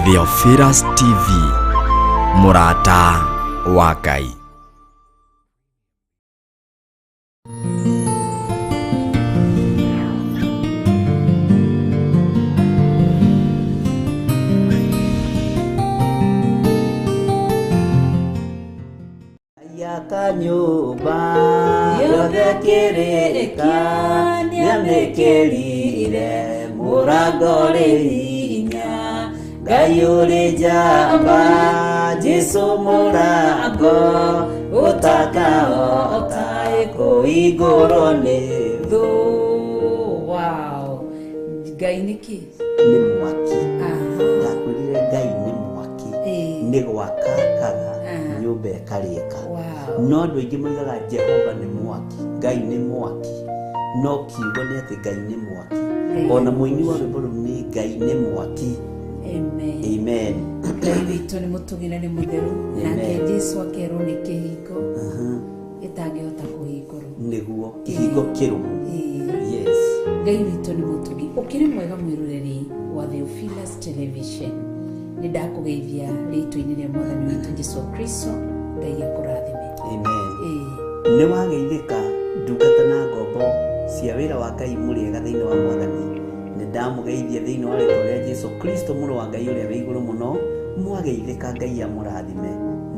Theophilus TV, mũrata wa Ngai. Aka nyũmba yothe kĩrĩka nĩamĩkĩrire mũrango rĩ hinya. Ngai ũrĩ njamba, Jesũ mũrango ũtakahota kũhingũrwo nĩ thũ. Wow. Ngai nĩ kĩ? Nĩ mwaki. Aha. Ndakwĩrire Ngai nĩ mwaki. Nĩ gwakakaga nyũmba ĩkarĩka. Wow. No andũ aingĩ moigaga Jehova nĩ mwaki, Ngai nĩ mwaki, no kiugo nĩ atĩ Ngai nĩ mwaki. Ona mũini wa rwĩmbo rũu nĩ Ngai nĩ mwaki. Amen. Amen. Ngai witũ nĩ mũtugi na nĩ mũtheru. Amen. Nake Jesu akerwo nĩ kĩhingo gĩtangĩhota kũhingũrwo. Nĩguo kĩhingo kĩrũmu. Yes. Ngai witũ nĩ mũtugi. Ũkĩrĩ mwega mwĩroreri wa Theophilus Television, nĩ ndakũgeithia rĩtwa-inĩ rĩa mwathani witũ Jesu Kristo. Ngai akũrathime. Amen. Nĩ wageithĩka ndungata na ngombo cia wĩra wa Ngai mũrĩega thĩinĩ wa mwathani. Nĩ ndamũgeithia thĩinĩ wa rĩtwa rĩa Jesu Kristo mũrũ wa Ngai ũrĩa wĩ igũrũ mũno. Mwageithĩka, Ngai amũrathime.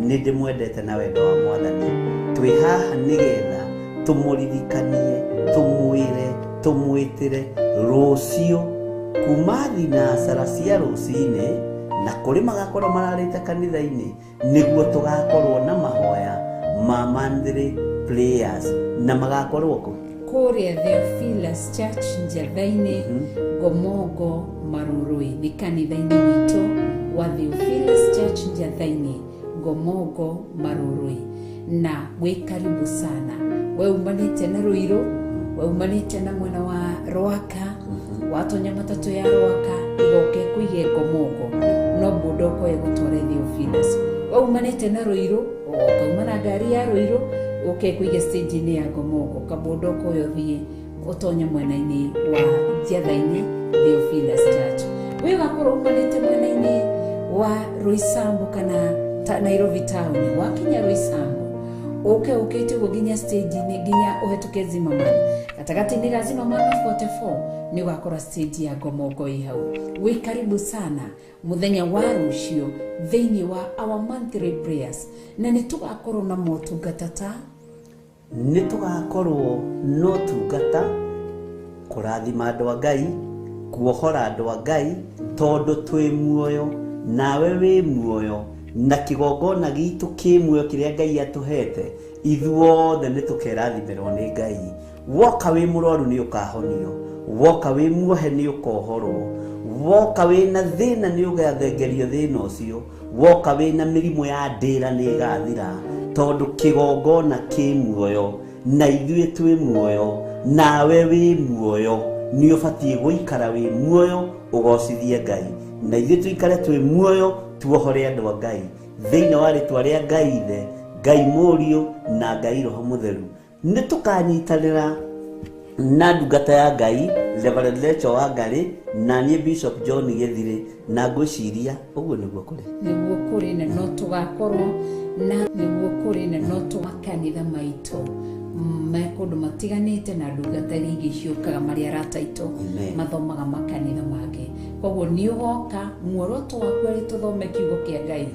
Nĩ ndĩmwendete na wendo wa mwathani. Twĩ haha nĩgetha tũmũririkanie, tũmwĩre, tũmwĩtĩre rũciũ kuma thinacara cia rũcinĩ, na kũrĩ magakorwo mararĩte kanitha-inĩ, nĩguo tũgakorwo na mahoya ma monthly prayers, na magakorwo kũ? Kũrĩa Theophilus Church Njatha-inĩ, Ngomongo Marurui. Nĩ kanitha-inĩ witũ wa Theophilus Church Njatha-inĩ, Ngomongo Marurui, na wĩ karibu sana. We umanĩte na Ruiru, we umanĩte na mwena wa Rwaka, watonya matatũ ya Rwaka igoke kũige Ngomongo, no boda ũkoe gũtware Theophilus. We umanĩte na Ruiru, ũkauma na ngari ya Ruiru ũke kũige stage-inĩ ya Ngomongo, kaboda ũkoya ũthiĩ ũtonye mwena-inĩ wa Njatha-inĩ Theophilus Church. We ũgakorwo umanĩte mwena-inĩ wa Roysambu kana Nairobi town, wakinya Roysambu ũke ũkĩte ũguo nginya stage-inĩ, nginya ũhetũke Zimmerman, gatagatĩ-inĩ ga Zimmerman na 44 nĩ ũgakora stage ya Ngomongo ĩ hau. Wĩ karibu sana mũthenya wa rũciũ thĩinĩ wa our monthly prayers, na nĩ tũgakorwo na motungata ta nĩ tũgakorwo na ũtungata kũrathima andũ a Ngai, kuohora andũ a Ngai, tondũ twĩ muoyo nawe wĩ muoyo, na kĩgongona gitũ kĩ muoyo kĩrĩa Ngai atũhete, ithuothe nĩ tũkerathimĩrwo nĩ Ngai. Woka wĩ mũrwaru nĩ ũkahonio, woka wĩ muohe nĩ ũkohorwo, woka wĩna thĩna nĩ ũgathengerio thĩna ũcio, woka wĩna mĩrimũ ya ndĩra nĩ ĩgathira, tondũ kĩgongona kĩ muoyo na ithuĩ twĩ muoyo nawe wĩ muoyo. Nĩ ũbatiĩ gũikara wĩ muoyo ũgocithie Ngai, na ithuĩ tũikare twĩ muoyo tuohore andũ a Ngai thĩinĩ wa rĩtwa rĩa Ngai Ithe, Ngai Mũriũ na Ngai Roho Mũtheru. Nĩ tũkanyitanĩra na ndungata ya Ngai Reverend Rachel Wangari na niĩ Bishop John Gĩthirĩ, na ngwĩciria ũguo nĩguo kũrĩ. Nĩguo kũrĩ, na no tũgakorwo na nĩguo kũrĩ, na no tũmakanitha maitũ me kũndũ matiganĩte, na ndungata iria ingĩ ciũkaga marĩ arata aitũ mathomaga makanitha mangĩ. Koguo nĩ ũgoka, muoroto waku arĩ tũthome kiugo kĩa Ngai,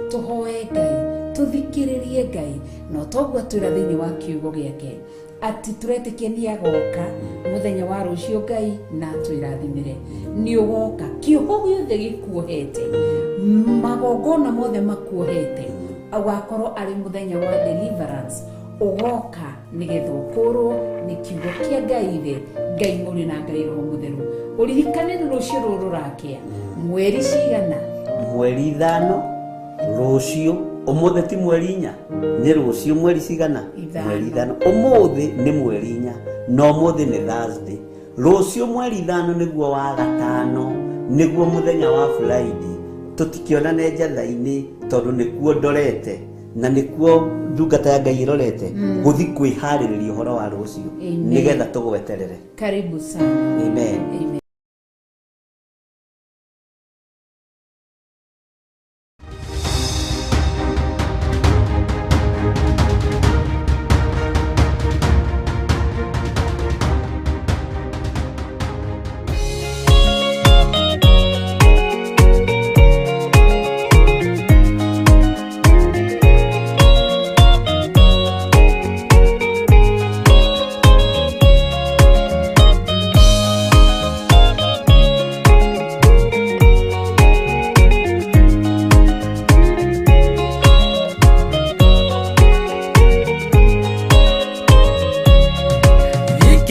tũhoe Ngai, tũthikĩrĩrie Ngai, na toguo atwĩra thĩinĩ wa kiugo gĩake atĩ tũretĩkia nĩ agoka mũthenya wa rũciũ Ngai na atwĩrathimĩre. Nĩ ũgoka, kĩoho gĩothe gĩkuohete, magongona mothe makuohete, ũgakorwo arĩ mũthenya wa deliverance. Ũgoka nĩgetha ũkũrwo nĩ kiugo kĩa Ngai Ithe, Ngai Mũriũ na Ngai Roho Mũtheru. Ũririkane nĩ rũciũ rũrũ rũrakĩa mweri cigana? Mweri 5 rũciũ. Ũmũthĩ ti mweri 4, nĩ rũciũ mweri cigana? 5. Mweri 5. Ũmũthĩ nĩ mweri 4, na ũmũthĩ nĩ Thursday. Rũciũ mweri 5 nĩguo wa gatano, nĩguo mũthenya wa Friday. Tũtikĩonane Njatha-inĩ tondũ nĩkuo ndorete na nĩkuo ndungata ya Ngai ĩrorete gũthiĩ kwĩharĩrĩria ũhoro wa rũciũ nĩgetha tũgweterere. Karibu sana. Amen. Amen.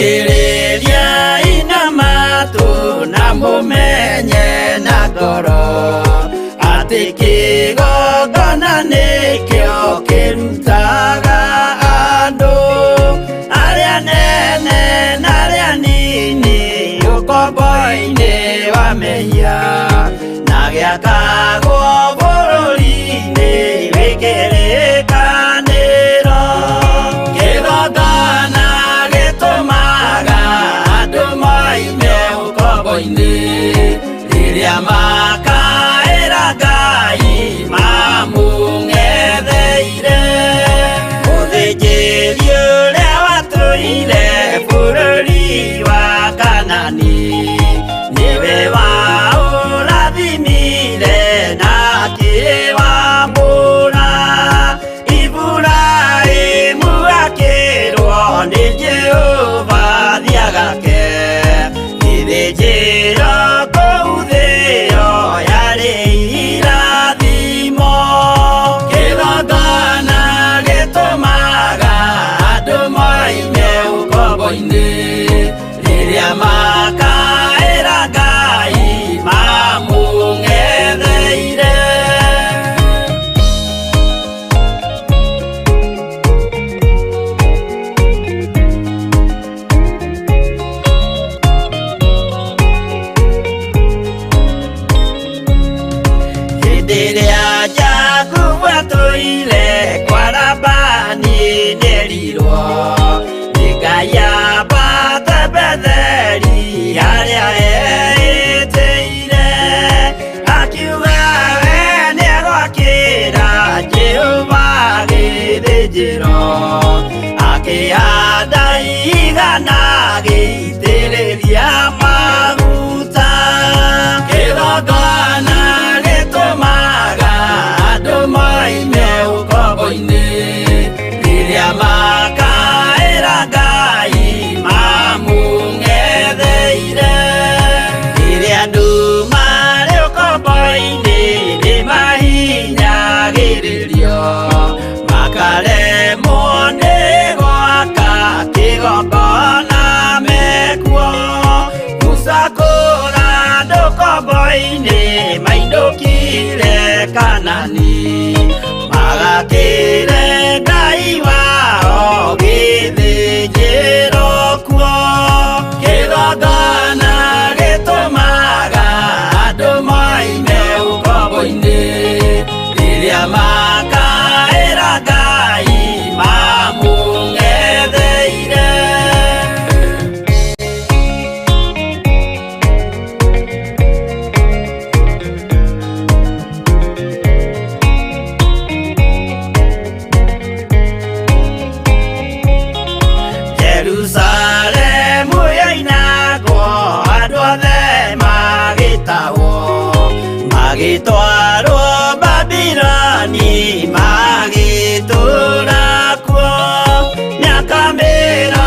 Thikĩrĩriai na matũ na mũmenye na ngoro atĩ kĩgongona nĩkĩo kĩrutaga andũ arĩa nene na arĩa nini ũkombo-inĩ wa mehia na gĩakagwo bũrũri-inĩ wĩ kĩrĩkanĩro. Kĩgongona gĩtũmaga andũ moime ũkombo-inĩ rĩrĩa makaĩra Ngai mamũng'etheire. Mũthĩnjĩri ũrĩa watũire bũrũri wa Kanani nĩwe waũrathimire na akĩwamũra. Iburahĩmu akĩrwo nĩ Jehova thiagake gĩthĩnjĩro kũu thĩo yarĩ irathimo. Kĩgongona gĩtũmaga andũ moime ũkombo-inĩ rĩrĩa makaĩra Ngai mamũng'etheire. Hĩndĩ ĩrĩa Jakubu atũire kwa Labani nĩerirwo nĩ Ngai ambate Betheli harĩa eĩtĩire. Akiuga we nĩegwakĩra Jehova gĩthĩnjĩro, akĩhanda igana agĩitĩrĩria maguta. Kĩgongona gĩtũmaga andũ moime ũkombo-inĩ rĩrĩa makaĩra Ngai mamũng'etheire. Rĩrĩa andũ marĩ ũkombo-inĩ nĩmahinyagĩrĩrio makaremwo nĩ gwaka kĩgongona mekuo. Musa kũra andũ ũkombo-inĩ mainũkire Kanani magakĩre Ngai wao gĩthĩnjĩro kuo. Kĩgongona gĩtũmaga andũ moime ũkombo-inĩ rĩrĩa makaĩra Ngai mamũng'etheire. Jerusalemu yoinagwo andũ othe magĩtahwo magĩtwarwo Babiloni magĩtũũra kuo mĩaka 70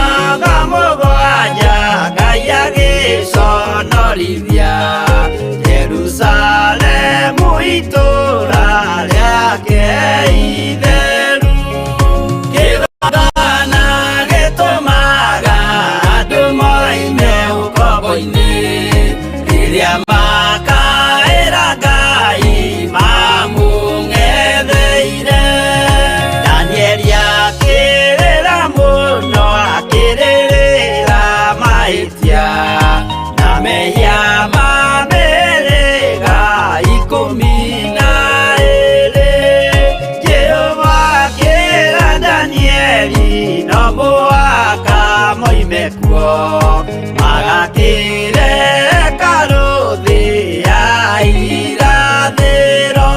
Ngai agĩconorithia Jerusalemu itũũra rĩake itheru. Kĩgongona gĩtũmaga andũ moime ũkombo-inĩ rĩrĩa makaĩra Ngai mamũng'etheire. Danieli akĩrĩra mũno akĩrĩrĩra mahĩtia na mehia ma mĩhĩrĩga 12. Jehova akĩra Danieli no mũhaka moime kuo magakĩre hekarũ thĩ ya irathĩro.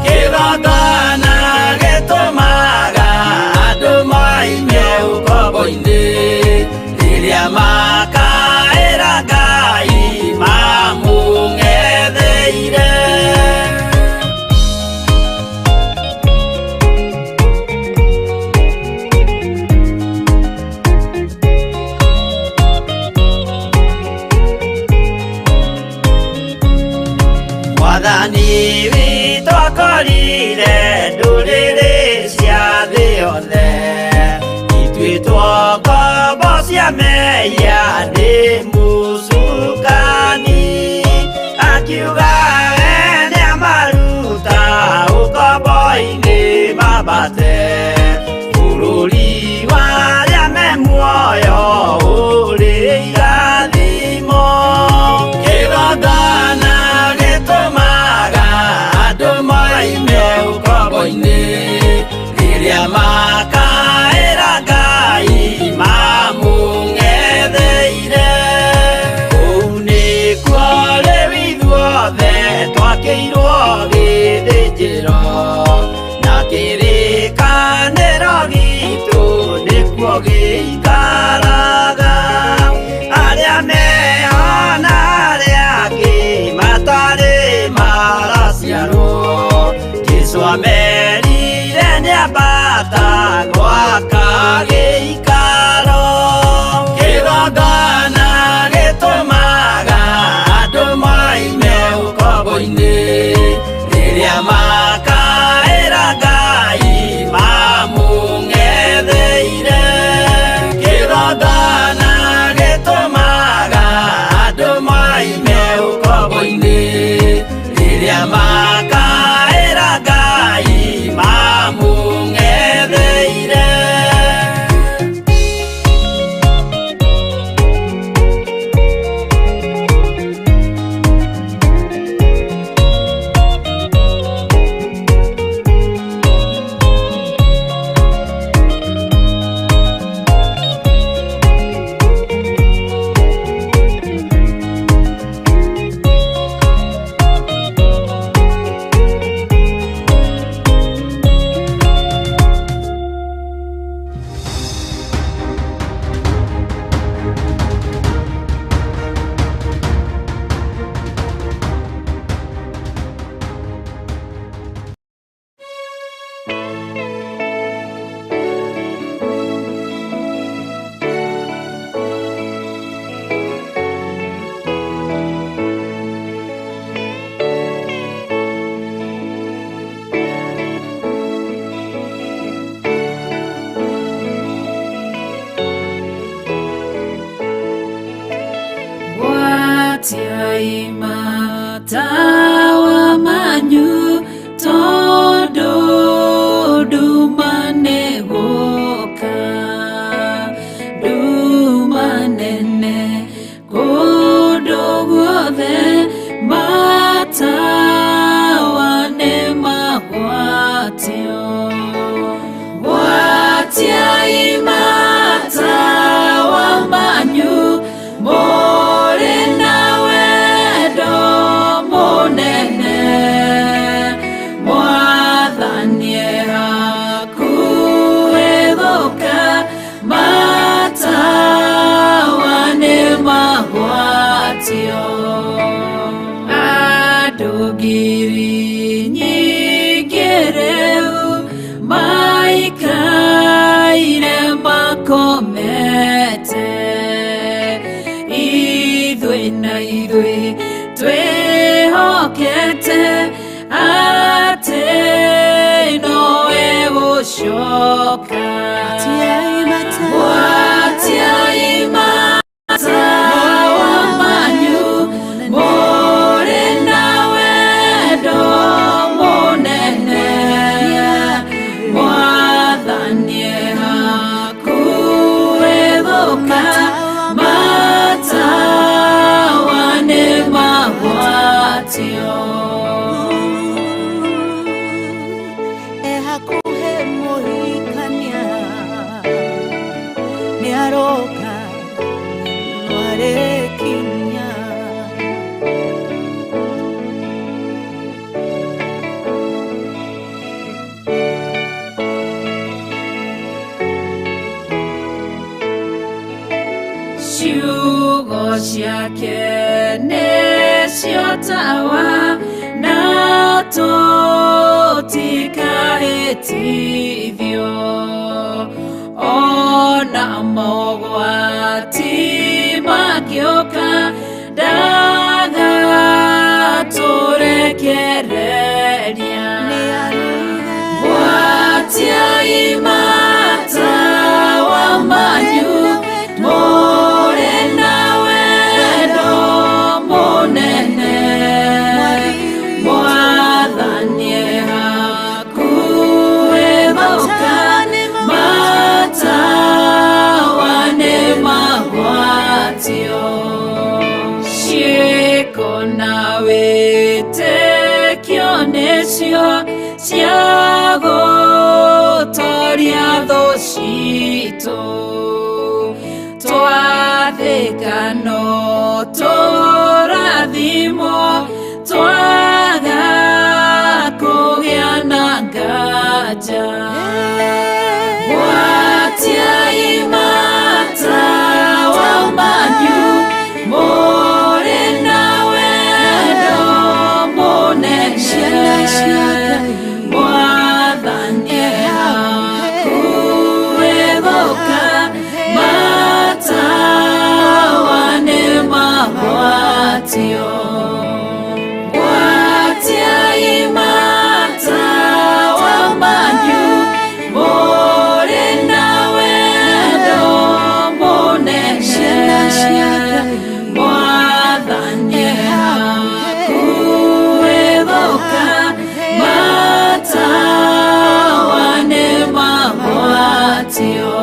Kĩgongona gĩtũmaga andũ moime ũkombo-inĩ rĩrĩa makaĩra Ngai mamũng'etheire. Marutwo ngombo cia mehia nĩ mũcukani, akiuga we nĩamaruta ũkombo-inĩ mambate bũrũri wa arĩa me muoyo ũrĩ irathimo. Kĩgongona gĩtũmaga andũ moime ũkombo-inĩ, rĩrĩa makaĩra Ngai mamũng'etheire. Kũu nĩkuo rĩu ithuothe twakĩirwo gĩthĩnjĩro, na kĩrĩkanĩro gitũ nĩkuo gĩikaraga. Arĩa meho na arĩa angĩ matarĩ maraciarwo, Jesũ amerire nĩambata gwaka gĩikaro. Kĩgongona gĩtũmaga andũ moime ũkombo-inĩ, rĩrĩa makaĩra Ngai mamũng'etheire. Kĩgongona gĩtũmaga andũ moime ũkombo-inĩ, rĩrĩa makaĩra Ngai mamũng'etheire. Gwatiai matawa manyu tondũ nduma nĩgũka, nduma nene kũndũ guothe, matawa nĩmagwatio. Gwatiai matawa manyu mũrĩ na wendo mũnene, Mwathani e hakuhĩ gũka, matawa nĩmagwatio. Andũ ngiri nyingĩ rĩu maikaire makomete, ithuĩ na ithuĩ twĩhokete atĩ nowe gũcoka. Gwatiai matawa manyu mũrĩ na wendo mũnene, Mwathani e hakuhĩ gũka, matawa nĩmagwatio. Ehakuhe muhikania nĩaroka nĩarekinya. Ciugo ciake nĩcio tawa na tũtikahĩtithio, ona mogwati mangĩũka ndagatũrekereria. Gwatiai matawa. Twathĩka no tũrathimwo, twaga kũgĩa na nganja. Gwatiai matawa manyu, mũrĩ na wendo mũnene. Mwathani hakuhĩ gũka, matawa nĩ magwatio. Gwatiai matawa manyu, mũrĩ na wendo mũnene. Mwathani hakuhĩ gũka, matawa nĩ magwatio.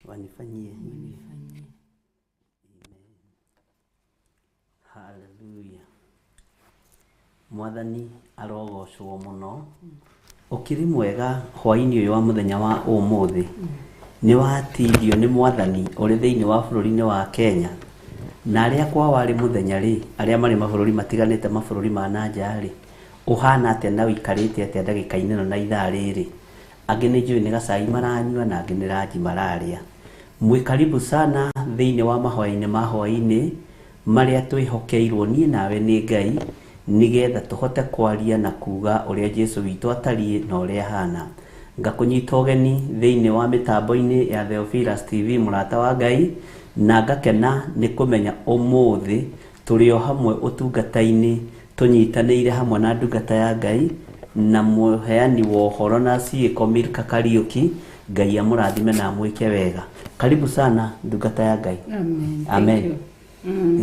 Wanifanyie hivi. Haleluya. Mwathani arogocwo muno. Ũkĩrĩ mwega hwaĩ-inĩ ũyũ wa mũthenya wa ũmũthĩ. Nĩ watindio nĩ mwathani ũrĩ thĩinĩ wa bũrũri-inĩ wa Kenya. Na arĩa kwa warĩ mũthenya rĩ, arĩa marĩ mabũrũri matiganĩte, mabũrũri ma na nja rĩ, ũhana atĩa na ũikarĩte atĩa ndagĩka-inĩ ĩno na ithaa rĩrĩ? Angĩ nĩ njũĩ nĩ gacai maranyua na angĩ nĩ ranji mararĩa. Mwĩ karibu sana thĩinĩ wa mahoya-inĩ ma hwaĩ-inĩ marĩa twĩhokeirwo niĩ nawe nĩ Ngai, nĩgetha tũhote kwaria na kuga ũrĩa Jesu witũ atariĩ na ũrĩa ahana. Ngakũnyita ũgeni thĩinĩ wa mĩtambo-inĩ ya Theophilus TV, mũrata wa Ngai, na ngakena nĩ kũmenya ũmũthĩ tũrĩ o hamwe ũtungata-inĩ, tũnyitanĩire hamwe na ndungata ya Ngai na mũheani wa ũhoro na ciĩko Milka Kariuki. Ngai amũrathime na amwĩke wega. Karibu sana ndungata ya Ngai. Amen. Thank Amen. you.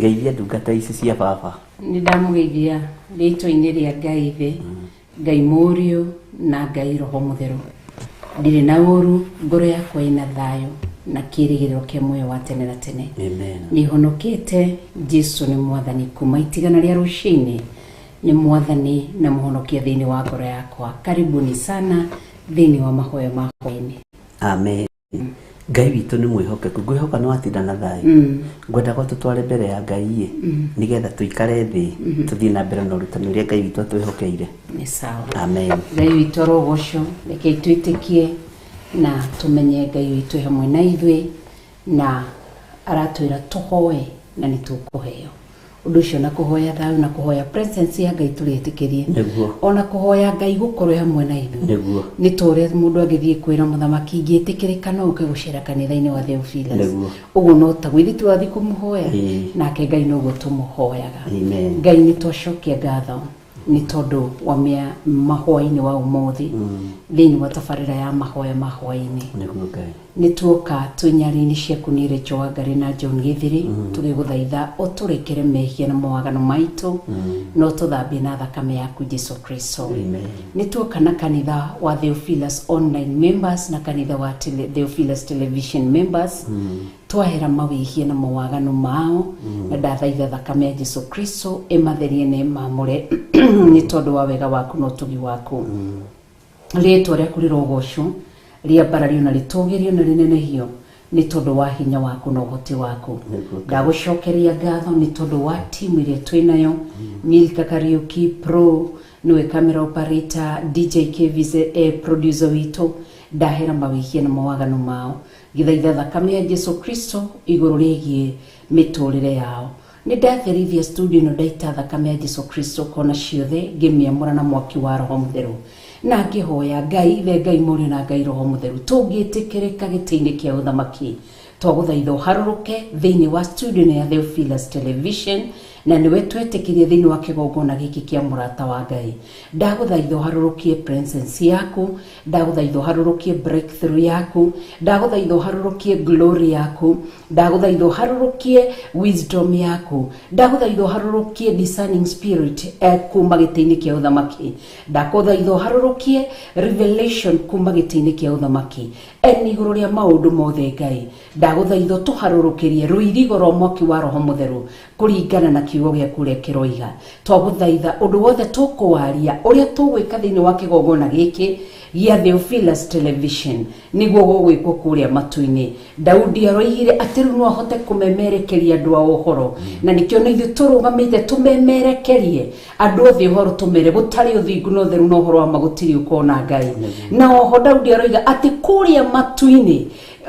Geithia ndungata ici cia baba. Nĩ ndamũgeithia rĩtwa-inĩ rĩa Ngai Ithe, Ngai Mũriũ na Ngai Roho Mũtheru. Ndirĩ na ũru, ngoro yakwa ĩna thayũ na kĩĩrĩgĩrĩro kĩa muoyo wa tene na tene. Amen. Nĩ honokete, Jesu nĩ mwathani kuma itigana rĩa rũcinĩ, nĩ mwathani na mũhonokia thĩinĩ wa ngoro yakwa. Karibuni sana thĩinĩ wa mahoya ma hwaĩ-inĩ. Amen. Ngai witũ nĩ mwĩhokeku, ngwĩhoka nĩ watinda na thayũ. Ngwendaga tũtware mbere ya Ngai ĩ, nĩgetha tũikare thĩ tũthiĩ na mbere na ũrutani ũrĩa Ngai witũ atwĩhokeire. Nĩ sawa. Amen. Ngai witũ arogocwo, reke twĩtĩkie na tũmenye Ngai witũ e hamwe na ithuĩ, na aratwĩra tũhoe na nĩ tũkũheo. Ũndũ ũcio na kũhoya thayũ na kũhoya presence ya Ngai tũrĩtĩkĩrie. Nĩguo. Ona kũhoya Ngai gũkorwo hamwe na ithuĩ. Nĩguo. Nĩ ta ũrĩa mũndũ angĩthiĩ kwĩra mũthamaki, ingĩtĩkĩrĩka no ũke gũcera kanitha-inĩ wa Theophilus. Nĩguo. Ũguo no taguo ithuĩ tũrathiĩ kũmũhoya, Ĩĩ. nake Ngai noguo tũmũhoyaga. Amen. Ngai nĩ twacokia ngatho nĩ tondũ wa mahwaĩ-inĩ wa ũmũthĩ thĩinĩ wa tabarĩra ya mahoya ma hwaĩ-inĩ. Nĩguo Ngai. Nĩ tuoka twĩ nyarĩ-inĩ ciaku nĩ Rachel Wangari na John Gĩthĩrĩ, tũgĩgũthaitha ũtũrekere mehia na mawaganu maitũ, no tũthambie na thakame yaku Jesu Kristo. Amen. Nĩ tuoka na kanitha wa Theophilus online members na kanitha wa Theophilus television members, twahera mawĩhia na mawaganu mao, na ndathaitha thakame ya Jesu Kristo ĩmatherie na ĩmamũre nĩ tondũ wa wega waku na ũtugi waku. Rĩtwa rĩaku rĩrogocwo, rĩambarario na rĩtũgĩrio na rĩnenehio nĩ tondũ wa hinya waku na ũhoti waku. Ndagũcokeria ngatho nĩ tondũ wa timu ĩrĩa twĩ nayo, Milka Kariuki Pro nĩwe camera operator, DJ Kevis producer witũ. Ndahera mawĩhia na mawaganu mao, ngĩthaitha thakame ya Jesu Kristo igũrũ rĩgiĩ mĩtũrĩre yao, Nĩ ndatherithia studio ĩno, ndaita thakame ya Jesu Kristo kona ciothe, ngĩmĩamũra na mwaki wa Roho Mũtheru, na ngĩhoya Ngai Ithe, Ngai Mũriũ na Ngai Roho Mũtheru, tũngĩtĩkĩrĩka gĩtĩ-inĩ kĩa ũthamaki, twagũthaitha ũharũrũke thĩinĩ wa studio ĩno ya Theophilus Television, na nĩwe twetĩkirie thĩinĩ wa kĩgongona gĩkĩ kĩa Mũrata wa Ngai. Ndagũthaitha ũharũrũkie presence yaku, ndagũthaitha ũharũrũkie breakthrough yaku, ndagũthaitha ũharũrũkie glory yaku, ndagũthaitha ũharũrũkie wisdom yaku, ndagũthaitha ũharũrũkie discerning spirit kuma gĩtĩ-inĩ kĩa ũthamaki, ndakũthaitha ũharũrũkie revelation kuma gĩtĩ-inĩ kĩa ũthamaki eni igũrũ rĩa maũndũ mothe. Ngai, ndagũthaitha ũtũharũrũkĩrie rũirigo rwa mwaki wa Roho Mũtheru kũringana na kiugo gĩaku ũrĩa kĩroiga. Twagũthaitha ũndũ wothe tũkũwaria, ũrĩa tũgwĩka thĩinĩ wa kĩgongona gĩkĩ gĩa Theophilus Television, nĩguo gũgwĩkwo kũrĩa matu-inĩ. Daudi aroigire atĩ rĩu no ahote kũmemerekeria andũ ao ũhoro, na nĩkĩo na ithuĩ tũrũgamĩte tũmemerekerie andũ othe ũhoro, tũmere gũtarĩ ũthingu na ũtheru na ũhoro wa ma gũtirĩ ũkona Ngai. Na oho Daudi aroiga atĩ kũrĩa matu-inĩ,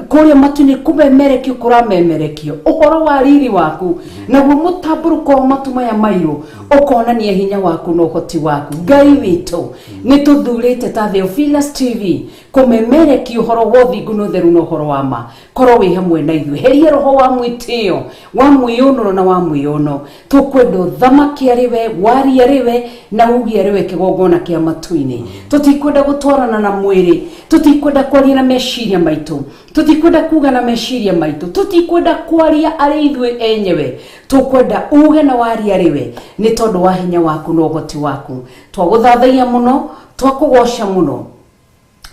kũrĩa matu-inĩ kũmemerekio kũramemerekio ũhoro wa riri waku, naguo mũtambũrũko wa matu maya mairũ ũkonania hinya waku na ũhoti waku. Ngai witũ, nĩ tũthurĩte ta Theophilus TV kũmemerekia ũhoro wa ũthingu na ũtheru na ũhoro wa ma. Korwo wĩ hamwe na ithuĩ, heria roho wa mwĩtĩo, wa mwĩyũnũro na wa mwĩyono. Tũkwenda ũthamaki arĩ we, waria arĩ we, na uge arĩ we kĩgongona kĩa matu-inĩ. Tũtikwenda gũtwarana na mwĩrĩ, tũtikwenda kwaria na meciria maitũ, tũtikwenda kuga na meciria maitũ, tũtikwenda kwaria arĩ ithuĩ enyewe. Tũkwenda uge na waria arĩ we, nĩ tondũ wa hinya waku na ũhoti waku. Twagũthathaia mũno, twakũgoca mũno,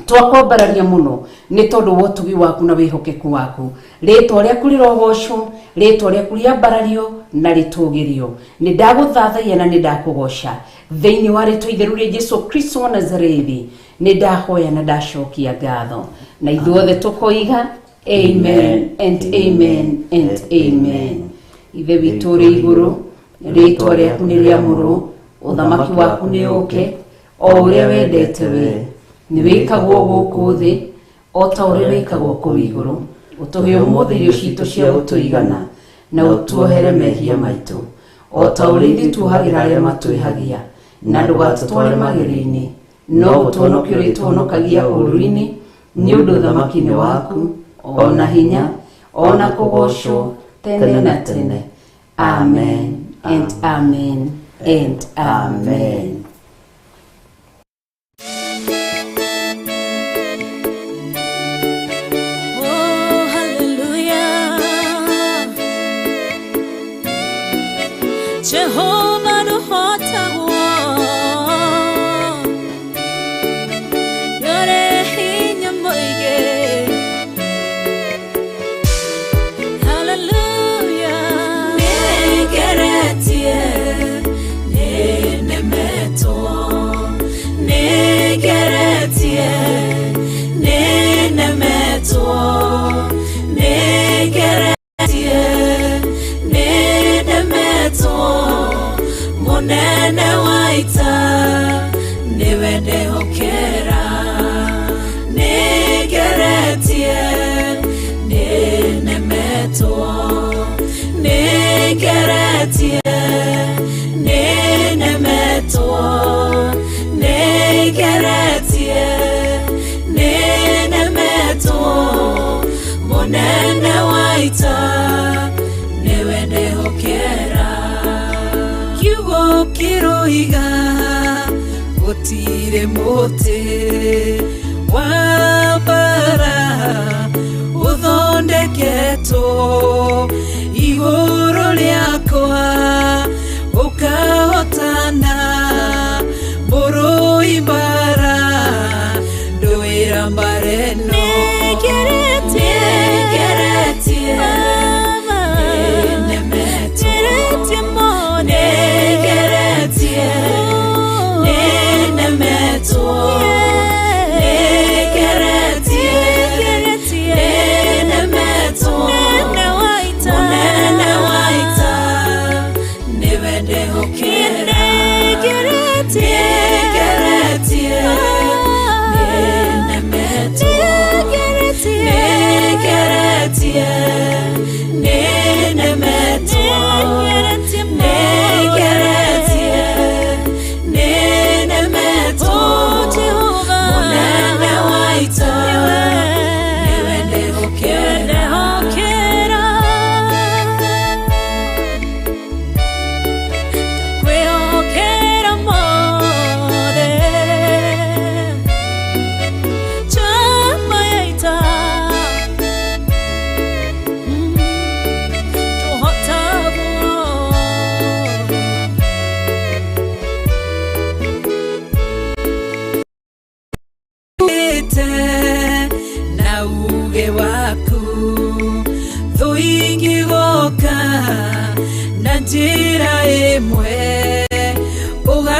twakwambararia mũno, nĩ tondũ wa ũtugi waku na wĩhokeku waku. Rĩtwa rĩaku rĩrogocwo, rĩtwa rĩaku rĩambarario na rĩtũgĩrio. Nĩ ndagũthathaia na nĩ ndakũgoca thĩinĩ wa rĩtwa itheru rĩa Jesu Kristo wa Nazarethi. Nĩ ndahoya na ndacokia ngatho, na ithuothe tũkoiga amen and amen and amen. Ithe witũ ũrĩ igũrũ, rĩtwa rĩaku nĩ rĩamũrwo, ũthamaki waku nĩ ũke, o ũrĩa wendete we nĩ wĩkagwo gũkũ thĩ o ta ũrĩa wĩkagwo kũu igũrũ. Ũtũhe ũmũthĩ irio citũ cia gũtũigana, na ũtuohere mehia maitũ o ta ũrĩa ithuĩ tuohagĩra arĩa matwĩhagia, na ndũgatũtware magerio-inĩ, no ũtũhonokie ũrĩtũhonokagia ũũru-inĩ, nĩ ũndũ ũthamaki nĩ waku, ona hinya, ona kũgocwo tene na tene. Amen and amen and amen. Oh, hallelujah. Jehovah nũhotagwo. Nĩũrĩ hinya mũingĩ. Hallelujah. Nĩngeretie, nĩnemetwo. Nĩngeretie, nĩnemetwo. Nĩngeretie, nĩnemetwo. Mũnene wa ita nĩwe ndehokera. Nĩngeretie, nĩnemetwo. Nĩngeretie, nĩnemetwo. Nĩngeretie, nĩnemetwo. Mũnene wa ita nĩwe ndehokera. Kiugo kĩroiga gũtirĩ mũtĩ wa mbara ũthondeketwo igũrũ rĩakwa ũkahotana. Mũrũi mbara ndũĩra mbara ĩno. Nĩngeretie, nĩnemetwo. Nĩngeretie, nĩnemetwo. Nĩngeretie, nĩnemetwo. Mũnene wa ita nĩwe ndehokera. Nĩngeretie, nĩnemetwo. Nĩngeretie, nĩnemetwo.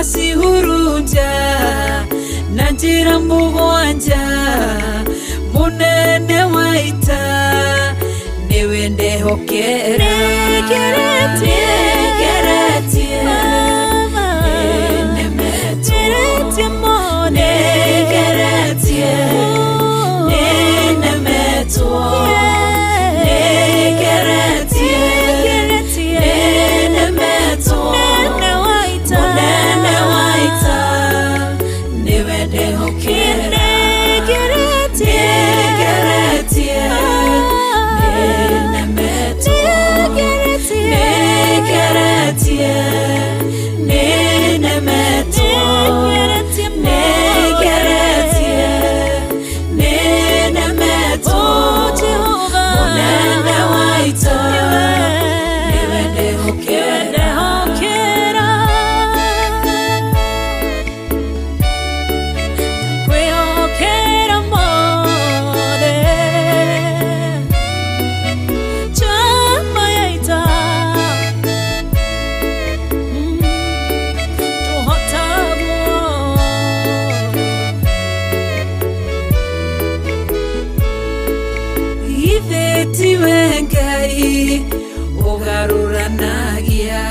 Ũgacihurunja na njĩra mũgwanja mũnene wa ita nĩwe ndehokera nĩngeretie nĩnemetwo nĩngeretie nĩnemetwo nĩngeretie nĩnemetwo mũnene wa ita nĩwe ndehokera nĩngeretie nĩnemetwo nĩngeretie nĩnemetwo nĩngeretie nĩnemetwo mũnene wa ita nĩwe ndehokera. Githĩ tiwe Ngai ũgarũranagia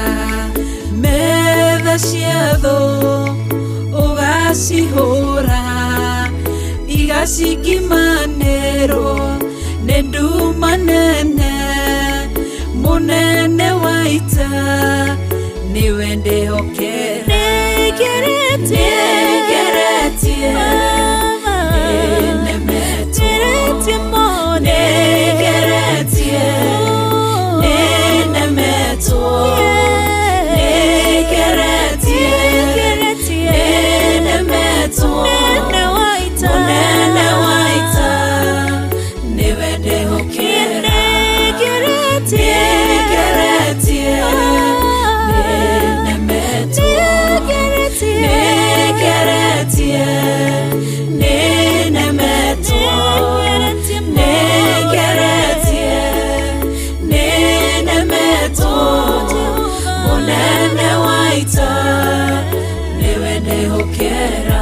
metha cia thũ ũgacihũra igacingimanĩrwo nĩ nduma nene mũnene wa ita nĩwe ndehokera nĩngeretie nĩnemetwo nĩngeretie nĩnemetwo nĩngeretie nĩnemetwo mũnene wa ita nĩwe ndehokera nĩngeretie nĩnemetwo nĩngeretie nĩnemetwo nĩngeretie nĩnemetwo mũnene wa ita nĩwe ndehokera.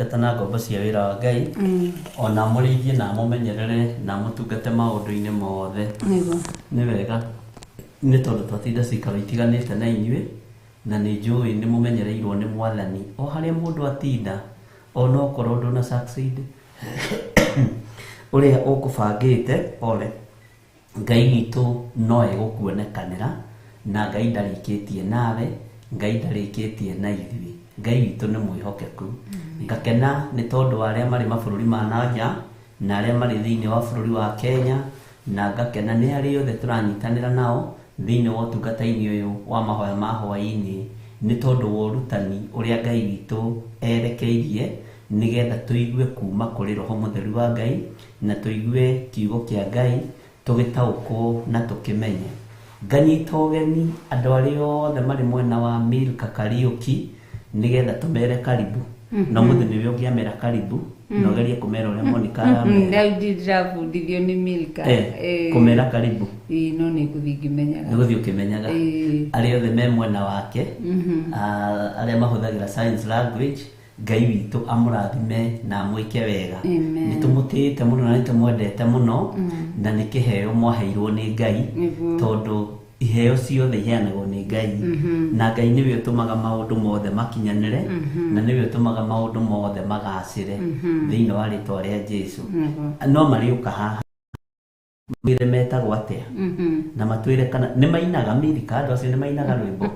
Ndungata na ngombo cia wĩra wa Ngai, ona mũrĩithie na mũmenyerere na mũtungate maũndũ-inĩ mothe. Nĩguo. Nĩ wega nĩ tondũ twatinda cikaro itiganĩte na inyuĩ, na nĩ njũĩ nĩ mũmenyereirwo nĩ Mwathani. O harĩa mũndũ atinda, ona okorwo ndũna succeed ũrĩa ũkũbangĩte, pole, Ngai witũ no egũkuonekanĩra, na Ngai ndarĩkĩtie nawe, Ngai ndarĩkĩtie na ithuĩ. Ngai witũ nĩ mwĩhokeku. Ngakena nĩ tondũ wa arĩa marĩ mabũrũri ma nanja na arĩa marĩ thĩinĩ wa bũrũri wa Kenya, na ngakena nĩ arĩa othe tũranyitanĩra nao thĩinĩ wa ũtungata-inĩ ũyũ wa mahoya ma hwaĩ-inĩ, nĩ tondũ wa ũrutani ũrĩa Ngai witũ erekeirie nĩgetha tũigue kuma kũrĩ Roho Mũtheru wa Ngai, na tũigue kiugo kĩa Ngai tũgĩtaũkwo na tũkĩmenye. Nganyita ũgeni andũ arĩa othe marĩ mwena wa Milka Kariũki nĩgetha tũmere karibu. Na ũmũthĩ nĩwe ũngĩamera karibu, na ũgerie kũmera ũrĩa Monica aramera. Rĩu ndĩrabundithio nĩ Milka. Kũmera karibu. Ĩĩ, no nĩ ngũthiĩ ngĩmenyaga. Nĩ gũthiĩ ũkĩmenyaga. Arĩa othe me mwena wake, arĩa mahũthagĩra signs language, Ngai witũ amũrathime na amwĩke wega. Amen. Nĩ tũmũtĩĩte mũno na nĩ tũmwendete mũno, na nĩ kĩheo mwaheirwo nĩ Ngai, tondũ iheo ciothe iheanagwo nĩ Ngai, na Ngai nĩwe ũtũmaga maũndũ mothe makinyanĩre, na nĩwe ũtũmaga maũndũ mothe magacĩre thĩinĩ wa rĩtwa rĩa Jesũ. No marĩũka haha mwĩre metagwo atĩa, na matwĩre kana nĩ mainaga Milka, andũ acio nĩ mainaga rwĩmbo.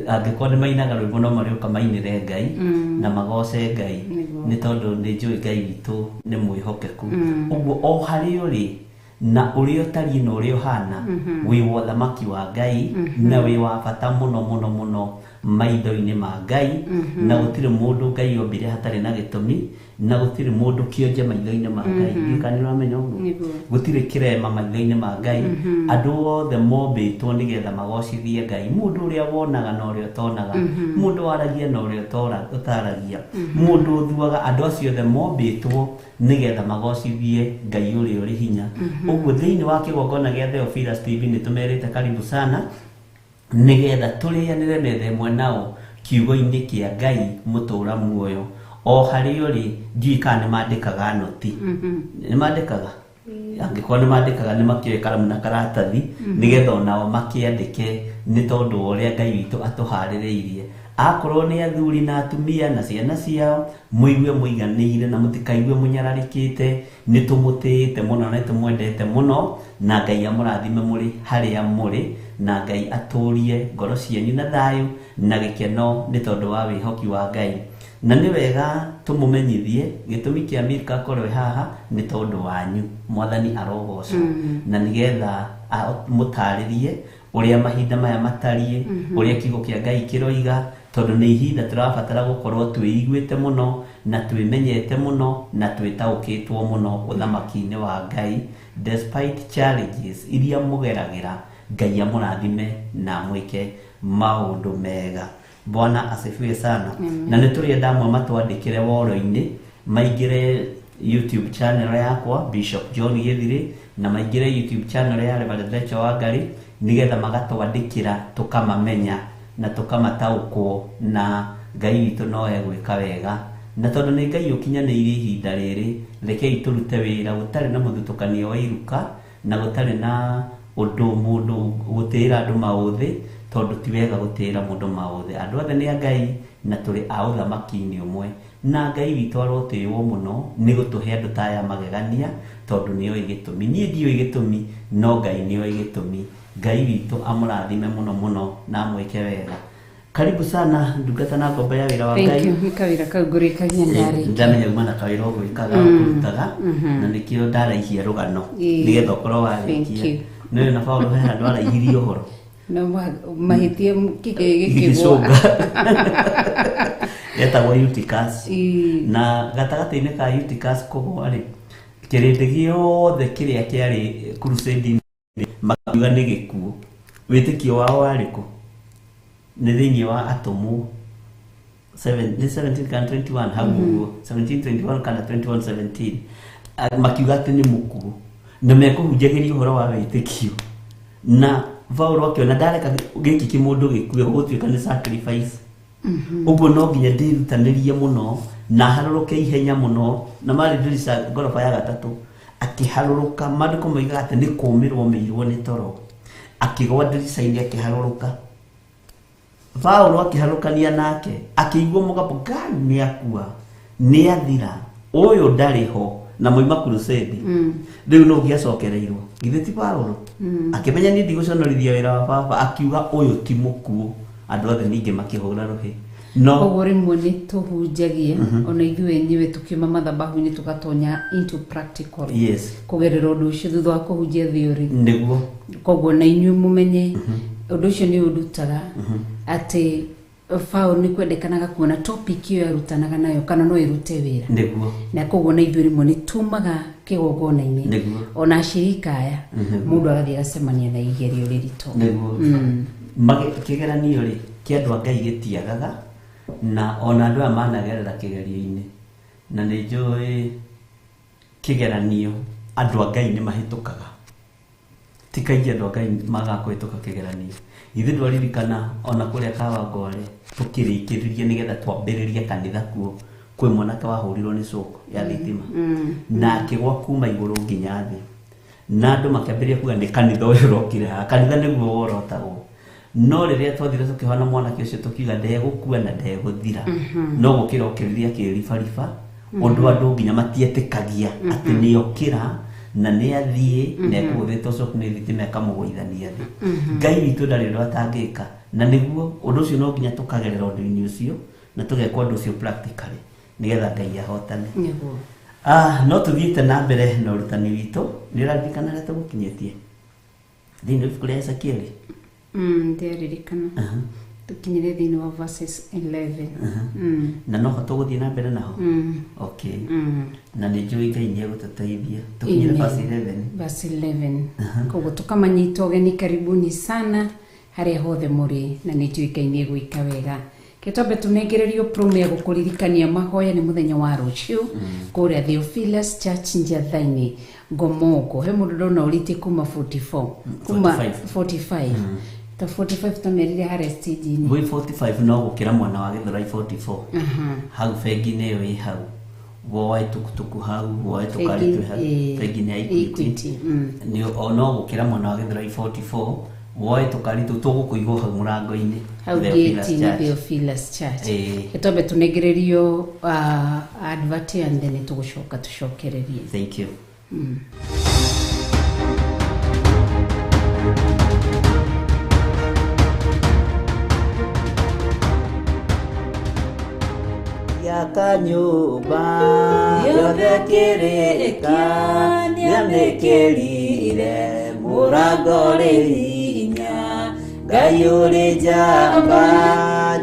Angĩkorwo nĩ mainaga rwĩmbo, no marĩũka mainĩre Ngai na magoce Ngai, nĩ tondũ nĩ njũĩ Ngai witũ nĩ mwĩhokeku. Ũguo o harĩa ũrĩ na ũrĩa ũtariĩ na ũrĩa ũhana, wĩ wa ũthamaki wa Ngai, na wĩ wa bata mũno mũno mũno maitho-inĩ ma Ngai, na gũtirĩ mũndũ Ngai ombire hatarĩ na gĩtũmi, na gũtirĩ mũndũ kĩonje maitho-inĩ ma Ngai. Ndiũĩ kana nĩ ũramenya ũguo. Gũtirĩ kĩrema maitho-inĩ ma Ngai. Andũ othe mombĩtwo nĩgetha magocithie Ngai, mũndũ ũrĩa wonaga na ũrĩa ũtonaga, mũndũ waragia na ũrĩa ũtaragia, mũndũ ũthuaga, andũ acio othe mombĩtwo nĩgetha magocithie Ngai ũrĩa ũrĩ hinya. Ũguo thĩinĩ wa kĩgongona gĩa Theophilus TV nĩ tũmerĩte karibu sana, nĩgetha tũrĩanĩre metha ĩmwe nao kiugo-inĩ kĩa Ngai mũtũra muoyo. O harĩa ũrĩ, ndiũĩ kana nĩ mandĩkaga noti. Nĩ mandĩkaga? Angĩkorwo nĩ mandĩkaga, nĩ makĩoe karamu na karatathi nĩgetha onao makĩandĩke, nĩ tondũ wa ũrĩa Ngai witũ atũharĩrĩirie. Akorwo nĩ athuri na atumia na ciana ciao, mũigue mũiganĩire na mũtikaigue mũnyararĩkĩte. Nĩ tũmũtĩĩte mũno na nĩ tũmwendete mũno, na Ngai amũrathime mũrĩ harĩa mũrĩ, na Ngai atũrie ngoro cianyu na thayũ na gĩkeno nĩ tondũ wa wĩhoki wa Ngai. Na nĩ wega tũmũmenyithie gĩtũmi kĩa Milka akorwo e haha nĩ tondũ wanyu. Mwathani arogocwo. Na nĩgetha mũtarĩrie ũrĩa mahinda maya matariĩ, ũrĩa kiugo kĩa Ngai kĩroiga, tondũ nĩ ihinda tũrabatara gũkorwo twĩiguĩte mũno na twĩmenyete mũno na twĩtaũkĩtwo mũno ũthamaki-inĩ wa Ngai, despite challenges iria mũgeragĩra. Ngai amũrathime na amwĩke maũndũ mega. Bwana asifiwe sana. Na nĩ tũrĩenda amwe matwandĩkĩre woro-inĩ, maingĩre YouTube channel yakwa Bishop John Githiri, na maingĩre YouTube channel ya Reverend Rachel Wangari, nĩgetha magatwandĩkĩra tũkamamenya na tũkamataũkwo, na Ngai witũ no egwĩka wega. Na tondũ nĩ Ngai ũkinyanĩirie ihinda rĩrĩ, rekei tũrute wĩra gũtarĩ na mũthutũkanio wa iruka, na gũtarĩ na ũndũ mũndũ gũtĩĩra andũ maũthĩ, tondũ ti wega gũtĩĩra mũndũ maũthĩ. Andũ othe nĩ a Ngai na tũrĩ a ũthamaki-inĩ ũmwe, na Ngai witũ arotĩĩwo mũno nĩ gũtũhe andũ ta aya magegania, tondũ nĩoĩ gĩtũmi. Niĩ ndiũĩ gĩtũmi, no Ngai nĩoĩ gĩtũmi. Ngai witũ amũrathime mũno mũno na amwĩke wega. Karibu sana ndungata na ngombo ya wĩra wa Thank Ngai. you. Nĩ kawĩra kau ngũrĩkagia ndarĩkia. Ndamenya uma na kawĩra ũgwĩkaga ũkũrutaga, na nĩkĩo ndaraihia rũgano nĩgetha ũkorwo Thank warĩkia. you. Nĩũĩ na Paũlũ he handũ araihirie ũhoro. No mahĩtie kĩhĩ gĩkĩgũa. Gĩgĩcũnga. Getagwo Eutychus. Na gatagatĩ-inĩ ka Eutychus kũgũa rĩ, kĩrĩndĩ gĩothe kĩrĩa kĩarĩ crusade-inĩ makiuga nĩ gĩkuũ. Wĩtĩkio wao warĩ kũ? Nĩ thĩinĩ wa atũmwo nĩ 17 kana 21 hau ũguo, 1721 kana 2117, makiuga atĩ nĩ mũkuũ na mekũhunjagĩria ũhoro wa wĩtĩkio. Na Paulo akĩona ndareka gĩkĩ kĩmũndũ gĩkue, gũgũtuĩka nĩ sacrifice. Ũguo no nginya ndĩrutanĩrie mũno na harũrũke ihenya mũno, na marĩ ndirica ngoroba ya gatatũ akĩharũrũka. Maandĩko moigaga atĩ nĩ kũũmĩrwo mĩirwo nĩ toro, akĩgwa ndirica-inĩ akĩharũrũka. Paulo akĩharũkania nake akĩigua mũgambo, Ngai nĩ akua, nĩ athira, ũyũ ndarĩ ho, na moima crusade. Rĩu no ũngĩacokereirwo, githĩ ti Paulo? Akĩmenya niĩ ndigũconorithia wĩra wa baba, akiuga ũyũ ti mũkuũ. Andũ othe ningĩ makĩhũra rũhĩ. No koguo rĩmwe nĩ tũhunjagia ona ithuĩ enyewe tukiuma mathabahu-inĩ tũgatonya into practical. Yes. Kũgerera ũndũ ũcio thutha wa kũhunjia theory. Nĩguo. Koguo na inyuĩ mũmenye ũndũ ũcio nĩ ũndutaga atĩ Paul nĩ kwendekanaga kuona topic ĩyo yarutanaga nayo kana no ĩrute wĩra. Nĩguo. Na koguo na ithuĩ rĩmwe nĩ tumaga kĩgongona-inĩ Nĩguo. ona ashirika aya mũndũ agathiĩ agacemania na igerio rĩritũ. Nĩguo. Kĩgeranio rĩ kĩa andũ a Ngai gĩtiagaga, na ona andũ aya managerera kĩgerio-inĩ, na nĩ njũĩ kĩgeranio andũ a Ngai nĩ mahĩtũkaga. Ti kaingĩ andũ a Ngai magaga kũhĩtũka kĩgeranio. Ithuĩ ndwaririkana ona kũrĩa Kawangware tũkĩrĩkĩrĩria nĩgetha twambĩrĩrie kanitha kuo, kwĩ mwanake wahũrirwo nĩ coko ya thitima na akĩgwa kuma igũrũ nginya thĩ, na andũ makĩambĩrĩria kuga nĩ kanitha ũyũ ũrokire haha, kanitha nĩguo worotagwo. No rĩrĩa twathire tũkĩhona mwanake ũcio tũkiuga ndegũkua na ndegũthira, no gũkĩra okĩrĩria akĩribariba ũndũ andũ nginya matietĩkagia atĩ nĩokĩra na nĩathiĩ na ekũgũthĩtwo coku nĩ thitima ĩkamũgũithania thĩ. Ngai witũ ndarĩ ũndũ atangĩka, na nĩguo ũndũ ũcio no nginya tũkagerera ũndũ-inĩ ũcio na tũgeka ũndũ ũcio practically nĩgetha Ngai ahotane. Nĩguo. No tũthiĩte na mbere na ũrutani witũ. Nĩ ũraririkana harĩa tũgũkinyĩtie thĩinĩ wa ibuku rĩa Ezekieli? Ndĩraririkana tũkinyire thĩinĩ wa verses 11. Na noho tũgũthiĩ na mbere naho. Okay. Na nĩ njũĩ Ngai nĩ egũtũteithia tũkinyire verse 11. Verse 11. Koguo tũkamanyita ũgeni, karibuni sana harĩa hothe mũrĩ, na nĩ njũĩ Ngai nĩ egwĩka wega. Ke twambe tũnengererio promo ya gũkũririkania mahoya nĩ mũthenya wa rũciũ kũrĩa Theophilus Church Njatha-inĩ Ngomongo. He mũndũ ndona ũrĩtie kuma 44 kuma 45 ta 45 tamerire harĩa stage-inĩ. Gwĩ 45 no gũkĩra mwena wa Gĩthũrai 44 hau bengi-inĩ ĩyo ĩ hau, woe tukutuku hau, woe tũkari twĩ hau bengi-inĩ ya Equity. Nĩ o no gũkĩra mwena wa Gĩthũrai 44 woe tũkari tũu tũgũkũigwo hau mũrango-inĩ hau Theophilus gate-inĩ Church. Theophilus Church. Ĩĩ. Twambe tũnengererio advert and then tũgũcoka tũcokererie. Thank you. Yaka nyũmba yothe kĩrĩka nĩamĩkĩrire mũrango rĩ hinya, Ngai ũrĩ njamba,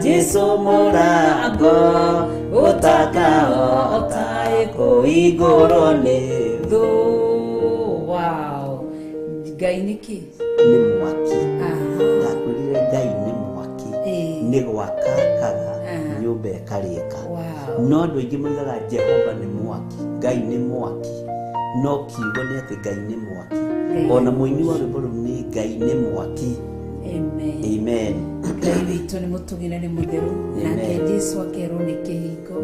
Jesũ mũrango ũtakahota kũhingũrwo nĩ thũ. Wow. Ngai nĩ kĩ? Nĩ mwaki. Ndakwĩrire Ngai nĩ mwaki. Nĩ gwakakaga nyũmba ĩkarĩka. Wow. No andũ aingĩ moigaga Jehova nĩ mwaki, Ngai nĩ mwaki, no kiugo nĩ atĩ Ngai nĩ mwaki. Ona mũini wa rwĩmbo rũu nĩ Ngai nĩ mwaki. Amen. Amen. Ngai witũ nĩ mũtũgĩ na nĩ mũtheru, nake Jesũ akerwo nĩ kĩhingo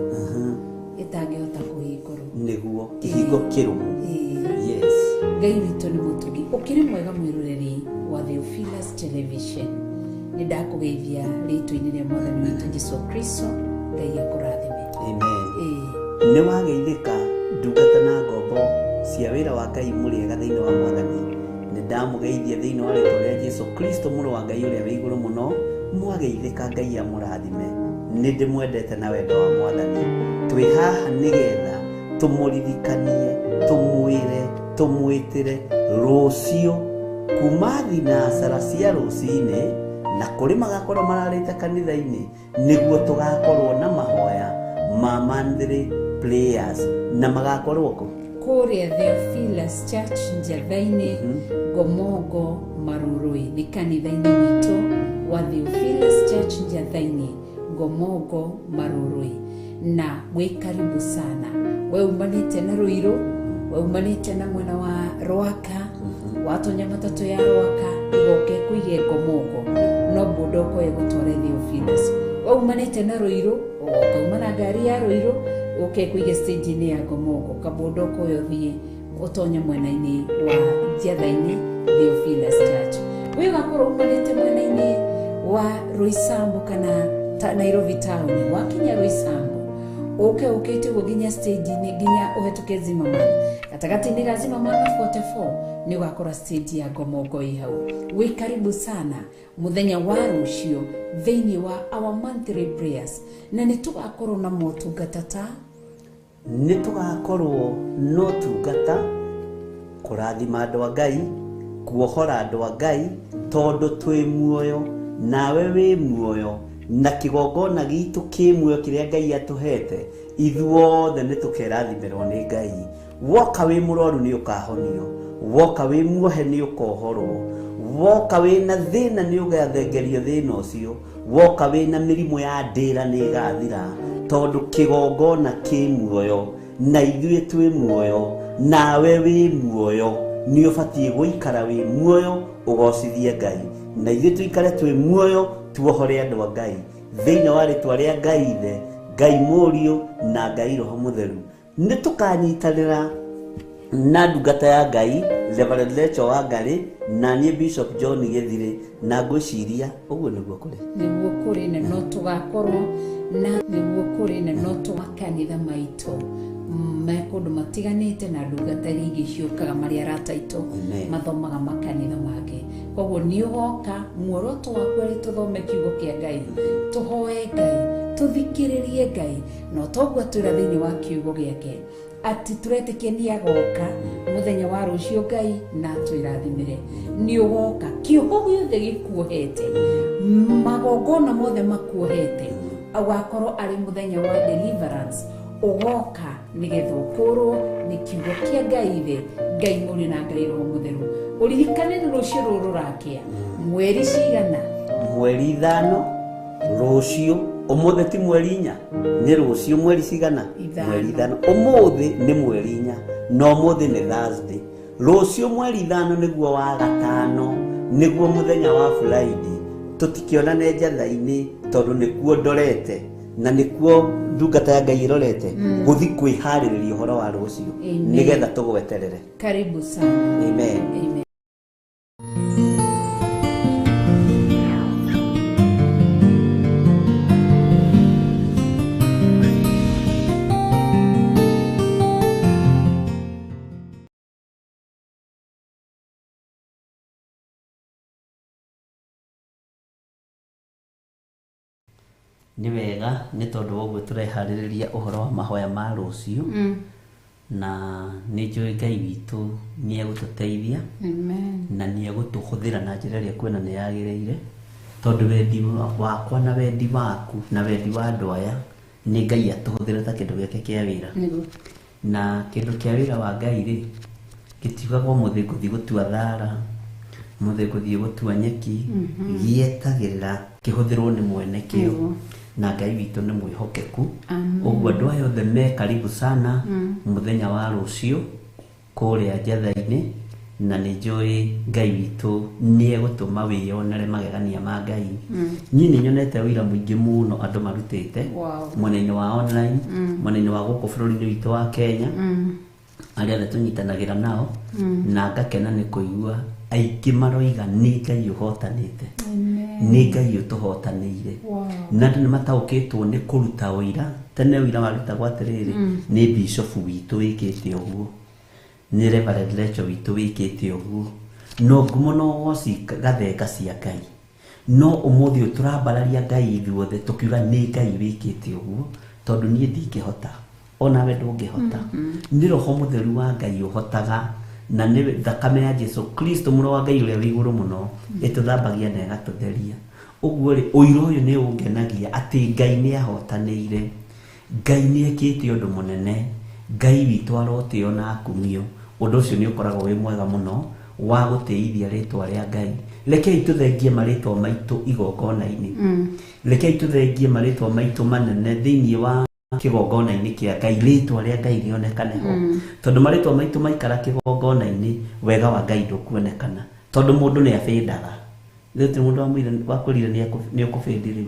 gĩtangĩhota kũhingũrwo. Nĩguo kĩhingo kĩrũmu. Yes. Ngai witũ nĩ mũtugi. Ũkĩrĩ mwega mwĩroreri wa Theophilus Television, nĩ ndakũgeithia rĩtwa-inĩ rĩa Mwathani witũ Jesũ Kristo. Ngai akũrathime. Amen. Nĩ wageithĩka ndungata na ngombo cia wĩra wa Ngai mũrĩega thĩinĩ wa Mwathani. Nĩ ndamũgeithia thĩinĩ wa rĩtwa rĩa Jesũ Kristo mũrũ wa Ngai ũrĩa wĩ igũrũ mũno. Mwageithĩka, Ngai amũrathime. Nĩ ndĩmwendete na wendo wa Mwathani. Twĩ haha nĩgetha tũmũririkanie, tũmwĩre, tũmwĩtĩre rũciũ kuma thinacara cia rũcinĩ, na kũrĩ magakorwo mararĩte kanitha-inĩ, nĩguo tũgakorwo na mahoya ma monthly prayers, na magakorwo kũ? Kũrĩa Theophilus Church Njatha-inĩ Ngomongo Marurui, nĩ kanitha-inĩ witũ wa Theophilus Church Njatha-inĩ Ngomongo Marurui, na wĩ karibu sana. We umanĩte na Ruiru, we umanĩte na mwena wa Rwaka, watonya matatũ ya Rwaka igoke kũige Ngomongo, no boda ũkoe gũtware Theophilus. Waumanĩte na Ruiru ũgoka uma na ngari ya Ruiru ũke kũige stage-inĩ ya Ngomongo kabondo ũkoya ũthiĩ ũtonye mwena-inĩ wa Njetha-inĩ Theophilus Church. Wĩ ũgakorwo umanĩte mwena-inĩ wa Roysambu kana Nairobi town, wakinya Roysambu uke ukite uguo nginya stage-inĩ nginya ũhetũke Zimmerman, gatagatĩ-inĩ ga Zimmerman na 44 nĩ ũgakora stage ya Ngomongo ĩ hau. Wĩ karibu sana muthenya wa rũciũ thĩinĩ wa our monthly prayers, na nĩ tũgakorwo na motungata ta nĩ tũgakorwo na ũtungata kũrathima andũ a Ngai, kuohora andũ a Ngai, tondũ twĩ muoyo nawe wĩ muoyo, na kĩgongona gitũ kĩ muoyo kĩrĩa Ngai atũhete, ithuothe nĩ tũkerathimĩrwo nĩ Ngai. Woka wĩ mũrwaru nĩ ũkahonio, woka wĩ muohe nĩ ũkohorwo, woka wĩna thĩna nĩ ũgathengerio thĩna ũcio, woka wĩna mĩrimũ ya ndĩra nĩ ĩgathira, tondũ kĩgongona kĩ muoyo na ithuĩ twĩ muoyo nawe wĩ muoyo, nĩ ũbatiĩ gũikara wĩ muoyo ũgocithie Ngai, na ithuĩ tũikare twĩ muoyo tuohore andũ a Ngai thĩinĩ wa rĩtwa rĩa Ngai Ithe, Ngai Mũriũ na Ngai Roho Mũtheru. Nĩ tũkanyitanĩra na ndungata ya Ngai Reverend Lecho wa Ngarĩ na niĩ Bishop John Gĩthirĩ, na ngwĩciria ũguo nĩguo kũrĩ, nĩguo kũrĩ, na no tũgakorwo na nĩguo kũrĩ, na no tũmakanitha maitũ me kũndũ matiganĩte na ndungata iria ingĩ ciũkaga marĩ arata aitũ mathomaga makanitha mangĩ. Koguo nĩ ũgoka, muoroto waku arĩ tũthome kiugo kĩa Ngai, tũhoe Ngai, tũthikĩrĩrie Ngai, na toguo atwĩra thĩinĩ wa kiugo gĩake atĩ tũretĩkia nĩ agoka mũthenya wa rũciũ Ngai na atwĩrathimĩre. Nĩ ũgoka, kĩoho gĩothe gĩkuohete, magongona mothe makuohete, ũgakorwo arĩ mũthenya wa deliverance, ũgoka nĩgetha ũkũrwo nĩ kiugo kĩa Ngai Ithe, Ngai Mũriũ na Ngai Roho Mũtheru. Ũririkane nĩ rũciũ rũrũ rũrakĩa mweri cigana? Mweri 5 rũciũ. Ũmũthĩ ti mweri 4, nĩ rũciũ mweri cigana? Mweri 5. Ũmũthĩ nĩ mweri 4 na ũmũthĩ nĩ Thursday. Rũciũ mweri 5 nĩguo wa gatano, nĩguo mũthenya wa Friday. Tũtikĩonane Njetha-inĩ tondũ nĩkuo ndorete na nĩkuo ndungata ya Ngai ĩrorete gũthiĩ kwĩharĩrĩria ũhoro wa rũciũ nĩgetha tũgweterere. Karibu sana. Amen. Amen. Nĩ wega nĩ tondũ wa ũguo tũreharĩrĩria ũhoro wa mahoya ma rũciũ, na nĩ njũĩ Ngai witũ nĩ egũtũteithia na nĩ egũtũhũthĩra na njĩra ĩrĩa kuona nĩ yagĩrĩire, tondũ wendi wakwa na wendi waku na wendi wa andũ aya nĩ Ngai atũhũthĩre ta kĩndũ gĩake kĩa wĩra. Na kĩndũ kĩa wĩra wa Ngai rĩ, gĩtiugagwo mũthĩ ngũthiĩ gũtua thara, mũthĩ ngũthiĩ gũtua nyeki, gĩetagĩrĩra kĩhũthĩrwo nĩ mwene kĩo, na Ngai witũ nĩ mwĩhokeku. Ũguo andũ aya othe me karibu sana mũthenya wa rũciũ kũrĩa Njetha-inĩ, na nĩ njũĩ Ngai witũ nĩ egũtũma wĩyonere magegania ma Ngai. Niĩ nĩ nyonete ũira mũingĩ mũno andũ marutĩte mwena-inĩ wa online, mwena-inĩ wa gũkũ bũrũri-inĩ witũ wa Kenya, arĩa othe tũnyitanagĩra nao, na ngakena nĩ kũigua aingĩ maroiga nĩ Ngai ũhotanĩte, nĩ Ngai ũtũhotanĩire. Na andũ nĩ mataũkĩtwo nĩ kũruta ũira. Tene ũira warutagwo atĩrĩrĩ, nĩ bishop witũ wĩkĩte ũguo, nĩ Reverend Lecho witũ wĩkĩte ũguo, no ngumo no ũgoci gathenga cia Ngai. No ũmũthĩ ũyũ tũrambararia Ngai ithuothe tũkiuga nĩ Ngai wĩkĩte ũguo, tondũ niĩ ndingĩhota, onawe ndũngĩhota. Nĩ Roho Mũtheru wa Ngai ũhotaga, na nĩ thakame ya Jesu Kristo mũrũ wa Ngai ũrĩa wĩ igũrũ mũno ĩtũthambagia na ĩgatũtheria. Ũguo rĩ, ũira ũyũ nĩ ũngenagia atĩ Ngai nĩ ahotanĩire, Ngai nĩ ekĩte ũndũ mũnene, Ngai witũ arotĩo na akumio. Ũndũ ũcio nĩ ũkoragwo wĩ mwega mũno wa gũtĩithia rĩtwa rĩa Ngai. Rekei tũthengie marĩtwa maitũ igongona-inĩ, rekei tũthengie marĩtwa maitũ manene thĩinĩ wa kĩgongona-inĩ kĩa Ngai, rĩtwa rĩa Ngai rĩonekane ho, tondũ marĩtwa maitũ maikara kĩgongona-inĩ, wega wa Ngai ndũkuonekana, tondũ mũndũ nĩ abĩndaga. Rĩu ti mũndũ wamwĩrire wakwĩrire nĩ ũkũbĩndi rĩu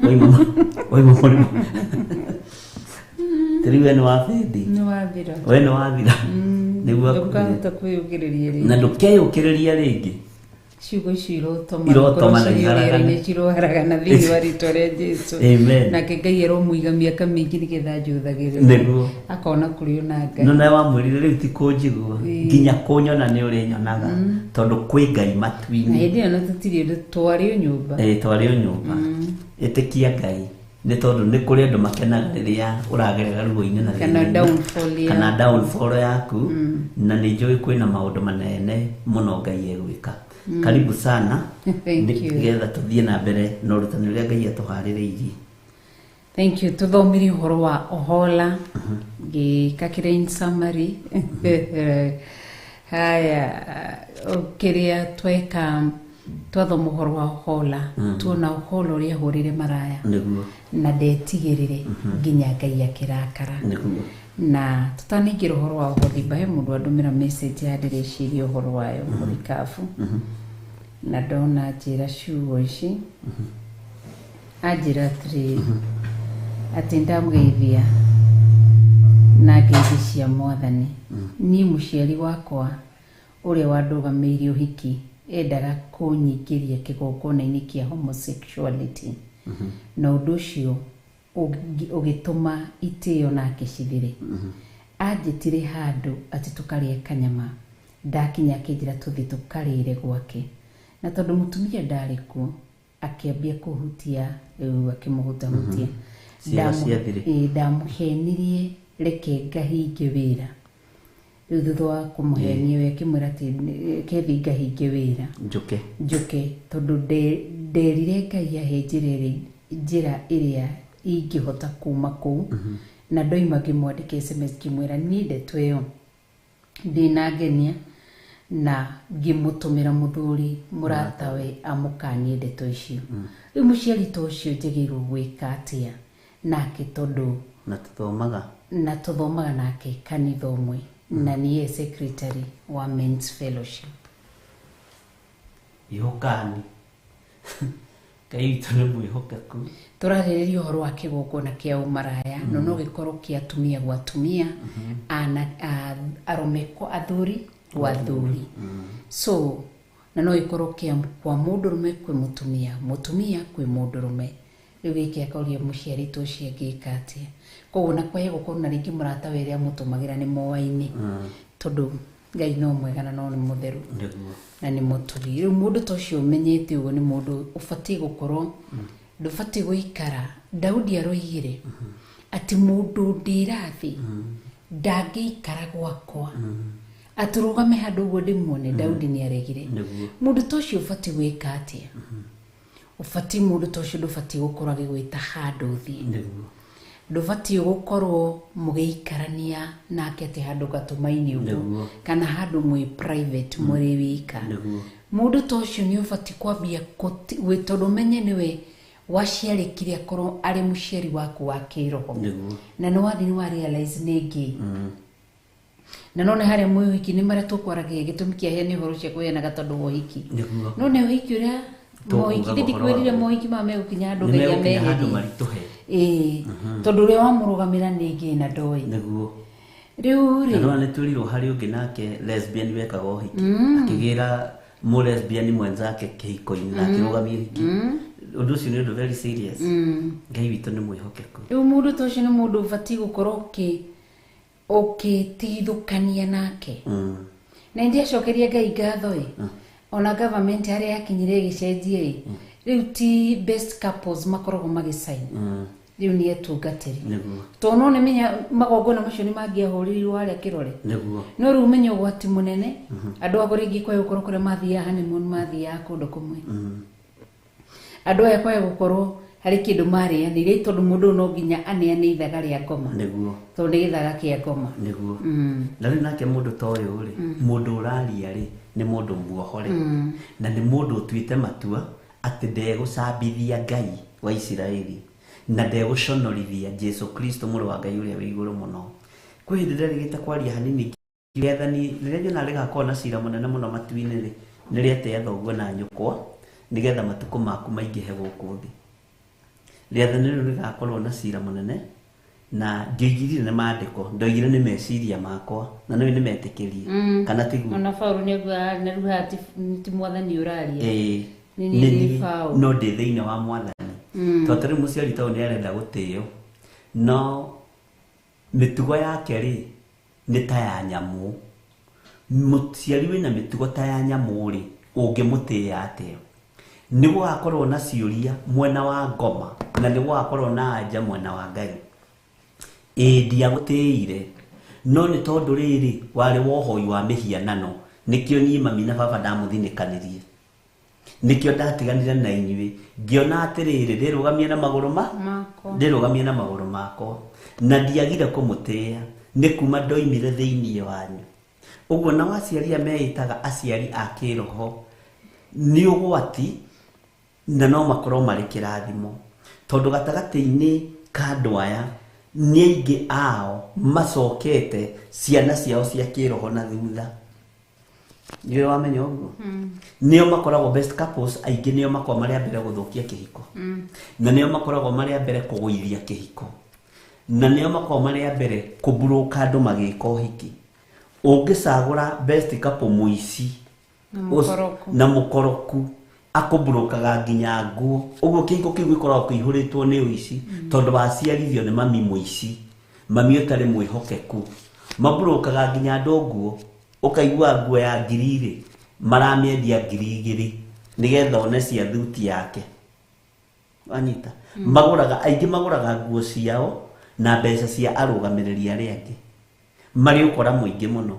waima waima mũrimũ ti rĩu we nĩ wabĩndi. Nĩ wathira. We nĩ wathira nĩguo akwĩrire. Ndũkahota kwĩyũkĩrĩria rĩngĩ. Na ndũkeyũkĩrĩria rĩngĩ. Ciugo icio irotoma Irotoma na ngoro cirĩ iharagane. rĩera-inĩ ciroharagana thĩinĩ wa rĩtwa rĩa Jesu. Amen. Nake Ngai aromũiga mĩaka mĩingĩ nĩgetha anjũthagĩrĩrie. Nĩguo. Akona kũrĩ ona Ngai. No nawe wamwĩrire rĩu ti kũnjigua nginya kũnyona nĩ ũrĩnyonaga tondũ kwĩ Ngai Na matu-inĩ. hĩndĩ ĩyo na tũtirĩ ũndũ twarĩ o nyũmba. Ĩĩ twarĩ o nyũmba. Ĩtĩkia Ngai nĩ tondũ nĩ kũrĩ andũ makenaga rĩrĩa ũragerera ruo-inĩ na Kana thĩna-inĩ. downfall yaku. Kana downfall yaku. Na nĩ njũĩ kwĩna maũndũ manene mũno Ngai egwĩka. Karibu sana. Thank you. Nĩgetha tũthiĩ na mbere na ũrutani ũrĩa Ngai atũharĩrĩirie. Thank you. Tuthomire ũhoro wa Ohola ngĩka kĩrĩa in summary. Haya, kĩrĩa tweka twathoma ũhoro wa Ohola, tuona Ohola ũrĩa ahũrire maraya Nĩguo. Na ndetigĩrĩre nginya Ngai akĩrakara. Nĩguo. Na tũtanaingĩra ũhoro wa Oholiba, he mũndũ andũmĩra message ya ndĩreciria ũhoro wayo mũthikabu, na ndona njĩra ciugo ici anjĩra atĩrĩrĩ atĩ ndamũgeithia na ngeithi cia Mwathani. Niĩ mũciari wakwa ũrĩa wandũgamĩirie ũhiki endaga kũnyingĩria kĩgongona-inĩ kĩa homosexuality, na ũndũ ũcio ũgĩtũma itĩo nake cithire. Anjĩtire handũ atĩ tũkarĩe kanyama, ndakinya akĩnjĩra tũthiĩ tũkarĩre gwake, na tondũ mũtumia ndarĩ kuo akĩambia kũhutia rĩu akĩmũhutahutia. Ciĩga ciathire. Ĩĩ, ndamũhenirie reke ngahinge wĩra. Rĩu thutha wa kũmũhenia we akĩmwĩra atĩ kethi ngahinge wĩra Njũke. Njũke tondũ nderire Ngai ahe njĩra ĩrĩa njĩra ĩrĩa ingĩhota kuma kũu, na ndoima ngĩmwandĩka SMS ngĩmwĩra niĩ ndeto ĩyo ndĩnangenia, na ngĩmũtũmĩra mũthuri mũratawe amũkanie ndeto icio. Rĩu mũciari ta ũcio njagĩrĩirwo gwĩka atĩa nake tondũ Na tũthomaga. Na tũthomaga nake kanitha ũmwe na niye secretary wa men's fellowship. Ihũkani Ngai witũ nĩ mwĩhokeku. Tũrarĩrĩria ũhoro wa kĩgongona kĩa ũmaraya, no no gĩkorwo kĩa atumia gwa atumia, arũme kwa athuri gwa athuri, so na no gĩkorwo kĩa kwa mũndũrũme kwĩ mũtumia, mũtumia kwĩ mũndũrũme. Rĩu gĩkĩ akoria mũciari ta ũcio angĩka atĩa? Koguo na kwaya gũkorwo na rĩngĩ mũrata we ũrĩa amũtũmagĩra nĩ moaine, tondũ Ngai no mwega na no nĩ mũtheru na nĩ mũtugi. Rĩu mũndũ ta ũcio ũmenyete ũguo nĩ mũndũ ũbatiĩ gũkorwo ndũbatiĩ gũikara. Daudi aroigire atĩ mũndũ ndĩrathi ndangĩikara gwakwa atũrũgame handũ ũguo ndĩmuone. Daudi nĩ aregire. Mũndũ ta ũcio ũbatiĩ gwĩka atĩa? Ũbatiĩ mũndũ ta ũcio ndũbatiĩ gũkorwo agĩgwĩta handũ ũthiĩ. Ndũbatiĩ gũkorwo mũgĩikarania nake atĩ handũ gatũma-inĩ ũguo kana handũ mwĩ private mũrĩ wika. Mũndũ ta ũcio nĩ ũbatiĩ kwambia tondũ ũmenye nĩwe waciarĩkire akorwo arĩ mũciari waku wa kĩroho. Na nĩ wathiĩ nĩ wa realize nĩ ngĩ na none harĩa mwĩ ũhiki nĩ marĩa tũkwaragia gĩtũmi kĩa heane ũhoro ũcio kũheanaga tondũ wa ũhiki. No nĩ ũhiki ũrĩa Tũkuga mohiki ũhoro ndikwĩrire waguo. Mohiki maya megũkinya handũ Nĩ Ngai megũkinya handũ ameherie. Maritũhe. Ĩĩ, tondũ ũrĩa wamũrũgamĩra nĩ ngĩ na ndoĩ. Rĩu Na rĩ nona nĩ twĩrirwo harĩ ũngĩ nake lesbian wekaga ũhiki akĩgĩra mũ lesbian mwenzake kĩhiko-inĩ na akĩrũgamia ũhiki. Ũndũ ũcio nĩ ũndũ very serious. Ngai witũ nĩ mwĩhokeku. Rĩu mũndũ ta ũcio nĩ mũndũ ũbatiĩ gũkorwo ũkĩtigithũkania nake. Na ndiacokeria Ngai ngatho ĩ, ona government harĩa yakinyire ĩgĩcenjia ĩ, rĩu ti best couples makoragwo magĩsign, rĩu nĩ atungatĩri. Tondũ no nĩmenya magongona macio nĩ mangĩahũrĩrirwo harĩa kĩrore. No rĩu ũmenye ũgwati mũnene andũ agũ rĩngĩ kwaya gũkorwo kũrĩa mathiaga honeymoon mathiaga kũndũ kũmwe, andũ aya kwaya gũkorwo harĩ kĩndũ marĩanĩire, tondũ mũndũ ũyũ no nginya aneane ithaga rĩa ngoma. Tondũ nĩ gĩthaga kĩa ngoma. Na rĩu nake mũndũ ta ũyũ rĩ, mũndũ ũraria rĩ, nĩ mũndũ muohore na nĩ mũndũ ũtuĩte matua atĩ ndegũcambithia Ngai wa Isiraeli na ndegũconorithia Jesu Kristo mũrũ wa Ngai ũrĩa wĩ igũrũ mũno. Kwĩ hĩndĩ nderĩgĩte kwaria hanini rĩathani rĩrĩa nyonaga rĩgakorwo na cira mũnene mũno matu-inĩ rĩ, nĩ rĩatĩa thoguo na nyũkwa. Nĩgetha matukũ maku maingĩhe gũkũ thĩ. Rĩathani rĩu rĩgakorwo na cira mũnene, na ndioigire nĩ maandĩko, ndoigire nĩ meciria makwa, na nĩwe nĩmetĩkĩrie, kana tiguo? Ona Paũlũ nĩaugaga na rĩu haha ti mwathani ũraria. Ĩĩ. Nĩ niĩ nĩ ndĩ niĩ, Paũlũ. No ndĩ thĩinĩ wa mwathani. Tondũ ta rĩu mũciari ta ũyũ nĩ arenda gũtĩo, no mĩtugo yake rĩ nĩ ta ya nyamũ. Mũciari wĩna mĩtugo ta ya nyamũ rĩ, ũngĩmũtĩĩa atĩa? Nĩ gũgakorwo na ciũria mwena wa ngoma, na nĩ gũgakorwo na anja mwena wa Ngai. Ĩĩ, ndiagũtĩire, no nĩ tondũ rĩrĩ warĩ wohoi wa mĩhianano, nĩkĩo niĩ mami na baba ndamũthinĩkanirie, nĩkĩo ndatiganire na inyuĩ, ngĩona atĩrĩrĩ, ndĩrũgamie na magũrũ ma Makwa. Ndĩrũgamie na magũrũ makwa, na ndiagire kũmũtĩĩa nĩ kuma ndoimire thĩinĩ wanyu. Ũguo nao aciari aya meĩtaga aciari a kĩroho nĩ ũgwati, na no makorwo marĩ kĩrathimo, tondũ gatagatĩ-inĩ ka andũ aya nĩ aingĩ ao macokete ciana ciao cia kĩroho na thutha. Nĩũĩ wamenya ũguo? Nĩo makoragwo best couples aingĩ, nĩo makoragwo marĩ a mbere gũthũkia kĩhiko, na nĩo makoragwo marĩ a mbere kũgũithia kĩhiko, na nĩo makoragwo marĩ a mbere kũmburuka andũ magĩka ũhiki. Ũngĩcagũra best couple mũici Na mũkoroku. Na mũkoroku, akũmburukaga nginya nguo. Ũguo kĩhiko kĩu gĩkoragwo kĩihũrĩtwo nĩ ũici, tondũ waciarithio nĩ mami mũici, mami ũtarĩ mwĩhokeku. Mamburukaga nginya andũ nguo, ũkaigua nguo ya ngiri rĩ maramĩendia 2000 nĩgetha one cia thuti yake. Wanyita? Magũraga, aingĩ magũraga nguo ciao na mbeca cia arũgamĩrĩri arĩa angĩ, marĩ ũkora mũingĩ mũno.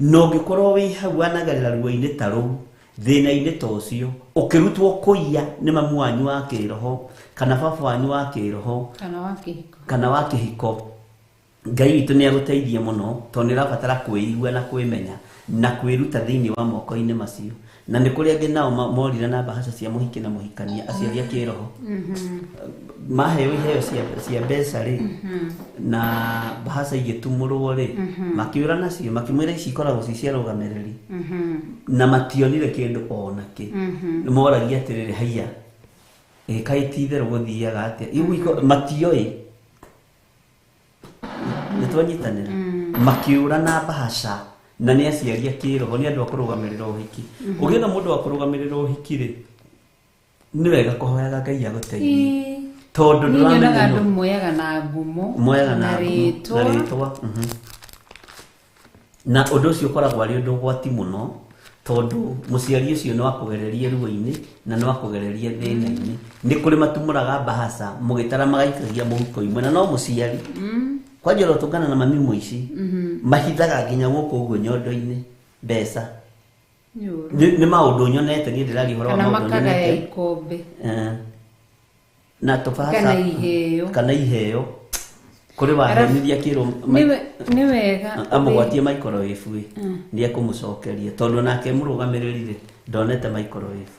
Na ũngĩkorwo wĩ hau wanagerera ruo-inĩ ta rũu, thĩna-inĩ ta ũcio, ũkĩrutwo kũiya nĩ mamu wanyu wa kĩroho kana baba wanyu wa kĩroho kana wa kĩhiko, kana wa kĩhiko, Ngai witũ nĩ agũteithie mũno, tondũ nĩ ũrabatara kwĩigua na kwĩmenya na kwĩruta thĩinĩ wa moko-inĩ macio. Na nĩ kũrĩ angĩ nao morire na mbahaca cia mũhiki na mũhikania, aciari a kĩroho maheo iheo cia mbeca rĩ, na mbahaca igĩtumũrwo rĩ, makĩũra nacio, makĩmwĩra ici ikoragwo ci cia arũgamĩrĩri, na mationire kĩndũ ona kĩ. Nĩ moragia atĩrĩrĩ, haiya, ĩ kaĩ ti itherũ gũthiaga atĩa? Matioĩ. Nĩ twanyitanĩra? Makĩũra na mbahaca, na nĩ aciari a kĩroho, nĩ andũ a kũrũgamĩrĩra ũhiki. Ũngĩenda mũndũ wa kũrũgamĩrĩra ũhiki rĩ, nĩ wega kũhoyaga Ngai agũteithie, tondũ Niĩ nyonaga ndũramenya andũ nũ. moyaga na ngumo Moyaga na na ngumo, rĩtwa. Na rĩtwa. Na ũndũ ũcio ũkoragwo arĩ ũndũ ũgwati mũno, tondũ mũciari ũcio no akũgererie ruo-inĩ na no akũgererie thĩna-inĩ. Nĩ kũrĩ matumũraga mbahaca mũgĩtara magaikagia mũhuko imwe, na no mũciari kwanja ũrotũngana na mami mũici, mahithaga nginya gũkũ ũguo nyondo-inĩ mbeca. Nĩ ũru. Nĩ maũndũ nyonete niĩ, ndĩraria ũhoro wa Kana maũndũ makagaya nyonete. ikombe. Na tũbahaca Kana iheo. Kana iheo. Kũrĩ wahenirie kĩrwo Nĩ wega amũgwatie microwave ĩ, nĩ ekũmũcokeria, tondũ nake mũrũgamĩrĩri rĩ ndonete microwave,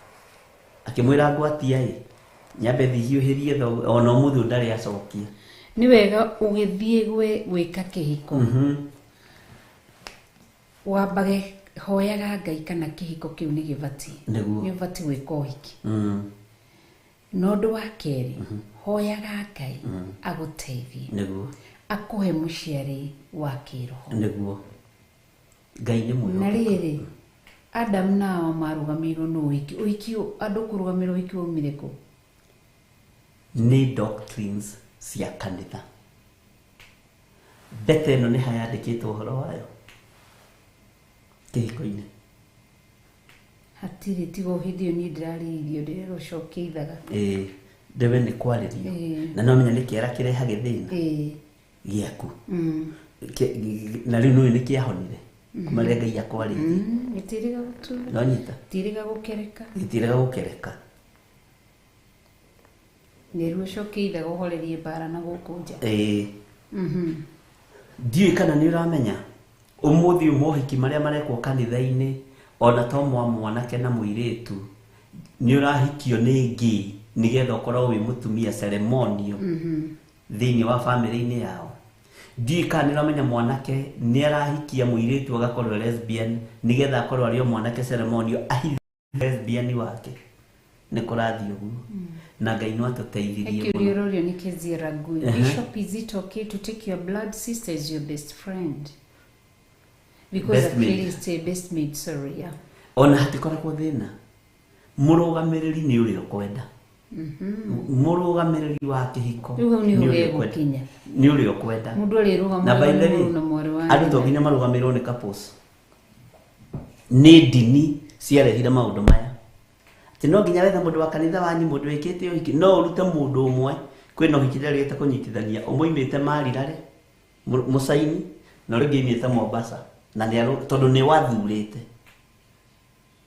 akĩmwĩra ngwatia ĩ nyambe thihiũhĩrie ona ũmũthĩ ũyũ ndarĩ acokia. Nĩ wega ũgĩthiĩ gwĩka kĩhiko, wambage hoyaga Ngai kana kĩhiko kĩu nĩ gĩbatiĩ. Nĩguo. Nĩ ũbatiĩ gwĩka ũhiki. Na ũndũ wa kerĩ, hoyaga Ngai agũteithie, akũhe mũciari wa kĩroho. Nĩguo, Ngai nĩ Na mwĩhokeku. Rĩrĩ, Adamu na Hawa marũgamĩirwo nĩ ũhiki. Ũhiki, andũ kũrũgamĩrwo ũhiki waumire kũ? Nĩ doctrines cia kanitha. Mbete ĩno nĩ hayandĩkĩtwo ũhoro wayo kĩhiko-inĩ? Hatirĩ, tiga o hĩndĩ ĩyo niĩ ndĩrarĩirio, ndĩrerwo cokia ithaga. Ĩĩ, ndĩwe nĩ kwarĩrio. Ĩĩ. Na no menya nĩ kĩara kĩrehage thĩna gĩaku. Na rĩu nĩũĩ nĩ kĩahonire kuma rĩrĩa Ngai akwarĩirie. Gĩtirĩga gũtura. Nonyita. Gĩtirĩga gũkereka. Gĩtirĩga gũkereka. Nĩruo cokia ithaga ũhorerie mbara na gũkũ nja. Ĩĩ. Ndiũĩ kana nĩ ũramenya ũmũthĩ ũyũ mohiki marĩa marekwo kanitha-inĩ, ona to mwa mwanake na mũirĩtu, nĩ ũrahikio nĩ ngĩ nĩgetha ũkorwo wĩ mũtumia ceremonial thĩinĩ wa bamĩrĩ-inĩ yao. Ndiũĩ kana nĩ ũramenya mwanake nĩ arahikia mũirĩtu agakorwo lesbian nĩgetha akorwo arĩ o mwanake ceremonial, ahithe lesbian wake. Nĩ kũrathiĩ ũguo na Ngai no atũteithirie mũno. Kĩũria ũrorio nĩ Kezia Ragui. Bishop, is it okay to take your blood sister as your best friend? Because Best mate. Achilles, best mate, sorry, yeah. Ona hatikoragwo thĩna, mũrũgamĩrĩri nĩ ũrĩa ũkwenda, mũrũgamĩrĩri wa kĩhiko Rĩu hau nĩho nĩ ũrĩa ũkwenda. gegũkinya. Nĩ ũrĩa ũkwenda. Mũndũ arĩrũgamaga Na by the nĩ way, mũrũ na mwarĩ wa andũ to nyina. nginya marũgamĩrĩrwo nĩ couples. Nĩ ndini ciarehire maũndũ maya atĩ no nginya wethe mũndũ wa kanitha wanyu, mũndũ wĩkĩte ũhiki. No ũrute mũndũ ũmwe kwĩna ũhiki rĩrĩa kũnyitithania ũmũimĩte Marirare Mũcaini na ũrĩa ũngĩ aimĩte Mombasa na nĩ tondũ nĩ wathurĩte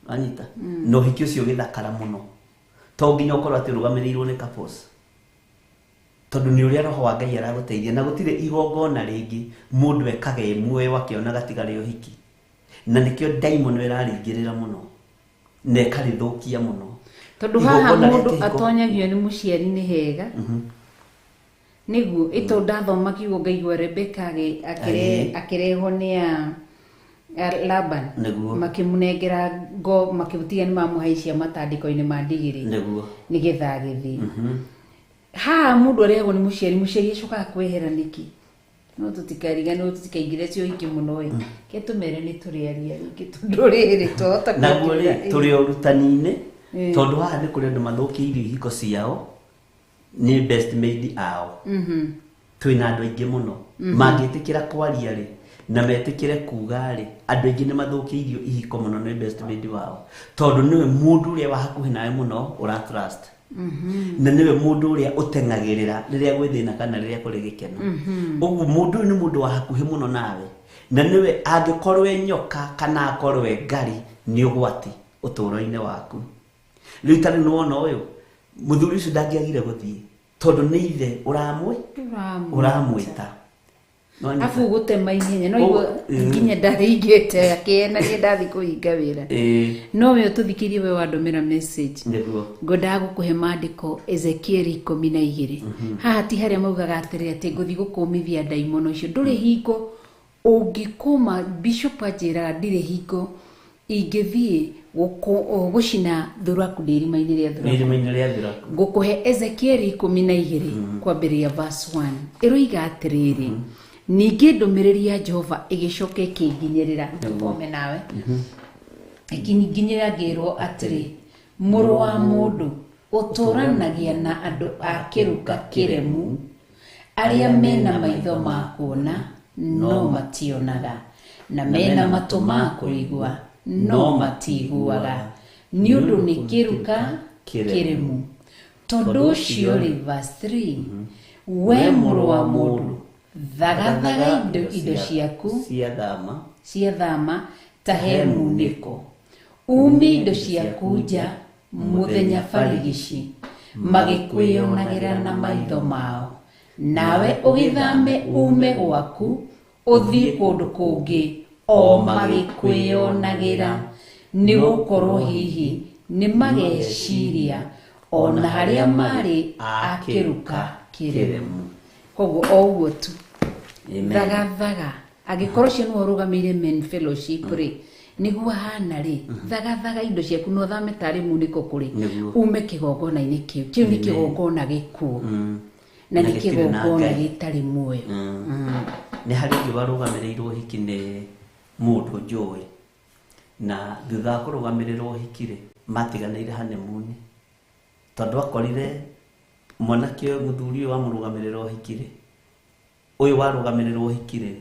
anyita na ũhiki ũcio ũgĩthakara mũno. To nginya ũkorwo atĩ ũrũgamĩrĩirwo nĩ couples, tondũ nĩ ũrĩa roho wa Ngai aragũteithia, na gũtirĩ igongona rĩngĩ mũndũ ekaga e muoyo akĩonaga tiga rĩ ũhiki, na nĩkĩo ndaimono ĩrarĩingĩrĩra mũno na ĩkarĩthũkia mũno. Tondũ haha Igongona rĩa mũndũ kĩhiko- atonyagio nĩ mũciari nĩ hega nĩguo ĩto ndathoma kiugo ngaigua Rebeka akĩrehwo nĩ a Laban. Nĩguo. Makĩmũnengera ngo makĩmũtiga nĩ mamũhaicia matandĩko-inĩ ma ndigiri nĩgetha agĩthiĩ. Haha mũndũ arehagwo nĩ mũciari, mũciari acokaga kwehera nĩkĩ? No tũtikariganĩrwo, tũtikaingĩre cio ingĩ mũno ĩ, ke tũmere nĩ tũrĩaria rĩngĩ tondũ rĩrĩ twahota Naguo rĩ kuongerera- tũrĩ ũrutani-inĩ, Ĩĩ. tondũ haha nĩ kũrĩ andũ mathũkĩirio ihiko ciao nĩ best maid ao. Twĩna andũ aingĩ mũno mangĩtĩkĩra kwaria rĩ na metĩkĩre kuga rĩ, andũ aingĩ nĩ mathũkĩirio ihiko mũno nĩ best maid wao, tondũ nĩwe mũndũ ũrĩa wa hakuhĩ nawe mũno ũra trust, na nĩwe mũndũ ũrĩa ũteng'agĩrĩra rĩrĩa gwĩ thĩna kana rĩrĩa kũrĩ gĩkeno. Ũguo mũndũ ũyũ nĩ mũndũ wa hakuhĩ mũno nawe, na nĩwe angĩkorwo e nyoka kana akorwo e ngari nĩ ũgwati ũtũũro-inĩ waku. Rĩu ta rĩu nĩwona ũyũ mũthuri ũcio ndangĩagire gũthiĩ tondũ nĩ ithe ũramwĩta. Nĩwanyita? Abu gũtema ihenya no igua nginya ndarĩingĩte akĩena niĩ ndathiĩ kũhinga wĩra. No we ũtũthikĩrie, we wandũmĩra message, Nĩguo. ngwendaga gũkũhe maandĩko Ezekieli 12. Haha ti harĩa maugaga atĩrĩ atĩ ngũthiĩ gũkũmithia ndaimono icio, ndũrĩ hingo ũngĩkũma. Bishop anjĩraga ndirĩ hingo ingĩthiĩ gũcina thuraku ndĩ irima-inĩ rĩa thuraku. Irima-inĩ rĩa thuraku. Ngũkũhe Ezekieli 12 kwambĩrĩria verse 1, ĩroiga atĩrĩrĩ, ningĩ ndũmĩrĩri ya Jehova ĩgĩcoka ĩkĩnginyĩrĩra. Tũthome nawe. Ĩkĩnginyĩrĩra ngĩrwo atĩrĩ, mũrũ wa mũndũ, ũtũranagia na andũ a kĩruka kĩremu, arĩa mena maitho ma kuona no mationaga, na mena matũ ma kũigua no matiguaga, nĩ ũndũ nĩ kĩruka kĩremu. Tondũ ũcio rĩ, verse 3, we mũrũ wa mũndũ, thagathaga indo ciaku cia thama cia thama ta he munĩko, umie indo ciaku nja mũthenya barigici magĩkwĩonagĩra na maitho mao, nawe ũgĩthame ume gwaku ũthiĩ kũndũ kũngĩ o magĩkwĩonagĩra, nĩ gũkorwo hihi nĩ mageciria ona harĩa marĩ a kĩruka kĩremu. Koguo o ũguo tu. Amen. Thagathaga, angĩkorwo ũcio nĩwe ũrũgamĩire men fellowship rĩ, nĩguo hana rĩ, thagathaga indo ciaku na ũthame tarĩ munĩko kũrĩ Nĩguo. ume kĩgongona-inĩ kĩu. Kĩu nĩ kĩgongona gĩkuũ na Na nĩ gĩtirĩ na kĩgongona Ngai. gĩtarĩ muoyo. Nĩ harĩ ũngĩ warũgamĩrĩirwo ũhiki nĩ mũndũ njũĩ, na thutha wa kũrũgamĩrĩrwo ũhiki rĩ, matiganĩire honeymoon, tondũ akorire mwanake ũyũ, mũthuri ũyũ wamũrũgamĩrĩra ũhiki rĩ, ũyũ warũgamĩrĩrwo ũhiki rĩ,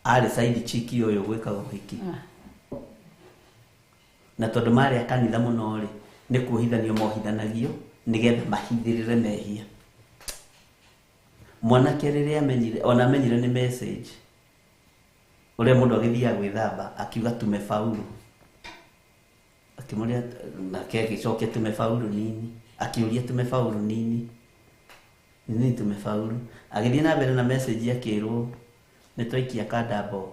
arĩ side chick ũyũ gwĩkaga ũhiki. Na tondũ marĩ a kanitha mũno rĩ, nĩ kuohithanio mohithanagio nĩgetha mahithĩrĩre mehia. Mwanake rĩrĩa amenyire, ona amenyire nĩ message ũrĩa mũndũ agĩthiaga gwĩthamba, akiuga tumefaulu, akĩmũria nake agĩcokia tumefaulu nini, akĩũria tumefaulu nini, nini tumefaulu. Agĩthiĩ na mbere na message, akĩrwo nĩ twaikia kanda box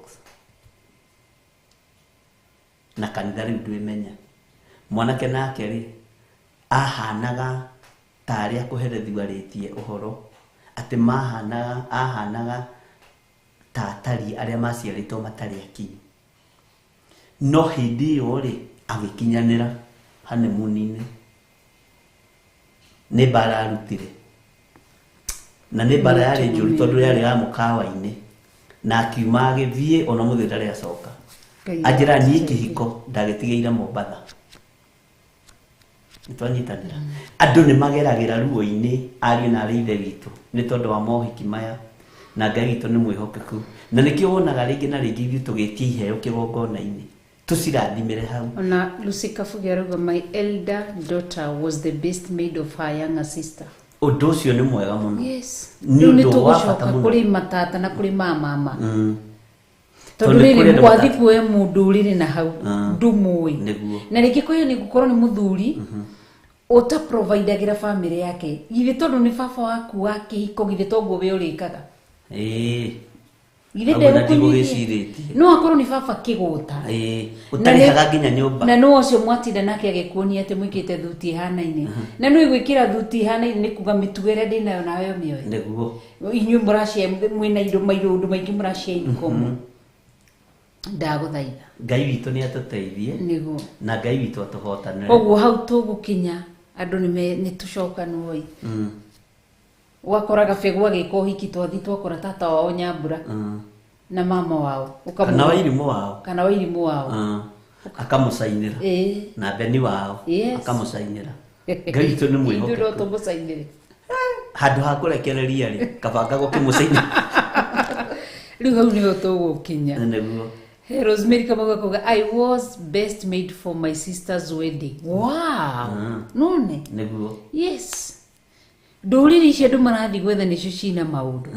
na kanitha rĩu ndwĩmenya. Mwanake nake rĩ, ahanaga tarĩ akũherethio arĩtie ũhoro atĩ mahanaga, ahanaga ta atariĩ arĩa maciarĩtwo matarĩ akinyu, no hĩndĩ ĩyo rĩ, agĩkinyanĩra honeymoon-inĩ. Nĩ mbara arutire na nĩ mbara yarĩ njũru tondũ yarĩ ya mũkawa-inĩ na akiuma agĩthiĩ ona mũthĩ ndarĩ acoka. Anjĩra niĩ kĩhiko ndagĩtigĩire Mombatha. Nĩtwanyitanĩra. Andũ nĩ mageragĩra ruo-inĩ ariũ na arĩ ithe witũ nĩ tondũ wa mohiki maya na Ngai witũ nĩ mwĩhokeku na nĩkĩo wonaga rĩngĩ na rĩngĩ ithuĩ tũgĩtia iheo kĩgongona-inĩ tũcirathimĩre hau. Ona Lucy Kabugi arauga my elder daughter was the best maid of her younger sister. Ũndũ ũcio nĩ mwega mũno. Yes. Nĩ Rĩu nĩ ũndũ wa bata tũgũcoka mũno. kũrĩ matata na kũrĩ mamama. Tondũ Tondũ nĩ kũrĩ rĩrĩ andũ wathi matata. kuoya mũndũ ũrĩrĩ na hau ndũmũĩ. Nĩguo. Na rĩngĩ kwĩyo nĩ gũkorwo nĩ mũthuri ũta providagĩra bamĩrĩ yake. Githĩ tondũ nĩ baba waku wa kĩhiko githĩ toguo we ũrĩkaga. Ĩĩ. Githĩ Hau ona ndegũkũnyihia. ndigũgĩcirĩtie. No akorwo nĩ baba kĩgũta. Ĩĩ. Na Ũtarĩhaga nginya nyũmba. Na no ũcio mwatinda nake agĩkuonia atĩ mwĩkĩte thuti ĩhanaine. Na no ĩgwĩkĩra thuti ĩhanaine nĩ kuga mĩtugo ĩrĩa ndĩnayo nawe ũmĩoe. Nĩguo. Inyuĩ mũracia mwĩna indo maũndũ maingĩ mũracia income. Ndagũthaitha. Ngai witũ nĩ atũteithie Nĩguo. na Ngai witũ atũhotanĩre. Koguo hau tũgũkinya andũ nĩ tũcokanwo ĩ. Ũgakora Gabegũ agĩka ũhiki twathi twakora tata wao Nyambura na mama wao. Kana wairimũ wao. Kana wairimũ wao. Akamũcainĩra. Ĩĩ. Na Beni wao. Yes. Akamũcainĩra. Ngai witũ nĩ Ithuĩ no mwĩhokeku. tũmũcainĩre. Handũ ha kũrekereria rĩ, kabanga gũkĩmũcainĩra. Rĩu hau nĩho tũgũkinya. Nĩguo. Hey, Rosemary Kamau akauga I was best made for my sister's wedding. Wow. None. Nĩguo. Yes. Ndũrĩrĩ icio andũ marathiĩ gwetha nĩcio cina maũndũ.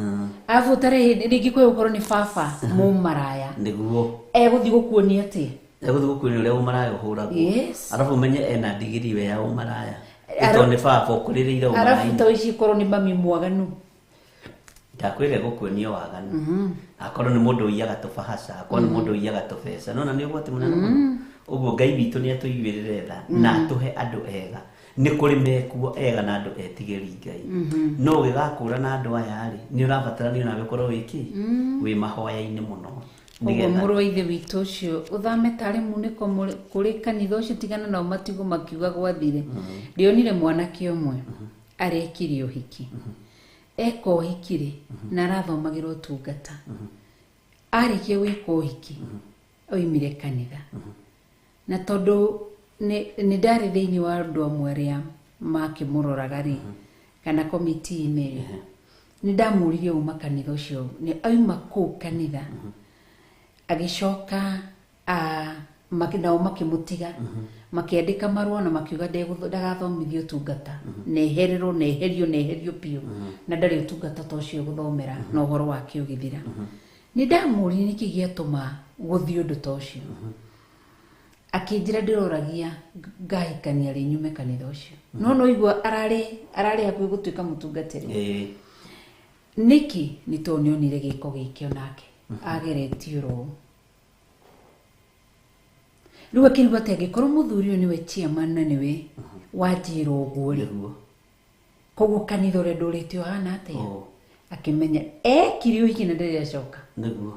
Arabu ũtarĩ hĩndĩ rĩngĩ kwĩ gũkorwo nĩ baba mũmaraya. Nĩguo. Egũthiĩ gũkuonia atĩa? Egũthiĩ gũkuonia ũrĩa ũmaraya ũhũragwo. Yes. Arabu ũmenye ena ndigiri we ya ũmaraya. Tondũ nĩ baba ũkũrĩrĩire Arabu ũmaraya-inĩ. ta ici ikorwo nĩ mami mwaganu. Ndakwĩra gũkuonia waganu. Akorwo nĩ mũndũ ũiyaga tũbahaca, akorwo nĩ mũndũ ũiyaga tũbeca. Nona nĩ ũgwati mũnene mũno. Ũguo Ngai witũ nĩ atũiguĩrĩre tha na atũhe andũ ega. Nĩ kũrĩ mekuo ega na andũ etigĩri Ngai. No ũgĩgakũra na andũ aya rĩ, nĩ ũrabatarania nawe ũkorwo wĩ kĩ? Wĩ mahoya-inĩ mũno. Ũguo Nĩgetha mũrũ wa ithe witũ ũcio ũthame tarĩ munĩko kũrĩ kanitha ũcio tigana nao matigwo makiuga gwathire. Ndĩonire mwanake ũmwe arekire ũhiki. Eka ũhiki rĩ, na arathomagĩra ũtungata. Arĩkia gwĩka ũhiki, oimire kanitha. Na tondũ nĩ ndarĩ thĩinĩ wa andũ amwe arĩa makĩmũroraga rĩ, kana komiti-inĩ rĩ, nĩ ndamũririe auma kanitha ũcio, nĩ auma kũu kanitha, agĩcoka nao makĩmũtiga, makĩandĩka marũa na makiuga ndagathomithio ũtungata, nehererwo, neherio, neherio biũ, na ndarĩ ũtungata ta ũcio gũthomera, na ũhoro wake ũgĩthira. Nĩ ndamũririe nĩkĩ gĩatũma gũthiĩ ũndũ ta ũcio. Akĩnjĩra ndĩroragia ngahikania rĩ nyume kanitha ũcio. No no igua ararĩ hakuhĩ gũtuĩka mũtungatĩri. Nĩkĩ? Nĩ tondũ nĩonire gĩko gĩkĩ onake ageretio ro. Rĩu akĩrigwo atĩ angĩkorwo mũthuri ũyũ nĩwe chairman na nĩwe wanjĩra ũguo rĩ, koguo kanitha ũrĩa ndũrĩte ũhana atĩa? Akĩmenya ekire ũhiki na ndarĩ acoka. Nĩguo.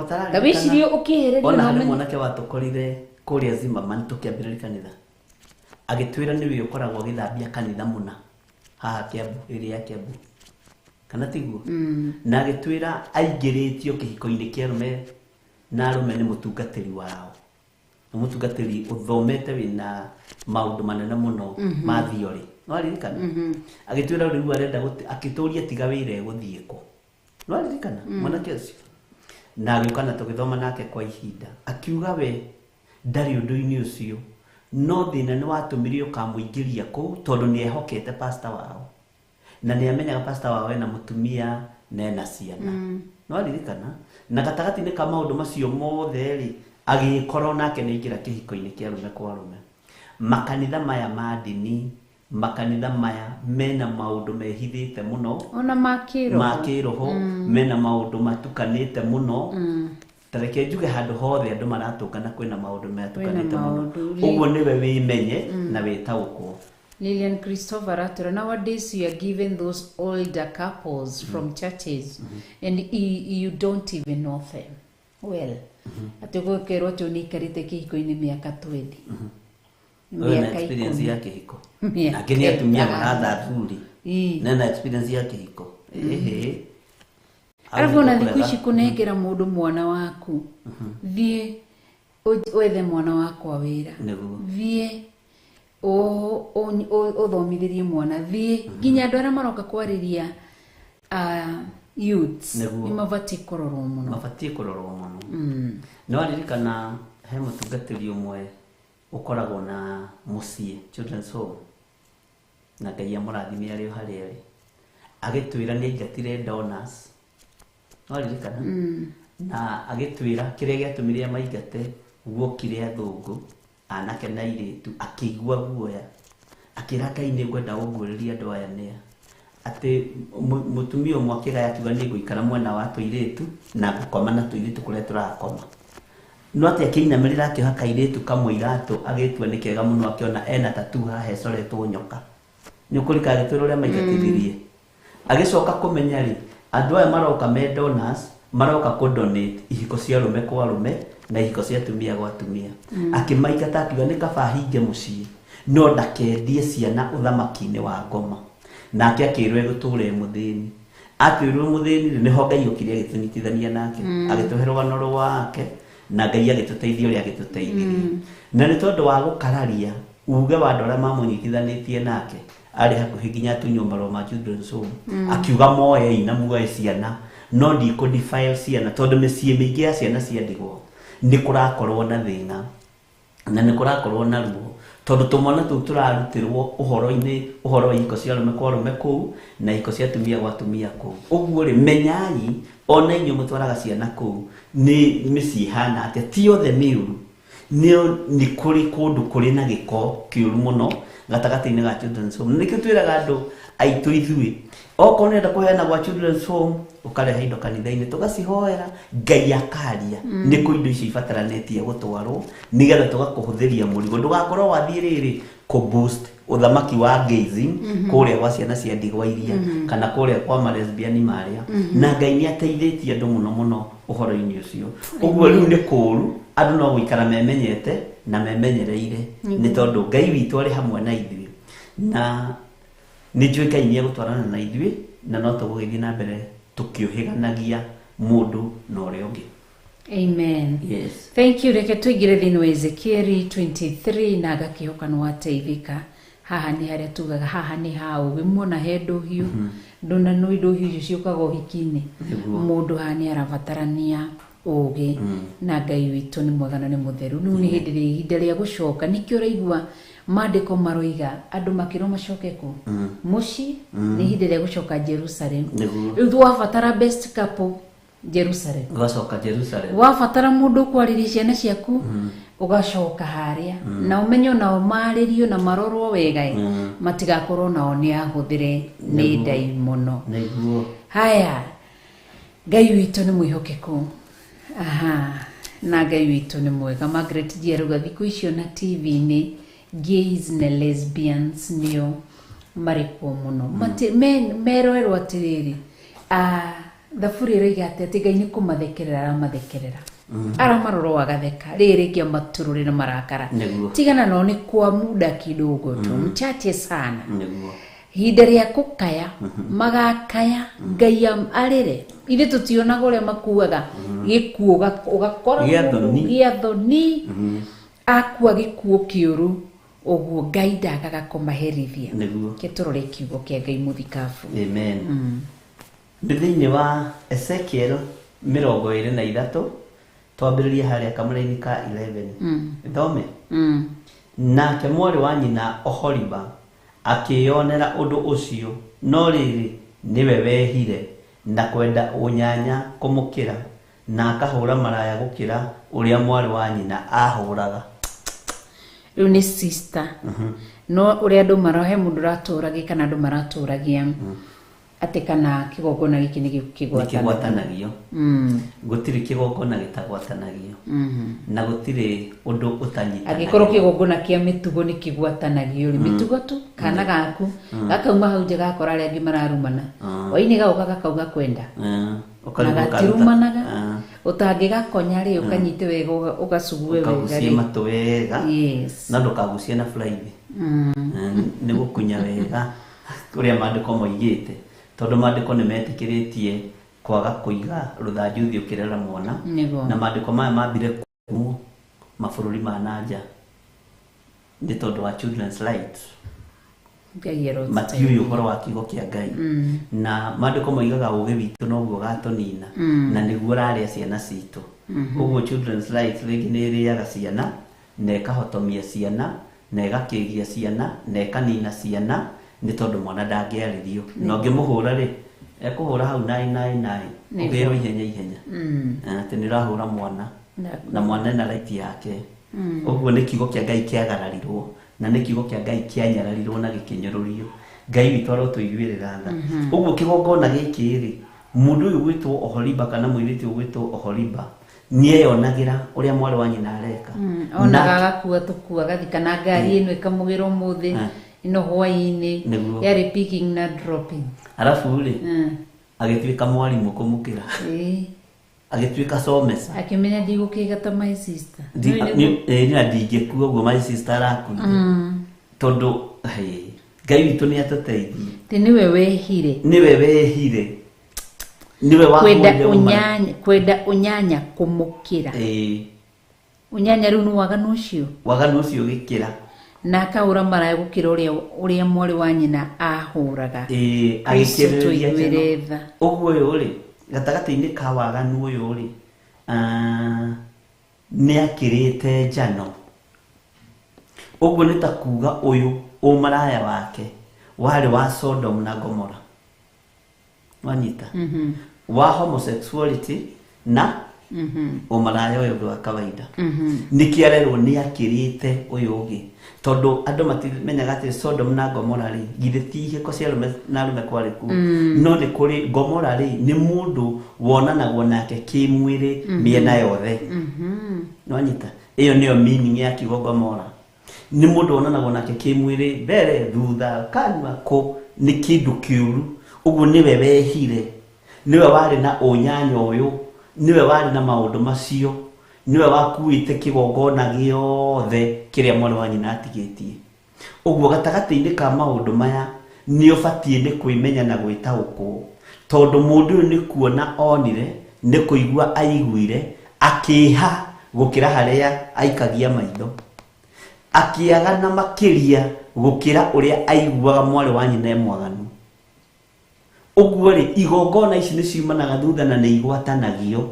Ta wĩcirie ũkĩehererio Ona na harĩ ũmenye- mwanake watũkorire kũrĩa Zimmerman tũkĩambĩrĩria kanitha. Agĩtwĩra nĩwe ũkoragwo agĩthambia kanitha mũna haha Kiambu, ĩrĩa ya Kiambu. Kana tiguo? Na agĩtwĩra aingĩrĩtio kĩhiko-inĩ kĩa arũme na arũme nĩ mũtungatĩri wao. Nĩ mũtungatĩri ũthomete wĩna maũndũ manene mũno ma theory. Nĩwaririkana? Agĩtwĩra rĩu arenda akĩtũria tiga wĩra egũthiĩ kũ. Nĩwaririkana? Mwanake ũcio. Na agĩũka na tũgĩthoma nake kwa ihinda. Akiuga we ndarĩ ũndũ-inĩ ũcio. No thĩna nĩ watũmire ũkamũingĩria kũu tondũ nĩ ehokete pastor wao. Na nĩ amenyaga pastor wao ena mũtumia na ena ciana. Nĩwaririkana? Na gatagatĩ-inĩ ka maũndũ macio mothe rĩ, agĩkorwo nake nĩ aingĩra kĩhiko-inĩ kĩa arũme kwa arũme. Makanitha maya ma ndini, makanitha maya mena maũndũ mehithĩte mũno. Ona ma kĩroho. Ma kĩroho, mena maũndũ matukanĩte mũno. Ta reke njuge handũ hothe andũ maratũngana kwĩna maũndũ matukanĩte mũno. Ũguo nĩwe wĩmenye na wĩtaũkwo. Lillian Christopher Ratura, nowadays you are given those older couples from churches and you don't even know them well. Atĩ ũgũkerwo atĩ nĩ aikarĩte kĩhiko-inĩ mĩaka 20. Ũyũ na Mĩaka experience 10. ya kĩhiko. Mĩaka Nake nĩ atumia 5. maratha athuri. Ii. Nena experience ya kĩhiko. Ĩhĩ. Arabu ona thikũ ici kũnengera mũndũ mwana waku, thiĩ wethe mwana wakwa wĩra, Nĩguo. thiĩ ũthomithĩrie mwana, thiĩ nginya andũ arĩa maroka kwarĩria youths Nĩguo. nĩ mabatiĩ kũrorwo mũno. Mabatiĩ kũrorwo mũno. Nĩ waririkana he mũtungatĩri ũmwe ũkoragwo na mũciĩ Children's Home, na Ngai amũrathime arĩ o harĩa arĩ, agĩtwĩra nĩ aingatire donors. Nĩ waririkana? Na agĩtwĩra kĩrĩa gĩatũmire amaingate, guokire athũngũ anake na airĩtu, akĩigua guoya, akĩra Ngai nĩ ngwenda ũnguũrĩrie andũ aya nĩa. Atĩ mũtumia ũmwe akĩgaya akiuga nĩ ngũikara mwena wa tũirĩtu na ngũkoma na tũirĩtu kũrĩa tũrakoma. No atĩ akĩinamĩrĩra akĩoha kairĩtu kamwe iratũ, agĩtua nĩ kega mũno, akĩona ena tattoo haha ĩcoretwo nyoka. Nĩ ũkũrika agĩtwĩra ũrĩa maingatithirie. Agĩcoka kũmenya rĩ, andũ aya maroka me donors, maroka kũ donate ihiko cia arũme kwa arũme na ihiko cia atumia gwa atumia. Akĩmaingata akiuga nĩ kaba ahinge mũciĩ no ndakendie ciana ũthamaki-inĩ wa ngoma. Nake akĩrwo egũtũra e mũthĩni. Atwĩrwo mũthĩni rĩ, nĩho Ngai okire agĩtũnyitithania nake, agĩtũhe rũgano rwake, na Ngai agĩtũteithia ũrĩa agĩtũteithirie. Na nĩ tondũ wa gũkararia uge wa andũ arĩa mamũnyitithanĩtie nake, arĩ hakuhĩ nginya atunywo marũa ma Children's Home, akiuga moei na muoe ciana, no ndikũ defile ciana, tondũ mĩciĩ mĩingĩ ya ciana cia ndigwa nĩ kũrakorwo na thĩna na nĩ kũrakorwo na ruo, tondũ tũmwana tũu tũrarutĩrwo ũhoro-inĩ, ũhoro wa ihiko cia arũme kwa arũme kũu na ihiko cia atumia gwa atumia kũu. Ũguo rĩ, menyai ona inyuĩ mũtwaraga ciana kũu nĩ mĩciĩ ĩhana atĩa, ti othe mĩũru, nĩ kũrĩ kũndũ kũrĩ na gĩko kĩũru mũno gatagatĩ-inĩ ga Children's Home. Nĩkĩo twĩraga andũ aitũ ithuĩ, okorwo nĩenda kũheana gwa Children's Home, ũkarehe indo kanitha-inĩ tũgacihoera, Ngai akaria nĩ kũ indo icio ibataranĩtie gũtwarwo, nĩgetha tũgakũhũthĩria mũrigo, ndũgakorwo wathiĩ rĩrĩ kũ boost ũthamaki wa gayism kũrĩa gwa ciana cia ndigwa iria, kana kũrĩa kwa malesbian marĩa. Na Ngai nĩ ateithĩtie andũ mũno mũno ũhoro-inĩ ũcio. Ũguo rĩu nĩ kũũru andũ no gũikara memenyete na memenyereire, nĩ tondũ Ngai witũ arĩ hamwe na ithuĩ, na nĩ njũĩ Ngai nĩ egũtwarana na ithuĩ, na no tũgũgĩthiĩ na mbere tũkĩũhĩganagia mũndũ na ũrĩa ũngĩ. Amen. Yes. Thank you. Reke tũingĩre thĩinĩ wa Ezekieli 23 na ngakĩhoka nĩ wateithĩka. Haha nĩ harĩa tugaga haha nĩ ha ũgĩ, muona he ndũhiũ, ndũna nĩ ndũhiũ icio ciũkaga ũhiki-inĩ. Mũndũ haha nĩ arabatarania ũgĩ, na Ngai witũ nĩ mwega na nĩ mũtheru. Rĩu nĩ hĩndĩ rĩa ihinda rĩa gũcoka, nĩkĩo ũraigua maandĩko maroiga andũ makĩrwo macoke kũ mũciĩ, nĩ ihinda rĩa gũcoka Jerusalem. Rĩu wabatara best couple Jerusalem, ũgacoka Jerusalem, wabatara mũndũ ũkwarĩria ciana ciaku ũgacoka harĩa, na ũmenye onao marĩrio na marorwo wega, matigakorwo nao nĩ ahũthĩre nĩ ndaimono. Nĩguo. Haya, Ngai witũ nĩ mwĩhokeku. Aha, na Ngai witũ nĩ mwega. Margaret G arauga thikũ icio na TV-inĩ gays na lesbians nĩo marĩ kuo mũno. Meroerwo atĩrĩrĩ, thaburi ĩroiga atĩ atĩ Ngai nĩ kũmathekerera aramathekerera, aramarora o agatheka, rĩrĩ rĩngĩ amaturũrĩra marakara. Nĩguo. Tigana nao nĩ kwa muda kidogo tu, mchache sana. Nĩguo. Ihinda rĩa kũkaya magakaya Ngai arĩre, ithuĩ tũtionaga ũrĩa makuaga gĩkuũ, ũgakora Gĩa mũndũ thoni. gĩa thoni akua gĩkuũ kĩũru ũguo, Ngai ndagaga kũmaherithia. Nĩguo. Ke tũrore kiugo kĩa Ngai mũthikabu. Amen. Nĩ thĩinĩ wa Ezekiel 23, twambĩrĩrie harĩa kamũraini ka 11. Thome. Nake mwarĩ wa nyina Oholiba akĩyonera ũndũ ũcio, no rĩrĩ nĩwe wehire na kwenda ũnyanya kũmũkĩra, na akahũra maraya gũkĩra ũrĩa mwarĩ wa nyina ahũraga. Rĩu nĩ sister, no ũrĩa andũ marohe mũndũ ũratũragia kana andũ maratũragia atĩ kana kĩgongona gĩkĩ nĩ Nĩ kĩgwatanagio. kĩgwatanagio. Gũtirĩ kĩgongona gĩtagwatanagio, na gũtirĩ ũndũ ũtanyitanagio. Angĩkorwo kĩgongona kĩa mĩtugo nĩ kĩgwatanagio rĩ, mĩtugo tu kana gaku gakauma hau nja gakora arĩa angĩ mararumana, wainĩ gaũka gakauga kwenda na Ũkarigwo gatirumanaga. Ũtangĩgakonya rĩ, ũkanyite wega, ũgacugue wega Ũkagucie rĩ. Matũ wega. Yes. Na ndũkagucie na buraithi. Nĩ gũkunya wega ũrĩa maandĩko moigĩte, tondũ maandĩko nĩ metĩkĩrĩtie kwaga kũiga rũthanju ũthiũ ũkĩrera mwana. Nĩguo. Na maandĩko maya mambire kumwo mabũrũri ma nanja nĩ tondũ wa children's rights. Ngai arotũteithia. Matiũĩ ũhoro wa kiugo kĩa Ngai, na maandĩko moigaga ũgĩ witũ noguo ũgatũnina, na nĩguo ũrarĩa ciana citũ. Ũguo children's rights rĩngĩ nĩ ĩrĩaga ciana na ĩkahotomia ciana na ĩgakĩgia ciana na ĩkanina ciana, nĩ tondũ mwana ndangĩarĩrio, na ũngĩmũhũra rĩ, ekũhũra hau 999. Ũgĩrwo ihenya ihenya atĩ nĩ ũrahũra mwana. Na mwana ena right yake. Ũguo nĩ kiugo kĩa Ngai kĩagararirwo, na nĩ kiugo kĩa Ngai kĩanyararirwo na gĩkĩnyũrũrio. Ngai witũ arotũiguĩrĩra tha. Ũguo kĩgongona gĩkĩ rĩ, mũndũ ũyũ gwĩtwo Oholiba kana mũirĩtu ũyũ gwĩtwo Oholiba nĩeyonagĩra ũrĩa mwarĩ wa nyina areka. Onaga agakua tũkua agathi, kana ngari ĩno ĩkamũgĩra ũmũthĩ, ĩno hwaĩ-inĩ. Nĩguo. Yarĩ picking na dropping. Arabu rĩ, agĩtuĩka mwarimũ kũmũkĩra. Agĩtuĩka somesa. Akĩmenya ndigũkĩga ta my sister. Nĩũĩ nĩguo? Na ndingĩkua ũguo my sister arakuire, tondũ hey, Ngai witũ nĩ atũteithie. Atĩ nĩwe wehire. Nĩwe wehire, nĩwe kwenda wahũrire ũnyanya, kwenda ũnyanya kũmũkĩra. Ũnyanya rĩu nĩ waganu ũcio. Waganu ũcio gĩkĩra. Na akahũra maraya gũkĩra ũrĩa mwarĩ wa nyina ahũraga. Kristo Agĩkĩrĩrĩria tũiguĩre njano. tha. Ũguo ũyũ rĩ, gatagatĩ-inĩ ka waganu ũyũ rĩ, nĩ akĩrĩte njano. Ũguo nĩ ta kuga ũyũ ũmaraya wake warĩ wa Sodom na Gomora, wanyita, wa homosexuality na ũmaraya ũyũ ũngĩ wa kawaida. Nĩkĩ arerwo nĩ akĩrĩte ũyũ ũngĩ? Tondũ andũ matimenyaga atĩ Sodom na Gomora rĩ, githĩ ti ihĩko cia arũme na arũme kwarĩ kuo? No nĩ kũrĩ Gomora rĩ, nĩ mũndũ wonanagwo nake kĩmwĩrĩ mĩena yothe, nwanyita? Ĩyo nĩyo meaning ya kiugo Gomora, nĩ mũndũ wonanagwo nake kĩmwĩrĩ, mbere, thutha, kanua kũ, nĩ kĩndũ kĩũru. Ũguo nĩwe wehire, nĩwe warĩ na ũnyanya ũyũ, nĩwe warĩ na maũndũ macio, nĩwe wakuĩte kĩgongona gĩothe kĩrĩa mwarĩ wa nyina atigĩtie. Ũguo gatagatĩ-inĩ ka maũndũ maya nĩ ũbatiĩ nĩ kwĩmenya na gwĩtaũkwo, tondũ mũndũ ũyũ nĩ kuona onire, nĩ kũigua aiguire, akĩha gũkĩra harĩa aikagia maitho, akĩaga na makĩria gũkĩra ũrĩa aiguaga mwarĩ wa nyina e mwaganu. Ũguo rĩ, igongona ici nĩ ciumanaga thutha na nĩ igwatanagio,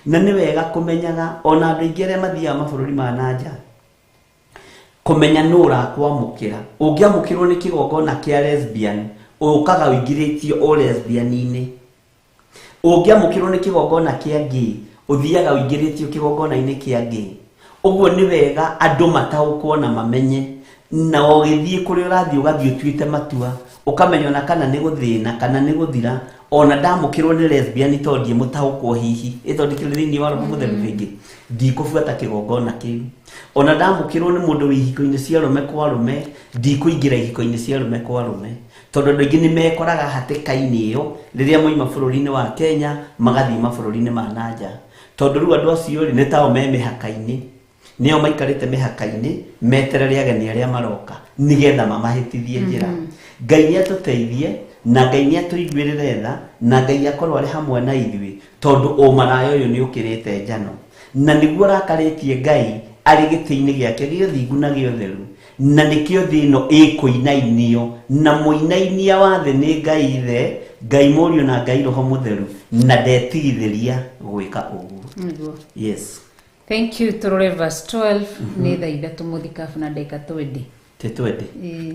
na nĩ wega kũmenyaga ona andũ aingĩ arĩa mathiaga mabũrũri ma nanja kũmenya nũ ũrakwamũkĩra. Ũngĩamũkĩrwo nĩ kĩgongona kĩa lesbian, ũkaga ũingĩrĩtio o lesbian-inĩ. Ũngĩamũkĩrwo nĩ kĩgongona kĩa gay, ũthiaga ũingĩrĩtio kĩgongona-inĩ kĩa gay. Ũguo nĩ wega andũ mataũkwo na mamenye, na ũgĩthiĩ kũrĩa ũrathiĩ ũgathiĩ ũtuĩte matua, ũkamenya ona kana nĩ gũthĩna kana nĩ gũthira. Ona ndamũkĩrwo nĩ lesbian, tondũ ndiĩ mũtaũkwo hihi, ĩ tondũ ndikĩrĩ thĩinĩ wa roho mũtheru, rĩngĩ ndikũbuata kĩgongona kĩu. Ona ndamũkĩrwo nĩ mũndũ wĩ ihiko-inĩ cia arũme kwa arũme, ndikũingĩra ihiko-inĩ cia arũme kwa arũme, tondũ andũ aingĩ nĩ mekoraga hatĩka-inĩ ĩyo rĩrĩa moima bũrũri-inĩ wa Kenya magathiĩ mabũrũri-inĩ ma nanja, tondũ rĩu andũ acio rĩ, nĩ tao me mĩhaka-inĩ, nĩo maikarĩte mĩhaka-inĩ meterere ageni arĩa maroka nĩgetha mamahĩtithie njĩra. Ngai nĩ atũteithie, na Ngai nĩ atũiguĩrĩre tha, na Ngai akorwo arĩ hamwe na ithuĩ, tondũ ũmaraya ũyũ nĩ ũkĩrĩte njano, na nĩguo ũrakarĩtie Ngai arĩ gĩtĩ-inĩ gĩake gĩa ũthingu na gĩa ũtheru, na nĩkĩo thĩ ĩno ĩkũinainio, na mũinainia wa thĩ nĩ Ngai Ithe, Ngai Mũriũ na Ngai Roho Mũtheru, na ndetigithĩria gwĩka ũguo. Nĩguo. Yes. Thank you. Tũrore verse 12. Nĩ thaa 3 mũthikabu na ndagĩka 20. Tĩtwende. Ĩĩ.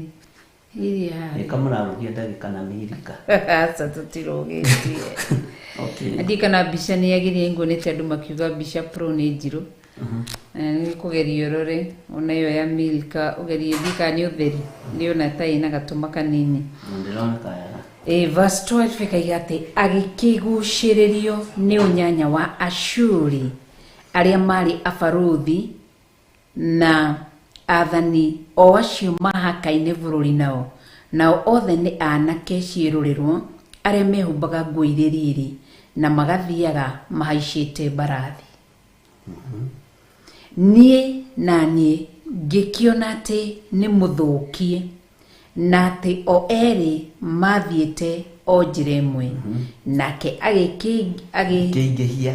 Iria. Ĩka mũrarũgia ndagĩka na mĩrika. Aca, tũtirũgĩtie. Okay. Ndiĩ kana mbica nĩ yagĩrĩire, nguonete andũ makiuga mbica pro nĩ njirũ. Nĩ kũgeria ũrore ona ĩyo ya Milka, ũgerie thiĩ kana nĩ ũtheri, ndĩona ta ĩna gatũma kanini. Ndĩrona kaega. Verse 12 ĩkaiga atĩ agĩkĩgucĩrĩrio nĩ ũnyanya wa Ashuri arĩa marĩ abarũthi na athani o acio mahakaine bũrũri nao, nao othe nĩ anake ciĩrorerwo arĩa mehumbaga nguo irĩ riri. Na magathiaga mahaicĩte mbarathi. Niĩ na niĩ ngĩkĩona atĩ nĩ mũthũkie na atĩ o erĩ mathiĩte o njĩra ĩmwe. Nake agĩkĩingĩhia.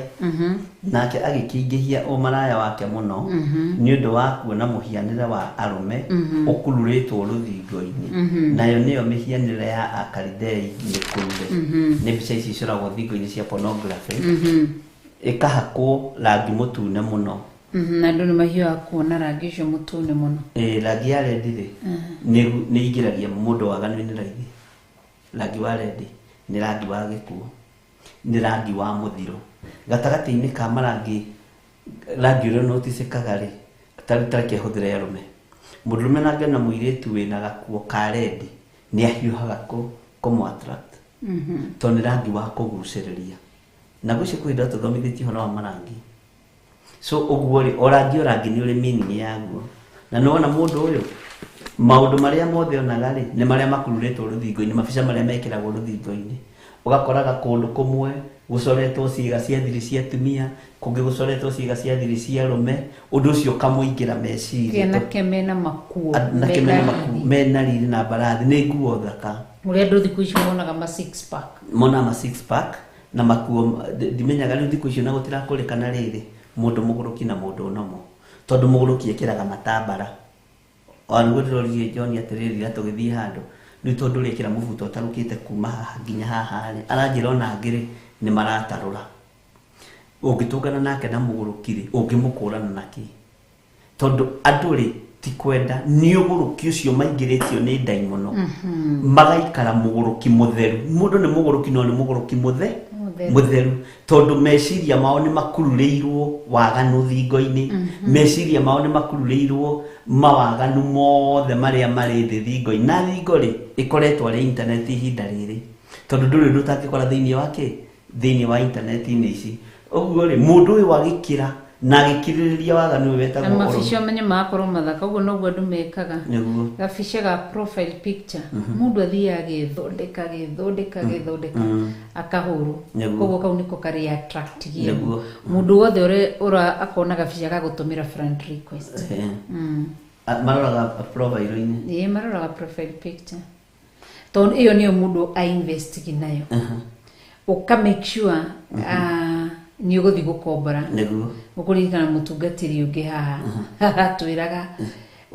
Nake agĩkĩingĩhia ũmaraya wake mũno nĩ ũndũ wa kuona mũhianĩre wa arũme ũkururĩtwo rũthingo-inĩ. Nayo nĩyo mĩhianĩre ya Akalidei mĩkurure. Nĩ mbica ici icoragwo thingo-inĩ cia pornography. Ĩkahakwo rangi mũtune mũno. Na andũ nĩ mahiũhaga kuona rangi ũcio mũtune mũno. Rangi ya rendi rĩ, nĩ ingĩragia mũndũ waganu-inĩ raithi. Rangi wa rendi nĩ rangi wa gĩkuũ, nĩ rangi wa mũthiro. Gatagatĩ-inĩ ka marangi, rangi ũrĩa ũnoticĩkaga rĩ, tareke hũthĩre arũme. Mũndũrũme nake na mũirĩtu wĩna gakuo ka rendi nĩ ahiũhaga kũmũ attract. Tondũ nĩ rangi wa kũgucĩrĩria. Na ngwĩciria kwĩ hĩndĩ tũthomithĩtie ũhoro wa marangi. So ũguo rĩ, o rangi o rangi nĩ ũrĩ meaning yaguo. Na nĩ wona mũndũ ũyũ maũndũ marĩa mothe onaga rĩ, nĩ marĩa makururĩtwo rũthingo-inĩ, mabica marĩa mekĩragwo rũthingo-inĩ. Ũgakoraga kũndũ kũmwe gũcoretwo ciĩga cia thiri cia atumia, kũngĩ gũcoretwo ciĩga cia thiri cia arũme, ũndũ ũcio ũkamũingĩra meciria. Anake mena makuo, anake mena makuo, mena riri na mbarathi, nĩ nguo thaka. Ũrĩa andũ thikũ ici monaga ma six pack. Monaga ma six pack na makuo, ndimenyaga rĩu thikũ icio na gũtirakũrĩkana rĩrĩ, mũndũ mũgũrũki na mũndũ ũnomo. Tondũ mũgũrũki ekĩraga matambara. Ona nĩguo ndĩroririe John atĩrĩrĩ rĩrĩa tũgĩthiĩ handũ, rĩu tondũ ũrekĩra mũbuto ũtarũkĩte kuma haha nginya haha rĩ, aranjĩra ona angĩ rĩ, nĩ maratarũra. Ũngĩtũngana nake na mũgũrũki rĩ, ũngĩmũkũrana na kĩ? Tondũ andũ rĩ, ti kwenda, nĩ ũgũrũki ũcio maingĩrĩtio nĩ ndaimono. Magaikara mũgũrũki mũtheru. Mũndũ nĩ mũgũrũki no nĩ mũgũrũki mũtheru. Tondũ meciria mao nĩ makururĩirwo waganu thingo-inĩ. Meciria mao nĩ makururĩirwo mawaganu mothe marĩa marĩ thĩ thingo-inĩ. Na thingo rĩ, ĩkoretwo arĩ internet ihinda rĩrĩ. Tondũ ndũrĩ ũndũ ũtangĩkora thĩinĩ wa kĩ? Thĩinĩ wa internet-inĩ ici. Ũguo rĩ, mũndũ ũyũ agĩkĩra na agĩkirĩrĩria waganu ũyũ wetagwo Na mabica menye magakorwo mathaka, ũguo noguo andũ mekaga. Nĩguo. Gabica ga profile picture. Mũndũ athiaga agĩthondeka, agĩthondeka, agĩthondeka, akahũrwo. Koguo kau nĩko karĩ attractive. Mũndũ wothe ũrĩa akona gabica ga gũtũmĩra friend request. Maroraga profile-inĩ. Ĩĩ, maroraga profile picture. Tondũ ĩyo nĩyo mũndũ a invest nayo. Ũka make sure nĩ ũgũthiĩ gũkombora. Nĩguo. Ũkũririkana mũtungatĩri ũngĩ haha atwĩraga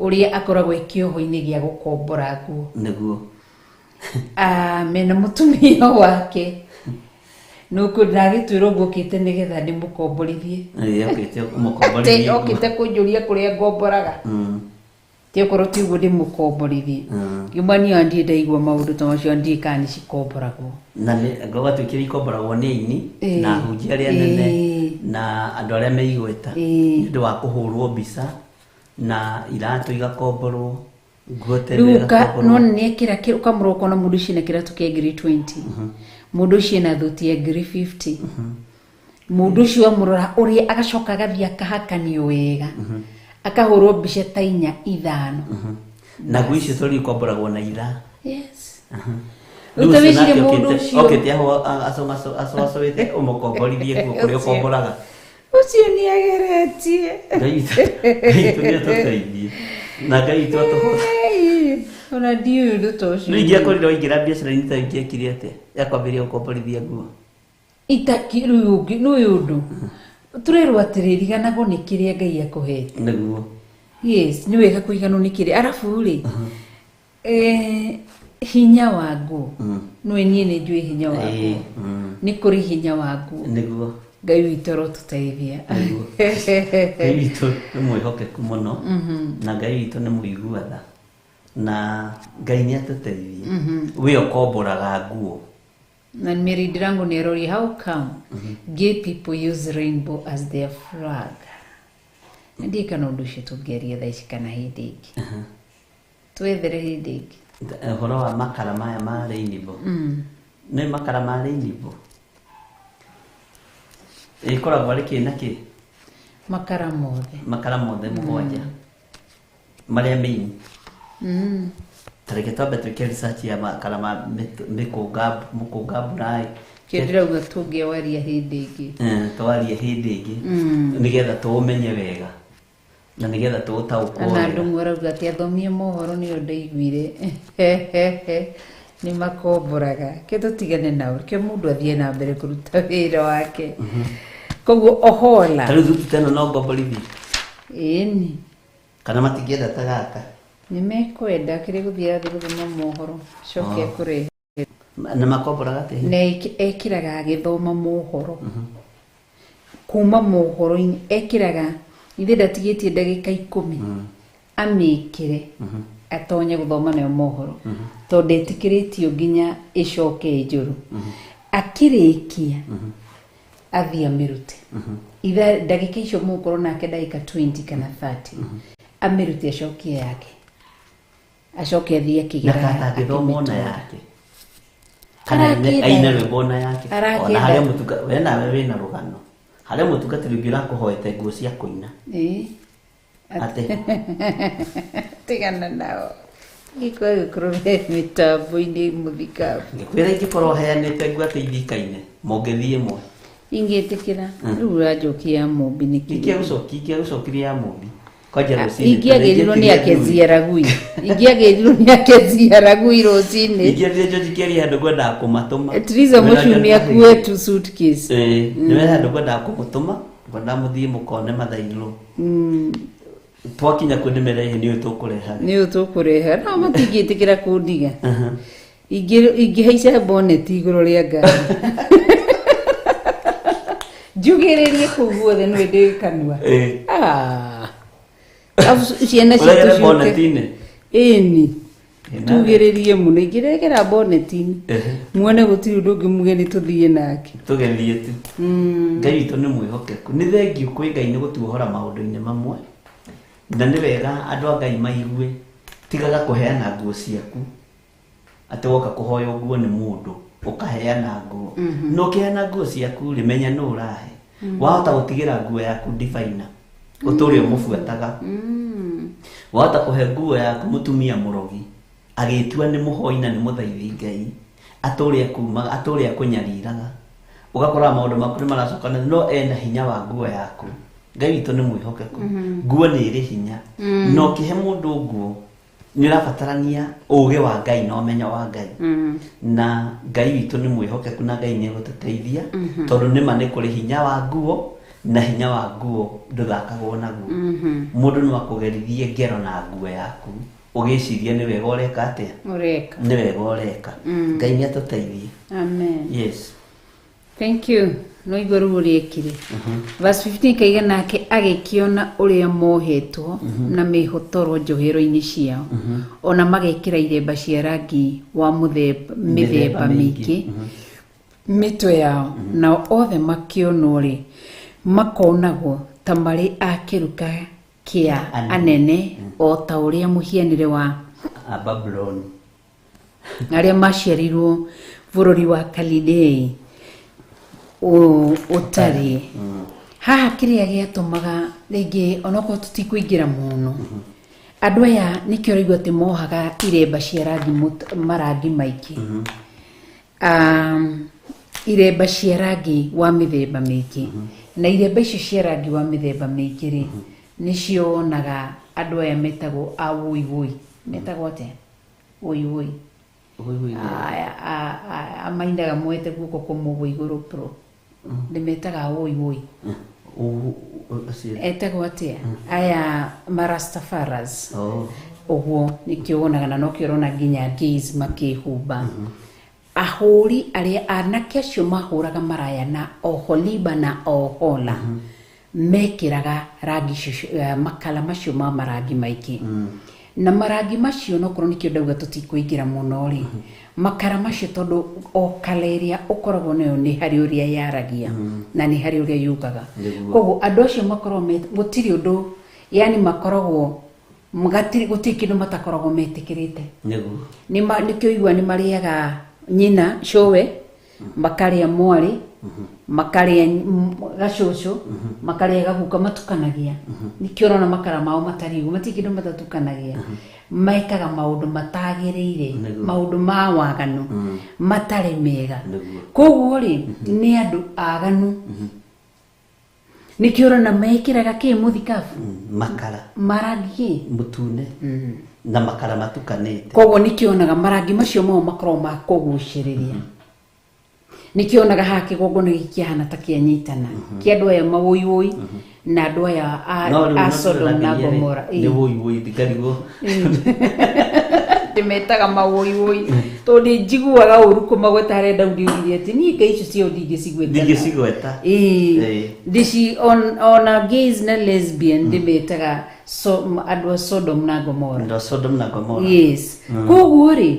ũrĩa akoragwo e kĩoho-inĩ gĩa gũkombora nguo. Nĩguo. Mena mũtumia wake. Ndagĩtwĩra ũguo okĩte nĩgetha ndĩmũkomborithie. Ĩĩ, okĩte ũmũkomborithie. Okĩte kũnjũria kũrĩa ngomboraga. Ti okorwo ti ũguo ndĩmũkomborithie. Ngiuma niĩ ona ndirĩ ndaigua maũndũ ta macio, ndiũĩ kana nĩ cikomboragwo. Na nĩ gũgatuĩkĩra ikomboragwo nĩ aini na ahunjia arĩa anene na andũ arĩa me igweta nĩ ũndũ wa kũhũrwo mbica na iratũ igakomborwo, nguo tene igakomborwo. Rĩu nĩ ekĩra ũkamũrora ũkona mũndũ ũcio ena kĩratũ kĩa ngiri 20, mũndũ ũcio ena thuti ya ngiri 50, mũndũ ũcio wamũrora ũrĩa agacoka agathiĩ akahakanio wega, akahũrwo mbica ta inya ithano. Na nguo icio tondũ ikomboragwo na ithaa. Yes. Rĩu ũcio nake okĩte aho acowete ũmũkomborithie nguo kũrĩa ũkomboraga. Ũcio nĩ ageretie. Ngai witũ nĩ atũteithie. Na Ngai witũ atũhote. Ona ndiũĩ ũndũ ta ũcio. Rĩu ingĩakorire waingĩra biacara-inĩ ta ingĩekire atĩa ya kwambĩrĩria gũkomborithia nguo? Rĩu nĩ ũndũ. Tũrerwo atĩrĩ, riganagwo nĩ kĩrĩa Ngai akũhete. Nĩguo. Yes, nĩ wega kũiganwo nĩ kĩrĩa. Arabu rĩ, hinya wa nguo. Nĩwe niĩ nĩ njũĩ hinya wa nguo. Nĩ kũrĩ hinya wa nguo. Nĩguo. Ngai witũ arotũteithia. Nĩguo. Ngai witũ nĩ mwĩhokeku mũno. Na Ngai witũ nĩ mũigua tha. Na Ngai nĩ atũteithie. We ũkomboraga nguo. Na Mary Ndirango nĩ aroria, how come gay people use rainbow as their flag? Ndiĩ kana ũndũ ũcio tũngĩaria thaa ici kana hĩndĩ ĩngĩ. Twethere hĩndĩ ĩngĩ. Ũhoro wa makara maya ma rainbow. Nĩ makara ma rainbow. Ĩkoragwo arĩ kĩ na kĩ? Makara mothe. Makara mothe mũgwanja. Marĩa main. Tareke twambe twĩke research ya makara ma mĩkũnga mbura Kĩo ndĩrauga tũngĩawaria hĩndĩ ĩngĩ. Twarie hĩndĩ ĩngĩ nĩgetha tũũmenye wega na nĩgetha tũũtaũkwo Ana wega. andũ marauga atĩ athomie mohoro nĩo ndaiguire nĩ makomboraga. Kĩo tũtigane nao, kĩo mũndũ athiĩ na mbere kũruta wĩra wake. Koguo Ohola. Ta rĩu thuti ta ĩno no ngomborithie? Ĩni. Kana matingĩenda ta gaka? Nĩ mekwenda kĩrĩa gũthiĩ athiĩ gũthoma mohoro coke akũrehe. Na makomboraga atĩa? Na ekĩraga agĩthoma mohoro. Kuma mohoro-inĩ ekĩraga ithe ndatigĩtie ndagĩka 10 amĩkĩre atonye gũthoma nayo mohoro tondũ etĩkĩrĩtio nginya ĩcoke njũru. Akĩrĩkia athiĩ amĩrute. Itha ndagĩka icio mũgũkorwo nake ndagĩka 20 kana 30 amĩrute acokie yake acoke athiĩ Na akĩgeraga kata angĩthoma ona akĩmĩtwara. yake kana aine rwĩmbo ona yake ona harĩa mũtunga we nawe wĩna rũgano harĩa mũtungatĩri ũngĩ ũrakũhoete nguo cia kũina. Atĩ Tigana nao gĩkwa gĩkorwo me mĩtambo-inĩ mũthikabu. Ngĩkwĩra ingĩkorwo heanĩte nguo atĩ ithikaine mũngĩthiĩ ĩmwe. Ingĩtĩkĩra rĩu ũranjokia ya Mũmbi nĩkĩ? Ingĩagũcokirie ya Mũmbi kwanja rũcinĩ. Ingĩagĩrirwo nĩ Akezia Ragui. Ingĩagĩrirwo nĩ Akezia Ragui rũcinĩ. Ingĩathire George Kĩaria handũ ngwendaga kũmatũma. Triza Mũcumi akue tu suitcase. Nĩ handũ ngwendaga kũmũtũma, ngwendaga mũthiĩ mũkone mathairũ. Twakinya kũ ndĩmere nĩ ũyũ tũkũreha. Nĩ ũyũ tũkũreha no matingĩtĩkĩra kũndiga. Ingĩhaica boneti igũrũ rĩa ngari njugĩrĩrie kũu guothe nĩ ndĩ kanua. Arabu ciana citũ Ũregere ciũke. boneti-inĩ? Ĩni. Tugĩrĩrie mũno ingĩregera boneti-inĩ muone gũtirĩ ũndũ ũngĩ muge nĩ tũthiĩ nake. Tũgerie tu. Ngai witũ nĩ mwĩhokeku. Nĩ thengiũ kwĩ Ngai nĩ gũtuohora maũndũ-inĩ mamwe. Na nĩ wega andũ a Ngai maigue tigaga kũheana nguo ciaku atĩ woka kũhoywo nguo nĩ mũndũ ũkaheana nguo. Na ũkĩheana nguo ciaku rĩ menya nũ ũrahe. Wahota gũtigĩra nguo yaku ndibaina ũtũre ũmũbuataga. Wahota kũhe nguo yaku mũtumia mũrogi agĩtua nĩ mũhoi na nĩ mũthaithi Ngai atũre akumaga atũre akũnyariraga ũgakora maũndũ maku nĩ maracokana no ena hinya wa nguo yaku. Ngai witũ nĩ mwĩhokeku. Nguo nĩ ĩrĩ hinya. Na ũkĩhe mũndũ nguo nĩ ũrabatarania ũgĩ wa Ngai na ũmenyo wa Ngai. Na Ngai witũ nĩ mwĩhokeku na Ngai nĩ egũtũteithia tondũ nĩma nĩ kũrĩ hinya wa nguo na hinya wa nguo ndũthakagwo naguo. Mũndũ no akũgerithie ngero na nguo yaku ũgĩciria nĩ wega ũreka atĩa? Ũreka. Nĩ wega ũreka. Ngai nĩ atũteithie. Amen. Yes. Thank you. No igua rĩu ũrĩa ekire. Verse 15 kaiga nake agĩkĩona ũrĩa mohetwo na mĩhotoro njohero-inĩ ciao ona magekĩra iremba cia rangi wa mĩthemba mĩingĩ mĩtwe yao nao othe makĩonwo rĩ makonagwo ta marĩ a kĩruka kĩa anene o ta ũrĩa mũhianĩre wa A Babuloni arĩa maciarirwo bũrũri wa Kalidei ũtariĩ. Haha kĩrĩa gĩatũmaga rĩngĩ onokorwo tũtikũingĩra mũno andũ aya nĩkĩo ũraigua atĩ mohaga iremba cia rangi marangi maingĩ. Iremba cia rangi wa mĩthemba mĩingĩ. Na iremba icio cia rangi wa mĩthemba mĩingĩ rĩ nĩcio wonaga andũ aya metagwo a wũi wũi. Metagwo atĩa? Wũi wũi. Aya mainaga moete guoko kũmwe ũguo igũrũ pro. Nĩ metaga wũi wũi. Etagwo atĩa? Aya marastafaras. Ũguo nĩkĩo wonaga na nokĩo ũrona nginya gays makĩhumba. Ahũri arĩa anake acio mahũraga maraya na Oholiba na Ohola mekĩraga rangi icio, makala macio ma marangi maingĩ. Na marangi macio nokorwo nĩkĩo ndauga tũtikũingĩra mũno rĩ makara macio tondũ o kala ĩrĩa ũkoragwo nayo nĩ harĩ ũrĩa yaragia na nĩ harĩ ũrĩa yugaga. Koguo andũ acio makoragwo gũtirĩ ũndũ yani makoragwo gũtirĩ kĩndũ matakoragwo metĩkĩrĩte. Nĩkĩo igua nĩ marĩaga nyina cũwe Makarĩa mwarĩ, makarĩa gacũcũ, makarĩa gaguka, matukanagia. Nĩkĩo ũrona makara mao matariĩ ũguo, matirĩ kĩndũ matatukanagia. Mekaga maũndũ matagĩrĩire, maũndũ ma waganu matarĩ mega. Koguo rĩ, nĩ andũ aganu. Nĩkĩo ũrona mekĩraga kĩ mũthikabu? Makara. Marangi kĩ? Mũtune na makara matukanĩte. Koguo nĩkĩo onaga marangi macio mao makoragwo ma kũgucĩrĩria. Nĩkĩo onaga haha kĩgongona gĩkĩ kĩahana ta kĩanyitana kĩa andũ aya mawũiwũi na andũ aya a, No rĩu a no Sodom na tũranageria rĩ, Gomora. nĩ wũi wũi ndikarigwo. Ndĩmetaga mawũiwũi tondũ nĩ njiguaga ũru kũmagweta harĩa Daudi oigire atĩ niĩ ngai icio ciao ndingĩcigweta. Ndingĩcigweta. Ĩĩ. Ĩĩ. Ndĩci ona gays na lesbian ndĩmetaga andũ a Sodom na Gomora. Andũ a Sodom na Gomora. Yes. Koguo rĩ,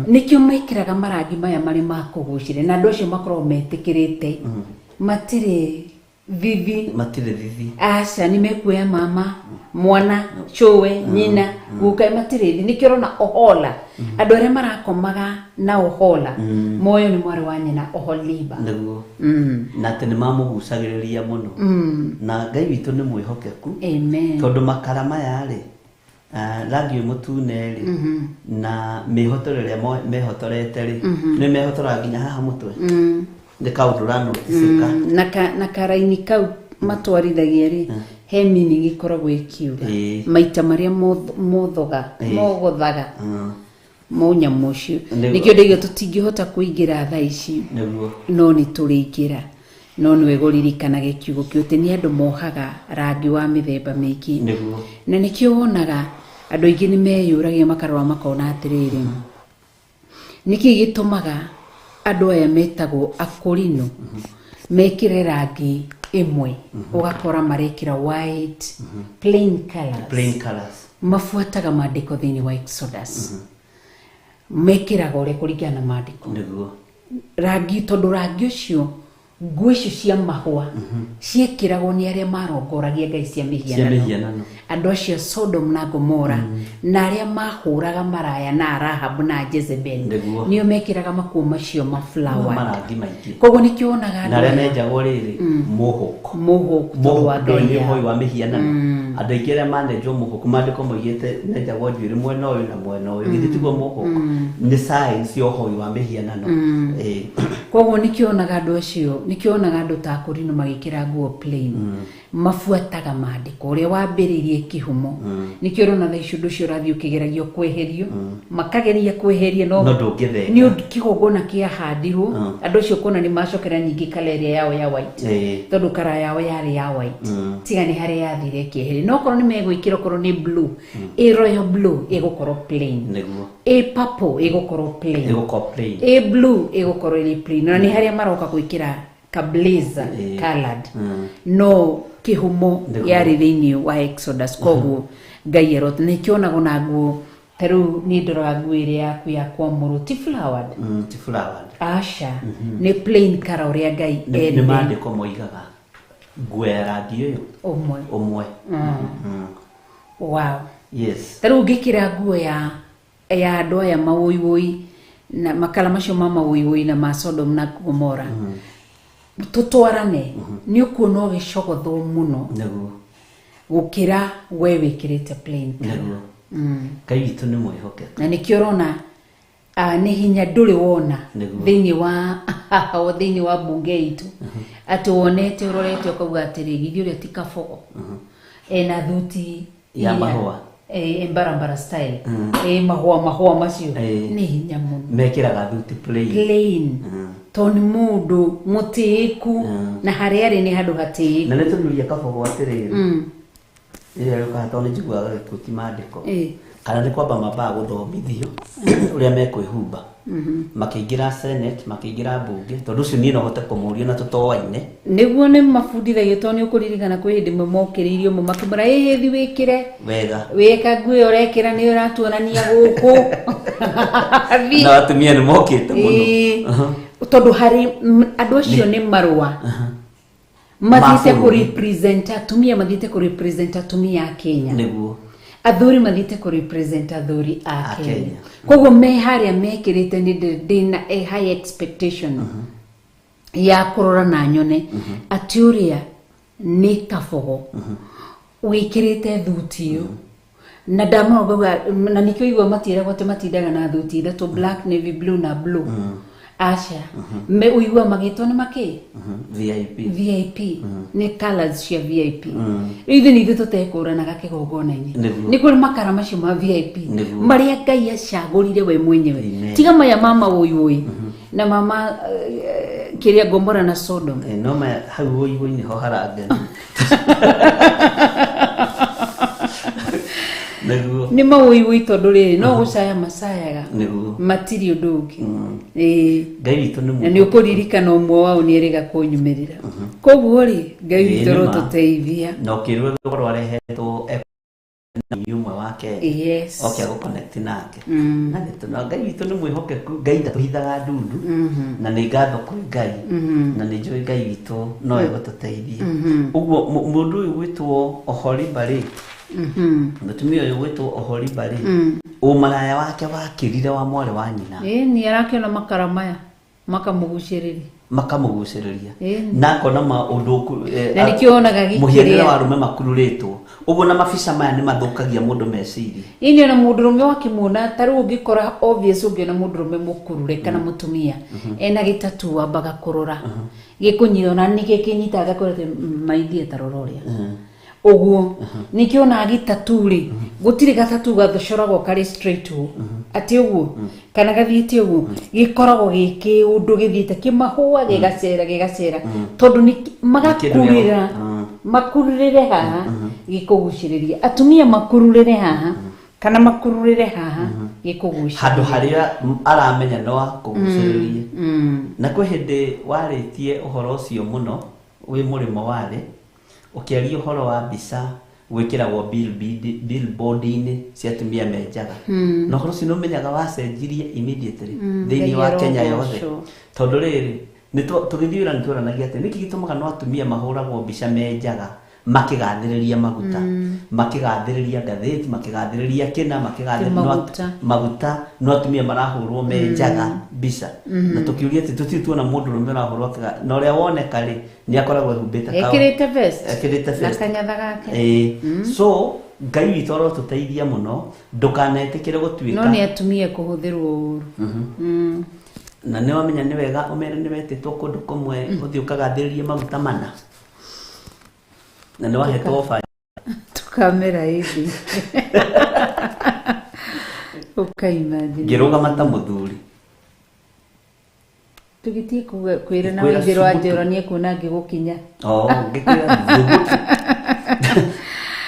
nĩkĩo mekĩraga marangi maya marĩ ma kũgucĩrĩria, na andũ acio makoragwo metĩkĩrĩte, matirĩ thithi. Matirĩ thithi. Aca, nĩ mekuoya mama, mwana, cũwe, nyina, guka, matirĩ thithi. Nĩkĩo ũrona Ohola, andũ arĩa marakomaga na Ohola moyo nĩ mwarĩ wa nyina Oholiba. Nĩguo. Na atĩ nĩ mamũgucagĩrĩria mũno. Na Ngai witũ nĩ mwĩhokeku. Amen. Tondũ makara maya rĩ, rangi ũyũ mũtune rĩ, na mĩhotoro ĩrĩa mehotorete rĩ, nĩ mehotoraga nginya haha mũtwe. Nĩ kaũndũ ũranoticĩka. Na karaini kau matwarithagia rĩ, he meaning ĩkoragwo ĩkiuga. Maita marĩa mothoga, mogothaga mũnyamũ ũcio. Nĩkĩo ndaiga tũtingĩhota kũingĩra thaa ici. No nĩ tũrĩingĩra. No nĩ wega ũririkanage kiugo kĩu atĩ nĩ andũ mohaga rangi wa mĩthemba mĩingĩ. Na nĩkĩo wonaga andũ aingĩ nĩ meyũragia makarora makona atĩrĩrĩ, nĩkĩ gĩtũmaga andũ aya metagwo akũrinũ mekĩre rangi ĩmwe, ũgakora marekĩra white, plain colors. Plain colors. Mabuataga maandĩko thĩinĩ wa Exodus. Mekĩraga ũrĩa kũringana na maandĩko. Rangi, tondũ rangi ũcio, nguo icio cia mahũa ciĩkĩragwo nĩ arĩa marongoragia ngai cia Cia mĩhianano. mĩhianano. Andũ acio a Sodom na Gomora na arĩa mahũraga maraya na Rahabu na Jezebel nĩo mekĩraga makuo macio ma flower. Marangi maingĩ. Koguo nĩkĩo wonaga Na arĩa andũ aya menjagwo rĩrĩ mũhũko. Mũhũko tondũ wa Mũhũko ndũĩ ngai nĩ yao. ũhoi wa mĩhianano. Andũ aingĩ arĩa manenjwo mũhũko, maandĩko moigĩte menjagwo njuĩrĩ mwena ũyũ na mwena ũyũ. Githĩ tiguo mũhũko? Nĩ science ya ũhoi wa mĩhianano. Koguo nĩkĩo wonaga andũ acio, nĩkĩo wonaga andũ ta akũrinũ magĩkĩra nguo plain. Mabuataga maandĩko ũrĩa wambĩrĩirie kĩhumo. Nĩkĩo ũrona thaa ici ũndũ ũcio ũrathiĩ ũkĩgeragio kweherio, makageria kweheria, no No ndũngĩthenga. nĩ ũndũ kĩgongona kĩahandirwo, andũ acio kuona nĩ macokera ningĩ kala ĩrĩa yao ya white. Tondũ kara yao yarĩ ya white. Tiga nĩ harĩa yathire ĩkĩeherio. No okorwo nĩ megwĩkĩra, okorwo nĩ blue, ĩ royal blue ĩgũkorwo plain. Ĩ purple ĩgũkorwo plain. Ĩgũkorwo plain. Ĩ blue ĩgũkorwo ĩrĩ plain. Na nĩ harĩa maroka gwĩkĩra ka blazer colored. No kĩhumo yarĩ thĩinĩ wa Exodus. Koguo Ngai arot na ikĩonagwo na nguo ta rĩu niĩ ndoraga nguo ĩrĩa yaku ya kwamũrwo ti flowered. Ti flowered. Aca, nĩ plain colour ũrĩa Ngai Nĩ endete. maandĩko moigaga nguo ya rangi ũyũ ũmwe. Ũmwe. Wow. Yes. Ta rĩu ũngĩkĩra nguo ya andũ aya mawũiwũi na makara macio ma mawũiwũi na ma Sodom na Gomora, tũtwarane, nĩ ũkuona ũgĩcogothwo mũno gũkĩra we wĩkĩrĩte plain colour. Ngai witũ nĩ mwĩhokeku. Na nĩkĩo ũrona, nĩ hinya ndũrĩ wona thĩinĩ wa bunge itũ atĩ wonete ũrorete ũkauga atĩrĩ, githĩ ũrĩa ti kabogo ena thuti Ya iria- mahũa. Mbarambara style. Mahũa, mahũa macio. Nĩ hinya mũno. Mekĩraga thuti plain. Plain. Tondũ nĩ mũndũ mũtĩĩku, na harĩa arĩ nĩ handũ hatĩĩku. Na nĩ tũruria kabogo atĩrĩrĩ, rĩrĩa rĩũkaga, tondũ nĩ njiguaga gĩkuũ ti maandĩko. Kana nĩ kwamba mambaga gũthomithio ũrĩa mekwĩhumba makĩingĩra senate, makĩingĩra mbunge, tondũ ũcio niĩ no hote kũmũria na tũtoaine. Nĩguo nĩ mabundithagio, tondũ nĩ ũkũririkana kwĩ hĩndĩ ĩmwe mokĩrĩirio ũmwe makĩmwĩra, ĩhĩ thi wĩkĩre wega, wĩka nguo ĩyo ũrekĩra nĩ ũratuonania gũkũ. Thiĩ. Na atumia nĩ mokĩte mũno. Tondũ harĩ andũ acio nĩ marũa mathiĩte Ma bũrũri. kũ represent atumia, mathiĩte kũ represent atumia a Kenya. Athuri mathiĩte kũ represent athuri a A Kenya. Kenya. Koguo me harĩa mekĩrĩte nĩ ndĩna a high expectation. Ya kũrora na nyone atĩ ũrĩa nĩ kabogo wĩkĩrĩte thuti ĩyo na ndamũrora ngauga, na nĩkĩo igua matiĩragwo atĩ matindaga na thuti ithatũ, black, navy blue na blue. Aca, me ũigua magĩtwo nĩ makĩ? VIP. VIP nĩ colors cia VIP. Rĩu ithuĩ nĩ ithuĩ tũtekũranaga kĩgongona-inĩ. Nĩ kũrĩ makara macio ma VIP marĩa Ngai acagũrire we mwenyewe. Amen. Tiga maya mama wũiwũi na mama kĩrĩa Gomora na Sodom. No maya hau ũigũ-inĩ ho harangani nĩguo. Nĩ mawũiwũi tondũ rĩrĩ no gũcaya macayaga. Matirĩ ũndũ ũngĩ. Ĩĩ. Ngai witũ nĩ Na nĩ ũkũririkana ũmwe wao nĩ erĩga kũnyumĩrĩra, koguo rĩ, Ngai witũ Nĩ ma. rotũteithia. Na ũkĩrwo gũkorwo arehetwo ũmwe wa Kenya oke agũconnect nake na nĩ na Ngai witũ nĩ mwĩhokeku. Ngai ndatũhithaga ndundu, na nĩ ngatho kwĩ Ngai, na nĩ njũĩ Ngai witũ no egũtũteithia. Ũguo mũndũ ũyũ gwĩtwo Oholiba rĩ, mũtumia ũyũ gwĩtwo Oholiba rĩ, ũmaraya wake wakĩrire wa mwarĩ wa nyina. Ĩĩ, nĩ arakĩona makara maya makamũgucĩrĩria. Makamũgucĩrĩria. Ĩĩ. Na akona maũndũ Na nĩkĩo wonaga gĩkĩrĩa. Mũhianĩre wa arũme makururĩtwo ũguo na mabica maya nĩ mathũkagia mũndũ meciria. Ĩni, ona mũndũrũme wakĩmuona ta rĩu ũngĩkora obvious, ũngĩona mũndũrũme mũkurure kana mũtumia ena gĩtatu, wambaga kũrora gĩkũnyita, ona nĩ gĩkĩnyitaga ngakwĩra atĩ maithie ta rora ũrĩa ũguo nĩkĩo ona gĩtatu rĩ, gũtirĩ gatatu gathocoragwo karĩ straight ũũ atĩ ũguo kana gathiĩte ũguo, gĩkoragwo gĩ kĩũndũ gĩthiĩte kĩmahũa gĩgacera gĩgacera, tondũ nĩ magakurĩra makururĩre haha gĩkũgucĩrĩria atumia, makururĩre haha kana makururĩre haha gĩkũgucĩrĩria. Handũ harĩa aramenya no akũgucĩrĩrie. Na kwĩ hĩndĩ warĩtie ũhoro ũcio mũno wĩ mũrĩmo wa thĩ, ũkĩaria ũhoro wa mbica gwĩkĩragwo billboard-inĩ cia atumia menjaga, na ũhoro ũcio nĩ ũmenyaga wacenjirie immediately thĩinĩ Ngai wa Kenya yothe. arogocwo. Tondũ rĩrĩ nĩ tũgĩthiĩ wĩra nĩ tuonanagia atĩ nĩkĩ gĩtũmaga no atumia mahũragwo mbica menjaga makĩgathĩrĩria maguta, makĩgathĩrĩria ngathĩti, makĩgathĩrĩria kĩna, makĩgathĩrĩria no Maguta. Maguta, no atumia marahũrwo menjaga mbica, na tũkiuria atĩ tũtirĩ tuona mũndũrũme ũrahũrwo na ũrĩa woneka rĩ nĩ akoragwo ehumbĩte Ekĩrĩte vest. Ekĩrĩte na vest. kanyatha gake. Ĩĩ. So Ngai witũ arotũteithia mũno, ndũkanetĩkĩre gũtuĩka No nĩ atumia kũhũthĩrwo ũru. Na nĩ wamenya nĩ wega ũmere nĩ wetĩtwo kũndũ kũmwe ũthiĩ ũkagathĩrĩrie maguta mana na nĩ wahetwo ofa. Tukamera hivi ukaimagine. Ngĩrũgama ta mũthuri. Tũgĩthiĩ kwĩra na Ngĩkwĩra waithĩrwo wa thubutu. njora nĩ ekuona ngĩgũkinya. Oh, ngĩkwĩra thubutu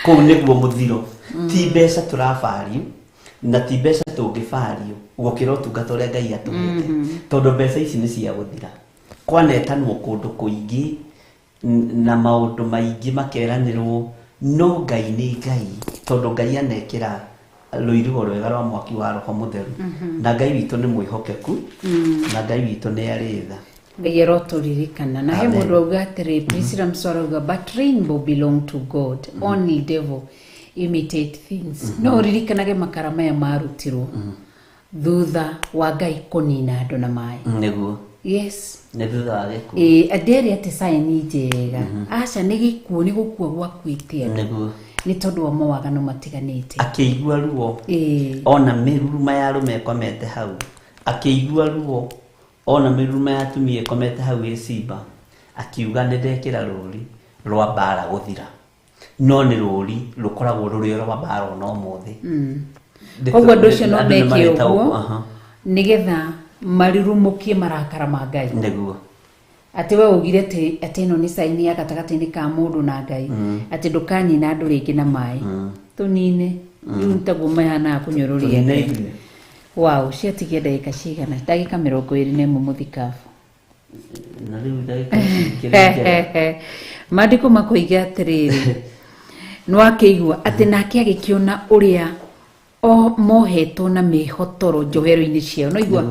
kũu nĩguo mũthiro. Ti mbeca tũrabario na ti mbeca tũngĩbario gũkĩra ũtungata ũrĩa Ngai atũhete, tondũ mbeca ici nĩ cia gũthira. Kwanetanwo kũndũ kũingĩ na maũndũ maingĩ makeranĩrwo, no Ngai nĩ Ngai, tondũ Ngai anekĩra rũirigo rwega rwa mwaki wa Roho Mũtheru, na Ngai witũ nĩ mwĩhokeku, na Ngai witũ nĩ arĩ tha. Ngai arotũririkana na he Amen. mũndũ auga atĩrĩ, Priscilla Msoro auga, "But rainbow belong to God, only devil imitate things." No ũririkanage makara maya marutirwo thutha wa Ngai kũnina andũ na maĩ. Nĩguo. Yes. Nĩ thutha wa gĩkuũ. Ĩĩ, ndere atĩ saini njega, aca, nĩ gĩkuũ, nĩ gũkua gwakuĩte andũ nĩ tondũ wa mawagano matiganĩte. Akĩigua ruo. Ona mĩruruma ya arũme ĩkomete hau, akĩigua ruo. Ona mĩruruma ya atumia ĩkomete hau ĩcimba, akiuga nĩ ndekĩra rũri rwa mbara gũthira, no nĩ rũri rũkoragwo rũrĩ o rwa mbara ona ũmũthĩ. Koguo andũ acio no Andũ nĩ meke mareta ũguo aha. nĩgetha marirumũkie marakara ma Ngai. Atĩ we ugire atĩ ĩno nĩ saini ya gatagatĩ-inĩ ka mũndũ na Ngai, atĩ ndũkanina andũ rĩngĩ na maĩ, tũnine rĩu nĩ taguo mahanaga kũnyũrũria Tũnine Ngai. ithuĩ. Wow, ciatigia ndagĩka cigana? Ndagĩka 21 mũthikabu. Na rĩu ndagĩka ici ikĩrĩ njega. Maandĩko makoiga atĩrĩrĩ, nĩwakĩigua atĩ nake agĩkĩona ũrĩa o mohetwo na mĩhotoro njohero-inĩ ciao, no igua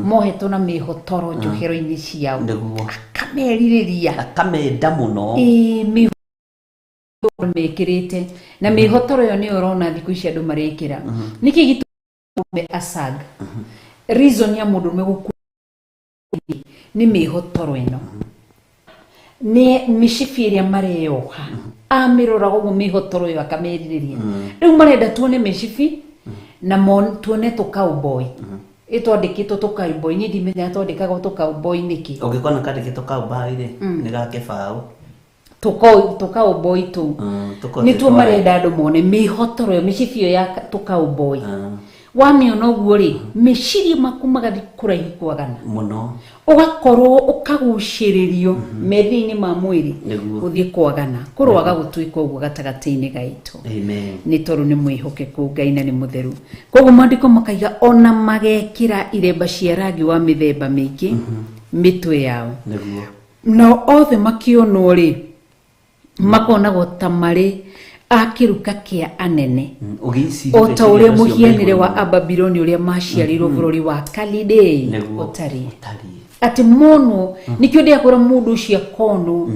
mohetwo na mĩhotoro njohero-inĩ ciao. Akamerirĩria. Akamenda mũno. Ĩĩ, mĩhotoro mekĩrĩte na mĩhotoro ĩyo nĩyo ũrona thikũ ici andũ marekĩra. Nĩkĩ gĩtũme asag reason ya mũndũrũme gũkua nĩ mĩhotoro ĩno? Nĩ mĩcibi ĩrĩa mareyoha amĩroraga ũguo mĩhotoro ĩyo akamĩrirĩria. Rĩu marenda tuone mĩcibi na tuone tũkaũmboi ĩtwandĩkĩtwo tũkaũmboi. Niĩ ndimenyaga twandĩkagwo tũkaũmboi nĩkĩ. Ũngĩkona kandĩkĩtwo kaumboi rĩ, nĩ ga kĩbaũ. Tũkaũmboi tũu nĩtuo marenda andũ mone mĩhotoro ĩyo, mĩcibi ĩyo ya tũkaũmboi. Wamĩona ũguo rĩ, meciria maku magathiĩ kũraihu kwagana mũno, ũgakorwo ũkagucĩrĩrio methĩ-inĩ ma mwĩrĩ gũthiĩ kwagana, kũrwaga gũtuĩka ũguo gatagatĩ-inĩ gaitũ. Nĩ tondũ nĩ mwĩhokeku Ngai na nĩ mũtheru. Koguo maandĩko makaiga ona magekĩra iremba cia rangi wa mĩthemba mĩingĩ mĩtwe yao. Nao othe makĩonwo rĩ, makonagwo ta marĩ a kĩruka kĩa anene, o ta ũrĩa mũhianĩre wa Ababiloni ũrĩa maciarĩirwo bũrũri wa Kalidei ũtariĩ. Atĩ monwo nĩkĩo ndĩakũra mũndũ ũcio akonwo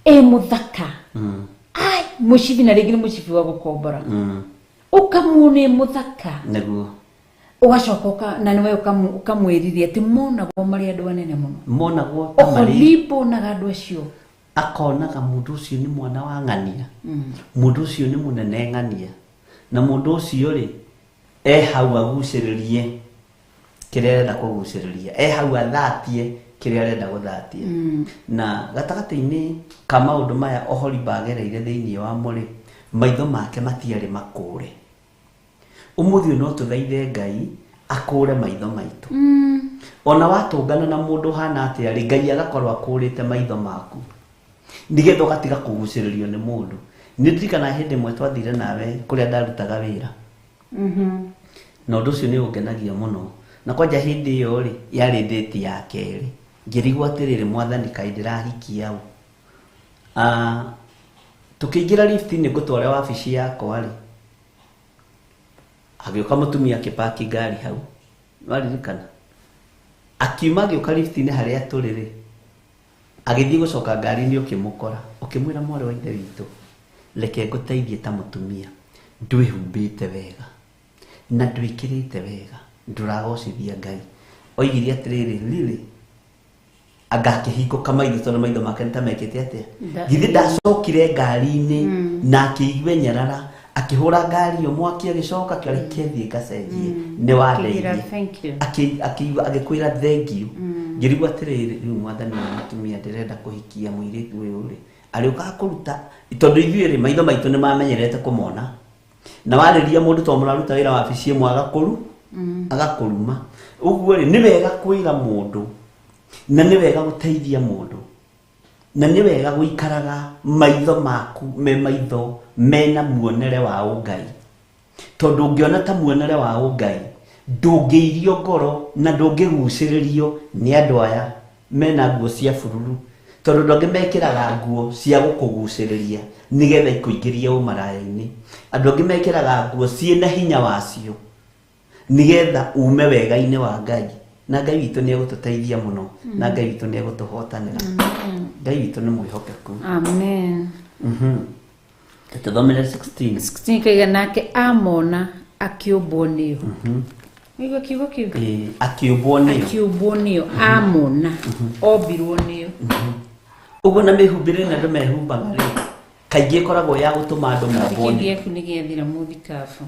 e mũthaka, ai mũcibi, na rĩngĩ nĩ mũcibi wa gũkombora, ũkamuona e mũthaka ũgacoka na nĩwe ũkamwĩriria atĩ monagwo marĩ andũ anene mũno, monagwo ta marĩ oholimbo onaga andũ acio, akonaga mũndũ ũcio nĩ mwana wa ng'ania, mũndũ ũcio nĩ mũnene ng'ania, na mũndũ ũcio rĩ e hau agucĩrĩrie kĩrĩa arenda kũgucĩrĩria, e hau athatie kĩrĩa arenda gũthatia. Na gatagatĩ-inĩ ka maũndũ maya Oholiba agereire thĩinĩ wamo rĩ, maitho make matiarĩ makũre. Ũmũthĩ ũyũ no tũthaithe Ngai akũre maitho maitũ. Ona watũngana na mũndũ ũhana atĩa rĩ, Ngai agakorwo akũrĩte maitho maku nĩgetha ũgatiga kũgucĩrĩrio nĩ mũndũ. Nĩ ndirikanaga hĩndĩ ĩmwe twathire nawe kũrĩa ndarutaga wĩra, na ũndũ ũcio nĩ ũngenagia mũno. Na kwanja hĩndĩ ĩyo rĩ, yarĩ date ya kerĩ, ngĩrigwo atĩrĩrĩ, mwathani kaĩ ndĩrahikia ũ? Tũkĩingĩra lift-inĩ ngũtware wabici yakwa rĩ, agĩũka mũtumia akĩpaki ngari hau, waririkana, akiuma agĩũka lift-inĩ harĩa tũrĩ rĩ, agĩthiĩ gũcoka ngari-inĩ, ũkĩmũkora ũkĩmwĩra, mwarĩ wa ithe witũ, reke ngũteithie ta mũtumia, ndwĩhumbĩte wega na ndwĩkĩrĩte wega, ndũragocithia Ngai. Oigire atĩrĩrĩ, riri anga akĩhingũka maitho, tondũ maitho make nĩ ta mekĩte atĩa, githĩ ndacokire ngari-inĩ na akĩigua nyarara, akĩhũra ngari ĩyo mwaki, agĩcoka akĩreke thiĩ ngacenjie, nĩ wandeithia. Akĩigua agĩkwĩra thank you. Ngĩrigwo atĩrĩrĩ, rĩu mwathani wa mũtumia ndĩrenda kũhikia mũirĩtu ũyũ rĩ, arĩũkaga kũruta, tondũ ithuĩ rĩ, maitho maitũ nĩ mamenyerete kũmona, na warĩria mũndũ tondũ mũraruta wĩra wabici ĩmwe, agakũruma ũguo rĩ, nĩ wega kwĩra mũndũ, na nĩ wega gũteithia mũndũ, na nĩ wega gũikaraga maitho maku me maitho mena muonere wa ũngai, tondũ ũngĩona ta muonere wa ũngai, ndũngĩirio ngoro na ndũngĩgucĩrĩrio nĩ andũ aya mena nguo cia bururu, tondũ andũ angĩ mekĩraga nguo cia gũkũgucĩrĩria nĩgetha ikũingĩrie ũmaraya-inĩ. Andũ angĩ mekĩraga nguo ciĩna hinya wacio nĩgetha ume wega-inĩ wa Ngai. Na Ngai witũ nĩ egũtũteithia mũno, na Ngai witũ nĩ egũtũhotanĩra. Ngai witũ nĩ mwĩhokeku. Amen. Tũthomere 16. 16 kaiga, nake amona akĩũmbwo nĩo. Nĩguo kiugo kĩu? Ĩĩ, akĩũmbwo nĩo. Akĩũmbwo nĩo, amona ombirwo nĩo. Ũguo na mĩhumbĩre ĩno andũ mehumbaga rĩ, kaingĩ ĩkoragwo ya gũtũma andũ mombwo Gĩkĩ nĩo. gĩaku nĩ gĩathira, mũthikabu.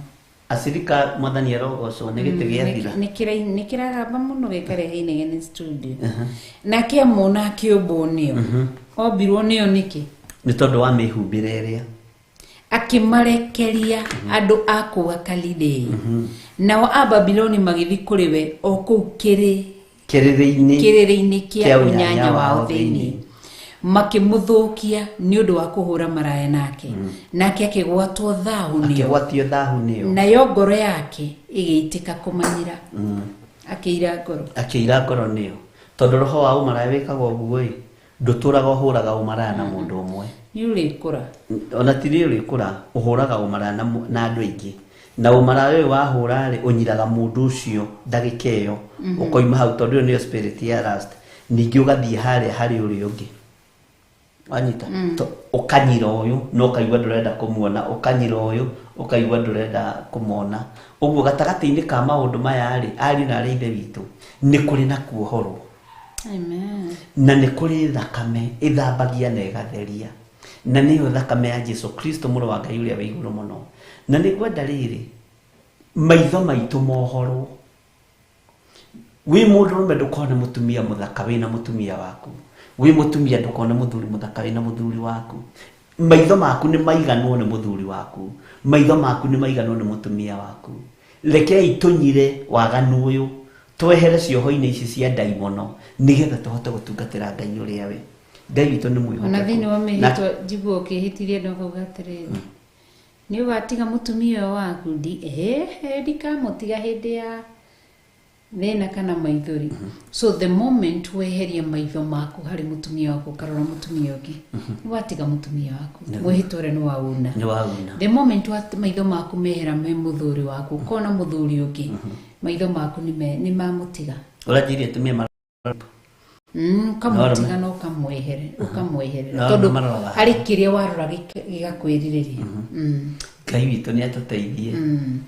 Acirika, mwathani arogocwo, nĩ gĩtĩ gĩathira. Nĩ kĩragamba mũno gĩkarehe inegene studio. Nake amona akĩũmbwo nĩo. Ombirwo nĩo nĩkĩ? Nĩ tondũ wa mĩhumbĩre ĩrĩa. Akĩmarekeria andũ a kũu Akalidei, nao Ababiloni magĩthiĩ kũrĩ we o kũu kĩrĩ Kĩrĩrĩ-inĩ kĩrĩrĩ-inĩ kĩa kĩa ũnyanya wao thĩinĩ, makĩmũthũkia nĩ ũndũ wa kũhũra maraya nake, nake akĩgwatwo thahu nĩo. Akĩgwatio thahu nĩo. Nayo ngoro yake ĩgĩitĩka kũmanyĩra, akĩira ngoro. Akĩira ngoro nĩo, tondũ roho wa ũmaraya wĩkaga ũguo ĩ, ndũtũraga ũhũraga ũmaraya na mũndũ ũmwe. Nĩ ũrĩkũra. Ona ti rĩ ũrĩkũra, ũhũraga ũmaraya na andũ aingĩ, na ũmaraya ũyũ wahũra rĩ, ũnyiraga mũndũ ũcio ndagĩka ĩyo, ũkoima hau, tondũ ĩyo nĩyo spirit ya lust. Ningĩ ũgathiĩ harĩa harĩ ũrĩa ũngĩ, wanyita, ũkanyira ũyũ na ũkaigua ndũrenda kũmuona, ũkanyira ũyũ ũkaigua ndũrenda kũmona. Ũguo gatagatĩ-inĩ ka maũndũ maya rĩ, ariũ na arĩ ithe witũ, nĩ kũrĩ na kuohorwo. Amen. Na nĩ kũrĩ thakame ĩthambagia na ĩgatheria, na nĩyo thakame ya Jesu Kristo mũrũ wa Ngai ũrĩa wĩ igũrũ mũno. Na nĩ ngwenda rĩrĩ maitho maitũ mohorwo. Wĩ mũndũrũme ndũkone mũtumia mũthaka wĩna mũtumia waku, wĩ mũtumia ndũkone mũthuri mũthaka wĩna mũthuri waku. Maitho maku nĩ maiganwo nĩ mũthuri waku, maitho maku nĩ maiganwo nĩ mũtumia waku. Rekei tũnyire waganu ũyũ, twehere cioho-inĩ ici cia ndaimono, nĩgetha tũhote gũtungatĩra Ngai ũrĩa we. Ngai witũ nĩ mwĩhokeku. Ona thĩinĩ wa mĩhĩtwa njiguo ũkĩhĩtithia andũ akauga atĩrĩrĩ, nĩ ũgatiga mũtumia ũyũ waku? Ndikamũtiga hĩndĩ ya thĩna kana maithori. So the moment weheria maitho maku harĩ mũtumia waku ũkarora mũtumia ũngĩ, nĩ watiga mũtumia waku. Mwĩhĩtwa ũrĩa nĩ wauna. Nĩ wauna. The moment maitho maku mehera me mũthuri waku ũkona mũthuri ũngĩ, maitho maku nĩ mamũtiga. Ũranjĩire atumia Ũkamũtiga na ũkamweherera tondũ harĩ kĩrĩa warora gĩgakwĩrirĩria. Ngai witũ nĩ atũteithie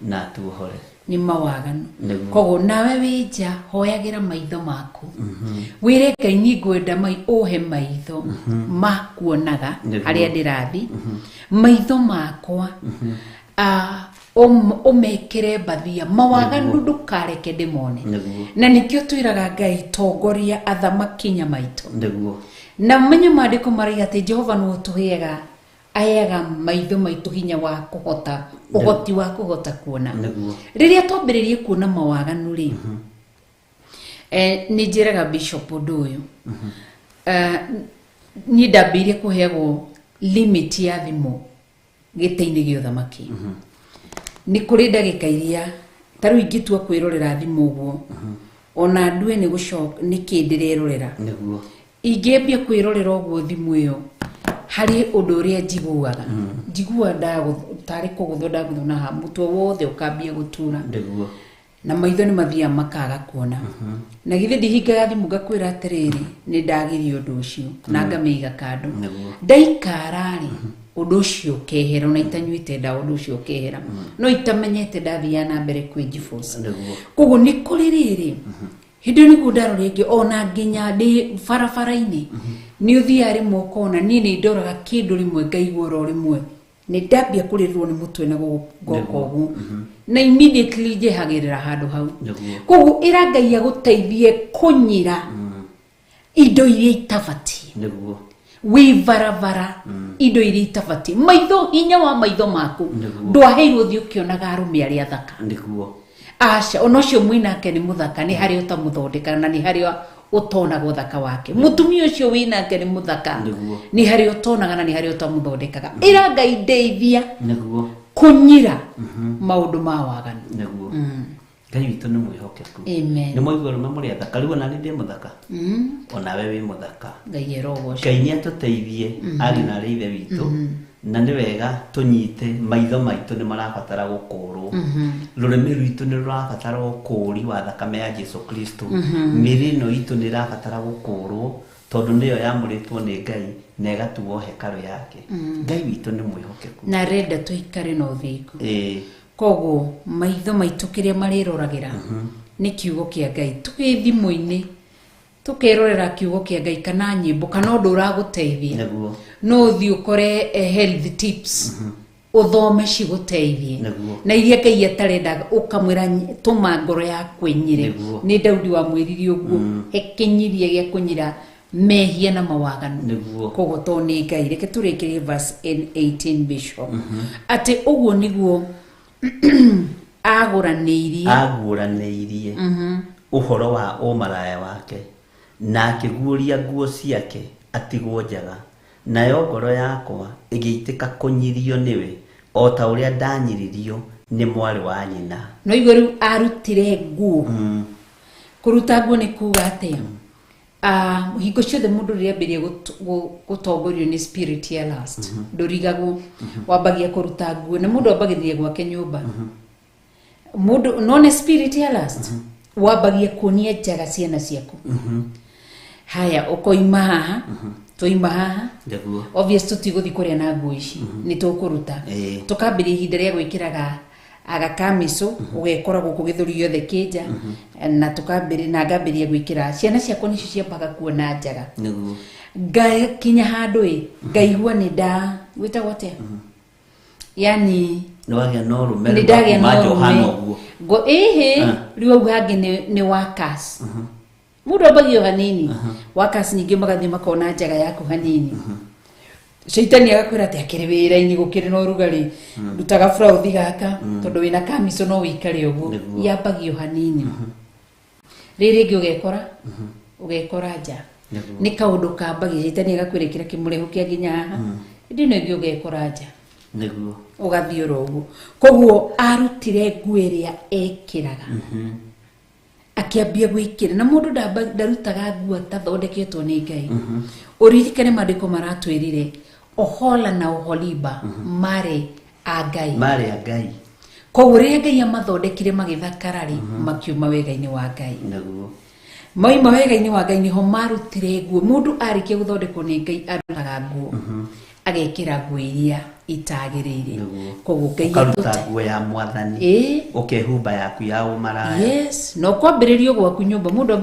na atuohore. Nĩ mawaganu. Koguo nawe wĩ nja hoyagĩra maitho maku. Wĩre Ngai niĩ ngwenda ũhe maitho ma kuonaga harĩa ndĩrathiĩ. Maitho makwa ũmekĩre mbathia mawaganu ndũkareke ndĩmone. Na nĩkĩo twĩraga Ngai tongoria athamaki maitũ. Na menye maandĩko maraiga atĩ Jehova nĩwe ũtũheaga aheaga maitho maitũ hinya wa kũhota ũhoti wa kũhota kuona. Rĩrĩa twambĩrĩrie kuona mawaganu rĩ, nĩ njĩraga Bishop ũndũ ũyũ. Niĩ ndambĩrĩirie kũheagwo limit ya thimũ gĩtĩ-inĩ gĩa ũthamaki. Nĩ kũrĩ ndagĩka iria ta rĩu ingĩtua kwĩrorera thimũ ũguo, ona ndue nĩ gũcoka nĩkĩ ndĩrerorera. Ingĩambia kwĩrorera ũguo thimũ ĩyo harĩ ũndũ ũrĩa njiguaga. Njiguaga tarĩ kũgũthwo ndagũthwo na haha mũtwe wothe ũkambia gũtura. Na maitho nĩ mathiaga makaga kuona. Na githĩ ndihingaga thimũ ngakwĩra atĩrĩrĩ nĩ ndagirio ũndũ ũcio na ngamĩiga kando. Ndaikara rĩ ũndũ ũcio ũkehera ona itanyuĩte ndawa ũndũ ũcio ũkehera. No itamenyete ndathiaga na mbere kwĩnjiboca. Koguo nĩ kũrĩ rĩrĩ hĩndĩ ĩyo nĩguo ndarora ĩngĩ ona nginya ndĩ barabara-inĩ nĩ ũthiaga rĩmwe ũkona niĩ nĩ ndoraga kĩndũ rĩmwe ngaigua oro rĩmwe nĩ ndambia kũrĩrwo nĩ mũtwe na ngoka ũguo na immediately njehagĩrĩra handũ hau. Koguo ĩra Ngai agũteithie kũnyira indo iria itabatiĩ. Wĩ barabara indo iria itabatiĩ. Maitho, hinya wa maitho maku ndwaheirwo ũthiĩ ũkĩonaga arũme arĩa athaka. Aca, ona ũcio mwĩnake nĩ mũthaka, nĩ harĩa ũtamũthondekaga na nĩ harĩa ũtonaga ũthaka wake. Mũtumia ũcio wĩnake nĩ mũthaka, nĩ harĩa ũtonaga na nĩ harĩa ũtamũthondekaga. Ĩra Ngai ndeithia kũnyira maũndũ ma waganu. Ngai witũ nĩ mwĩhokeku. Amen. Nĩ mwaigua arũme mũrĩ athaka, rĩu ona niĩ ndĩ mũthaka. Onawe wĩ mũthaka. Ngai erogocwo. Ngai nĩ atũteithie ariũ na aarĩ a Ithe witũ. Na nĩ wega tũnyite maitho maitũ nĩ marabatara gũkũrwo. Rũrĩmĩ rwitũ nĩ rũrabatara ũkũũri wa thakame ya Jesu Kristo. Mĩĩrĩ ĩno itũ nĩ ĩrabatara gũkũũrwo tondũ nĩyo yamũrĩtwo nĩ Ngai na ĩgatuo hekarũ yake. Ngai witũ nĩ mwĩhokeku. Na arenda tũikare na ũthingu. Koguo maitho maitũ kĩrĩa marĩroragĩra nĩ kiugo kĩa Ngai. Tũgĩ thimũ-inĩ tũkerorera kiugo kĩa Ngai kana nyĩmbo kana ũndũ ũragũteithia. No ũthiĩ ũkore health tips ũthome cigũteithie. Na iria Ngai atarendaga ũkamwĩra tũma ngoro yaku ĩnyire. Nĩ Daudi wamwĩrire ũguo, he kĩnyiria gĩa kũnyira mehia na mawaganu. Koguo to nĩ Ngai. Reke tũrĩkĩrie verse 18 Bishop. Atĩ ũguo nĩguo agũranĩirie ũhoro wa ũmaraya wake na akĩguũria nguo ciake atigwo njaga, nayo ngoro yakwa ĩgĩitĩka kũnyirio nĩwe o ta ũrĩa ndanyiririo nĩ mwarĩ wa nyina. No igua rĩu arutire nguo. Kũruta nguo nĩ kuga atĩa? Hingo ciothe mũndũ rĩrĩa ambĩrĩria gũtongorio nĩ spirit ya lust, ndũrigagwo, wambagia kũruta nguo na mũndũ ambagĩrĩria gwake nyũmba. Mũndũ no nĩ spirit ya lust, wambagia kuonia njaga ciana ciaku. Haya, ũkoima haha, tũima haha. Obvious tũtigũthiĩ kũrĩa na nguo ici, nĩ tũkũruta. Tũkambĩrĩria ihinda rĩa gwĩkĩraga Agakamico ũgekora gũkũ gĩthũri gĩothe kĩnja na tũkambĩrĩria na ngambĩrĩria gwĩkĩra ciana ciakwa nĩcio ciambaga kuona njaga. Nĩguo. Ngakinya handũ ĩ ngaigua nĩ nda gwĩtagwo atĩa, yani nĩ wagĩa na ũrũme nĩ ndagĩa kuma na Johana ũrũme. Ũguo. Ngo ĩhĩ. Ah. Rĩu hau hangĩ nĩ wakas mũndũ ambagia o hanini, wakas ningĩ magathiĩ makona njaga yaku hanini. Caitani agakwĩra atĩ akĩrĩ wĩra-inĩ gũkĩrĩ na ũrugarĩ, rutaga burauthi gaka tondũ wĩna kamico no wĩikare ũguo. Nĩguo. Yambagio hanini, rĩrĩ rĩngĩ ũgekora nja. Nĩguo. Nĩ kaũndũ kambagia caitani agakwĩra ĩkĩra kĩmũrehu kĩa nginya haha, ĩndĩ ĩno ĩngĩ ũgekora nja. Nĩguo. Ũgathiĩ oro ũguo. Koguo arutire nguo ĩrĩa ekĩraga, akĩambia gwĩkĩra na mũndũ ndarutaga nguo atathondeketwo nĩ Ngai. Ũririkane maandĩko maratwĩrire Ohola na Oholiba marĩ a Ngai. Marĩ a Ngai. Koguo rĩrĩa Ngai amathondekire magĩthakara rĩ, makiuma wega-inĩ wa Ngai. Nĩguo. Mauma wega-inĩ wa Ngai nĩho marutire nguo. Mũndũ arĩkia gũthondekwo nĩ Ngai arutaga nguo, agekĩra nguo iria itagĩrĩire. Nĩguo. Koguo Ngai ũkaruta nguo ya mwathani, Ĩĩ. ũkehumba yaku ya ũmaraya. Yes, no kwambĩrĩrio gwaku nyũmba, mũndũ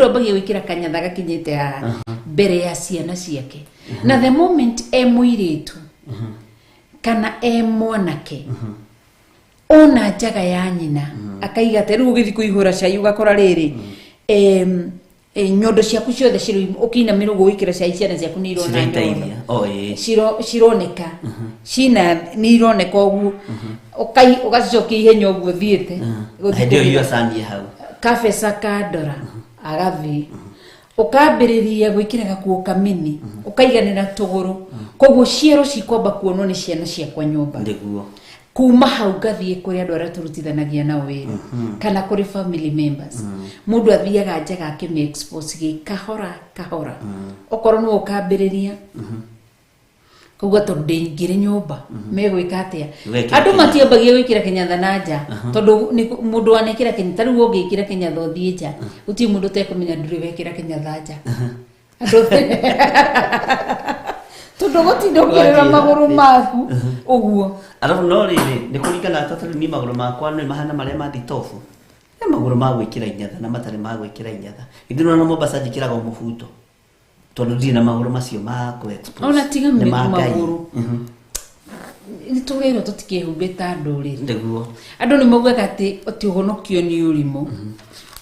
ambagia gwĩkĩra kanyatha gakinyĩte haha mbere ya ciana ciake, na the moment e mũirĩtu kana e mwanake ona njaga ya nyina akaiga atĩ rĩu ũgĩthiĩ kũihũra cai ũgakora rĩrĩ nyondo ciaku ciothe cirĩ ũkĩinamĩra ũguo gwĩkĩra cai, ciana ciaku nĩ irona Ciraita nyondo. iria. O ĩĩ. Cironeka cina nĩ ironeka ũguo. Ũgacicokia ihenya ũguo thiĩte gũthiĩ Hĩndĩ ĩyo kũgĩra. irio canie hau. Kabesa kandora agathiĩ ũkambĩrĩria gwĩkĩra gakuo kamini ũkaiganĩra tũgũrũ, koguo ciero cikwamba kuonwo nĩ ciana ciakwa nyũmba. Nĩguo. Kuma hau ngathiĩ kũrĩ andũ arĩa tũrutithanagia nao wĩra kana kũrĩ family members. Mũndũ athiaga njaga akĩmĩ expose gĩ kahora kahora, okorwo nĩwe ũkambĩrĩria koguo tondũ ndĩingĩrĩ nyũmba megwĩka atĩa? Gwĩkĩra Andũ kĩnyatha. matiambagia gwĩkĩra kĩnyatha na nja tondũ nĩ mũndũ wanekĩra kĩnyatha. Ta rĩu ũngĩkĩra kĩnyatha ũthiĩ nja, gũtirĩ mũndũ ũtekũmenya ndũrĩ wekĩra kĩnyatha nja. Andũ tondũ gũtinda ũkĩrĩra Wathiĩ magũrũ atĩ. maku ũguo. Arabu no rĩrĩ nĩ kũringana ta rĩu niĩ magũrũ makwa nĩ mahana marĩa ma thitobu, he magũrũ ma gwĩkĩra inyatha na matarĩ ma gwĩkĩra inyatha. Ithuĩ nona Mombasa njĩkĩraga o mũbuto tondũ ndirĩ na magũrũ macio ma kũ expose. Ona tiga Nĩ ma Ngai. magũrũ. Nĩ tũrerwo tũtikehumbe ta ndũrĩrĩ. Nĩguo. Andũ nĩ maugaga atĩ ũhonokio nĩ ũrimũ,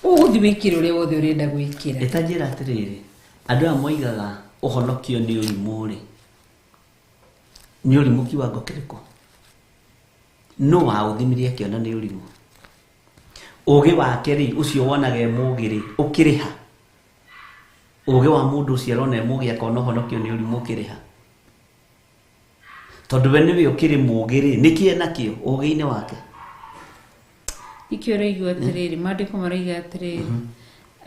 ũgũthiĩ wĩkĩre ũrĩa wothe ũrenda gwĩkĩra. Ĩtanjĩra atĩrĩrĩ, andũ aya moigaga ũhonokio nĩ ũrimũ rĩ, nĩ ũrimũ kiwango kĩrĩkũ? No waũthimirie akĩona nĩ ũrimũ? Ũgĩ wake rĩ, ũcio wonaga e mũgĩ rĩ, ũkĩrĩha? Ũgĩ wa mũndũ ũcio arona e mũgĩ akona ũhonokio nĩ ũrimũ ũkĩrĩha? Tondũ we nĩwe ũkĩrĩ mũgĩ rĩ, nĩkĩ enakĩo ũgĩ-inĩ wake? Nĩkĩo ũraigua atĩrĩrĩ, maandĩko maraiga atĩrĩrĩ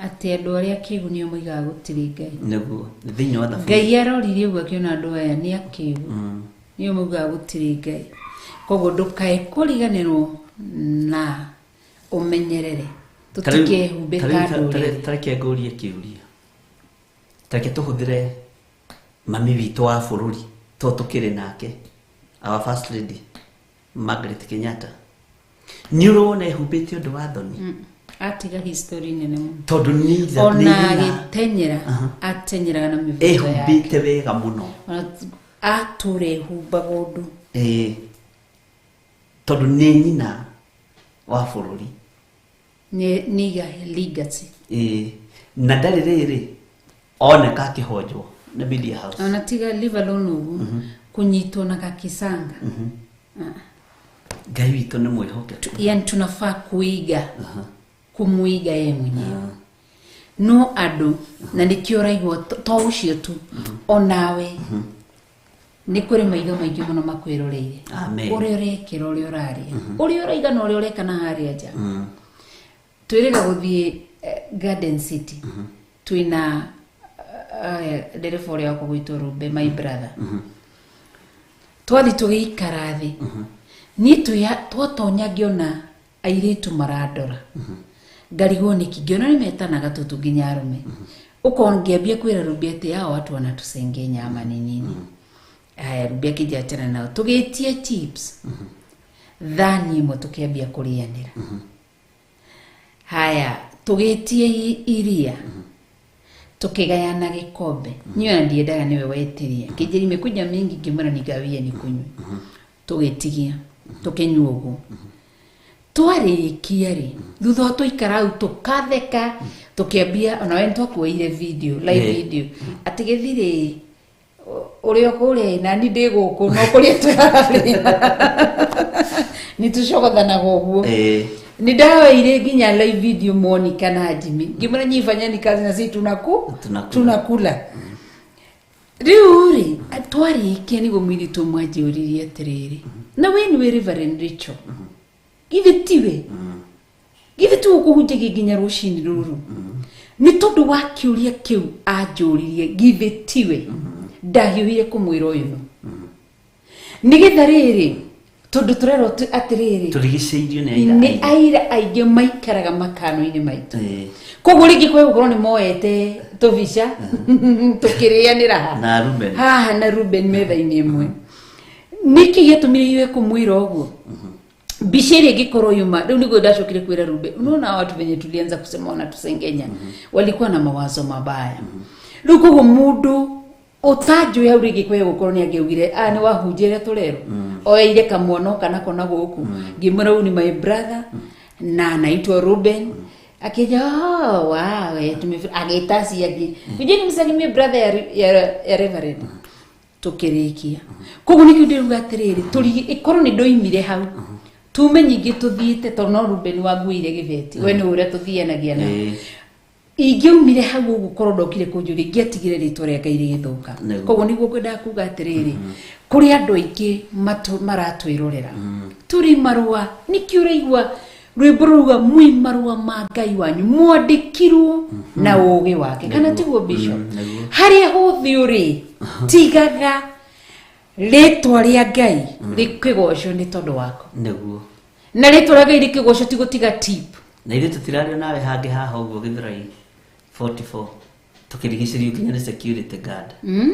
atĩ andũ arĩa akĩgu nĩo moigaga gũtirĩ Ngai. Nĩguo thĩinĩ wa thaburi. Ngai aroririe ũguo akĩona andũ aya nĩ akĩgu, nĩo maugaga gũtirĩ Ngai. Koguo ndũkae kũriganĩrwo na ũmenyerere tũtikehumbe ta ndũrĩrĩ. Tareke ngũrie kĩũria. Tareke tũhũthĩre mami witũ wa bũrũri to tũkĩrĩ nake, our first lady Margaret Kenyatta, nĩ ũrona ehumbĩte ũndũ wa thoni? Atiga history nene mũno. Tondũ nĩ Ona nĩ agĩtenyera atenyeraga na mĩbuto yake. Ehumbĩte wega mũno. Ona atũra ehumbaga ũndũ. Ĩĩ, tondũ nĩ nyina wa bũrũri. Nĩ iga legacy. Ĩĩ, na ndarĩ rĩrĩ oneka akĩhonjwo nĩ media house. Ona tiga leave alone ũguo kũnyitwo na gakĩcanga. Ah. Ngai witũ nĩ mwĩhokeku. Yani tunafaa kuiga kumuiga yeye mwenyewe, no andũ na nĩkĩo ũraigua to ũcio tu, onawe nĩ kũrĩ maitho maingĩ mũno makwĩroreire. Amen. Ũrĩa ũrekĩra, ũrĩa ũraria, ũrĩa ũraiga na ũrĩa ũreka na harĩa nja. Twĩrĩga gũthiĩ Garden City twĩna ndereba ũrĩa wakwa gwĩtwo Rũmbe, my brother. Twathi tũgĩikara thĩ, niĩ twatonya ngĩona airĩtu marandora, ngarigwo nĩkĩ, ngĩona nĩ metanaga tũtũ nginya arũme. Ũkona ngĩambia kwĩra Rũmbe atĩ hao watu wanatusengenya ama ni nini. Aya, Rũmbe akĩnjia achana nao. Tũgĩtia chips. Thani ĩmwe tũkĩambia kũrĩanĩra. Haya, tũgĩtie iria. Tukigayana gikombe. Niyo na ndiendaga niwe wetirie. Kĩnjĩri imekuja mingi, ngĩmwĩra nigawie nikunywe. Tũgĩtigia, tũkĩnyua ũguo. Twarĩkia rĩ, thutha wa twaikara hau tũkatheka, tũkĩambia ona we nĩtwakuoire video, live video. Atĩ gĩthirĩ ũrĩa kũrĩa na ni ndĩ gũkũ no kũrĩa tũrarĩa. Nĩ tũcogothanaga ũguo. Nĩ ndaoire nginya live video Monica na Jimmy. Ngĩmwĩra nyi fanyeni kazi na sisi Tunakula. Tunakula. Rĩu rĩ, twarĩkia nĩguo mũirĩtu ũmwe anjũririe atĩrĩrĩ, na we nĩwe Reverend Rachel? Githĩ tiwe? Githĩ tiwe ũkũhunjagia nginya rũcinĩ rũrũ? Nĩ tondũ wa kĩũria kĩu anjũririe, githĩ tiwe? Ndahiũhire kũmwĩra ũyũ no. Nĩgetha rĩrĩ, tondũ tũrerwo atĩrĩrĩ, Tũrigicĩirio nĩ aira nĩ aingĩ. Aira aingĩ maikaraga makano-inĩ maitũ. Koguo rĩngĩ kwĩ gũkorwo nĩ moete tũbica tũkĩrĩanĩra haha. Na Ruben. Haha na Ruben metha-inĩ ĩmwe. Nĩkĩ gĩatũmire iwe kũmwĩra ũguo? Mbica ĩrĩa ĩngĩkorwo yuma rĩu nĩguo ndacokire kwĩra Ruben, unaona watu venye tulianza kusema wanatusengenya, walikuwa na mawazo mabaya. Rĩu koguo mũndũ ũtanjũĩ hau rĩngĩ kwĩ gũkorwo nĩ angĩaugire, ah, nĩ wahunjia ũrĩa tũrerwo. Oeire kamwana oka nako na gũkũ. Ngĩmwĩra huyu ni my brother na anaitwa Ruben. Akija, oh, wow, agĩta acio angĩ, kujeni msalimie brother ya Reverend. Tũkĩrĩkia. Koguo nĩkĩo ndĩruga atĩrĩrĩ, ĩkorwo nĩ ndoimire hau, tume nyingĩ tũthiĩte tondũ no Ruben wanguire gĩbeti, we nĩ ũrĩa tũthianagia na. Ingĩaumire hau ũguo korwo ndokire kũnjũria, ingĩatigire rĩtwa rĩa Ngai rĩgĩthũka. Koguo nĩguo ngwendaga kuga atĩrĩrĩ, kũrĩ andũ aingĩ maratwĩrorera. Tũrĩ marũa, nĩkĩo ũraigua rwĩmbo rũruga mwĩ marũa ma Ngai wanyu, mwandĩkirwo na ũũgĩ wake. Kana tiguo, Bishop? Nĩguo. Harĩa hothe ũrĩ, tigaga rĩtwa rĩa Ngai rĩkĩgocwo nĩ tondũ waku. Nĩguo. Na rĩtwa rĩa Ngai rĩkĩgocwo ti gũtiga tip. Na ithuĩ tũtirario nawe hangĩ haha ũguo Gĩthũrai 44 tũkĩrigicĩrio nginya nĩ security guard.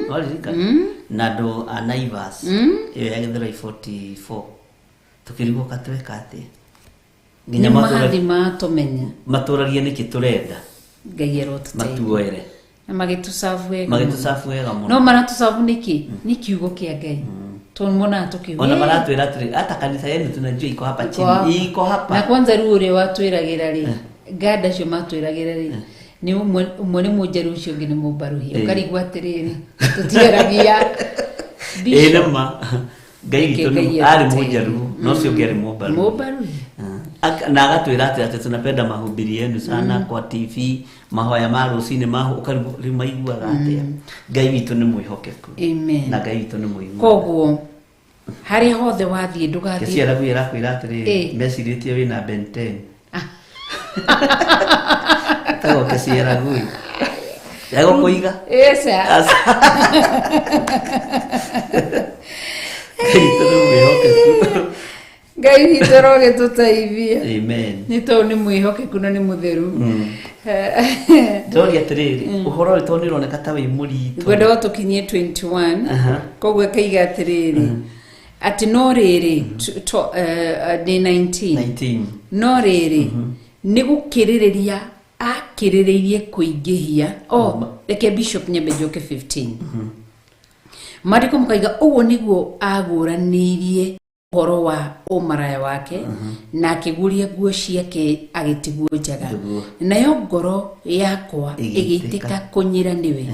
Waririkana? Na andũ a Naivas ĩyo ya Gĩthũrai 44 tũkĩrigwo katweka atĩa. Nginya Nĩ mathi matũmenya. Matũragie nĩkĩ tũrenda. Ngai arotũteithia. Matuoere. Na magĩtũcabu wega mũno. Magĩtũcabu wega mũno. No maratũcabu nĩkĩ? Nĩ kiugo kĩa Ngai. Tondũ monaga tũkiuga. Ona maratwĩra atĩrĩ, hata kanitha yenu tunajua iko hapa Iko chini. hapa. Iko hapa. Na kwanza rĩu ũrĩa watwĩragĩra rĩ, nganda acio matwĩragĩra rĩ, nĩ ũmwe nĩ mũnjaru ũcio ũngĩ nĩ mũmbaruhia. Ũkarigwo atĩrĩrĩ, tũtiaragia. Ĩĩ nĩ ma. Ngai Reke witũ Ngai nĩ arĩ atũteithie. mũnjaruo, no ũcio ũngĩ arĩ mũmbaruhia. Mũmbaruhia. Na agatwĩra atĩ tunapenda mahubiri yenu sana kwa TV, mahoya ma rũcinĩ ma ũkarigwo rĩu maiguaga atĩa. Ngai witũ nĩ mwĩhokeku. Amen. Na Ngai witũ nĩ mũiguani. Koguo harĩa hothe wathiĩ ndũgathiĩ. Kĩciara guo ĩrakwĩra atĩrĩrĩ, mecirĩtie wĩna Ben 10. Tagwo kĩciara gui. Egũkũiga? Ĩca. Aca. Ngai witũ nĩ mwĩhokeku. Ngai witũ arogĩtũteithia. Amen. Nĩ tondũ nĩ mwĩhokeku na nĩ mũtheru. Ndĩroria atĩrĩrĩ, ũhoro ũyũ tondũ nĩ ũroneka ta wĩ mũritũ. Ngwenda tũkinyie 21. Koguo akaiga atĩrĩrĩ, atĩ no rĩrĩ, nĩ 19. 19. No rĩrĩ, nĩ gũkĩrĩrĩria akĩrĩrĩirie kũingĩhia. Oh, reke Bishop nyambe njoke 15. Maandĩko makaiga ũguo nĩguo agũranĩirie ũhoro wa ũmaraya wake na akĩguũria nguo ciake agĩtigwo njaga. Nayo ngoro yakwa Ĩgĩitĩka. Ĩgĩitĩka kũnyira nĩwe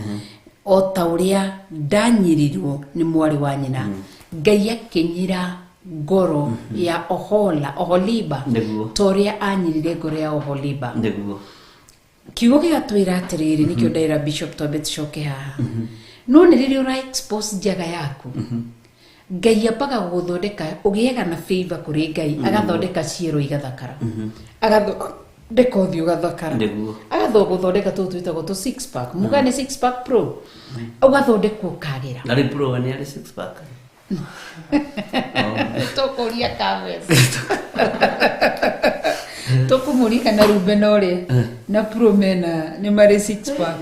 o ta ũrĩa ndanyirirwo nĩ mwarĩ wa nyina. Ngai akĩnyira ngoro ya Ohola, Oholiba, ta ũrĩa anyirire ngoro ya Oholiba. Kiugo gĩgatwĩra atĩrĩrĩ, nĩkĩo ndaĩra Bishop twambe tũcoke haha. No nĩ rĩrĩa ũra expose njaga yaku, Ngai ambaga gũgũthondeka, ũgĩaga na favor kũrĩ Ngai, agathondeka ciero igathakara, agathondeka ũthiũ ũgathakara, agathondeka tũtũ twĩtagwo tũ six pack, muga nĩ six pack pro, ũgathondekwo ũkagĩra. Na rĩu pro nĩ arĩ six pack. Tũkũria kames tũkũmũria kana Ruben ũrĩa na pro mena nĩ marĩ six pack.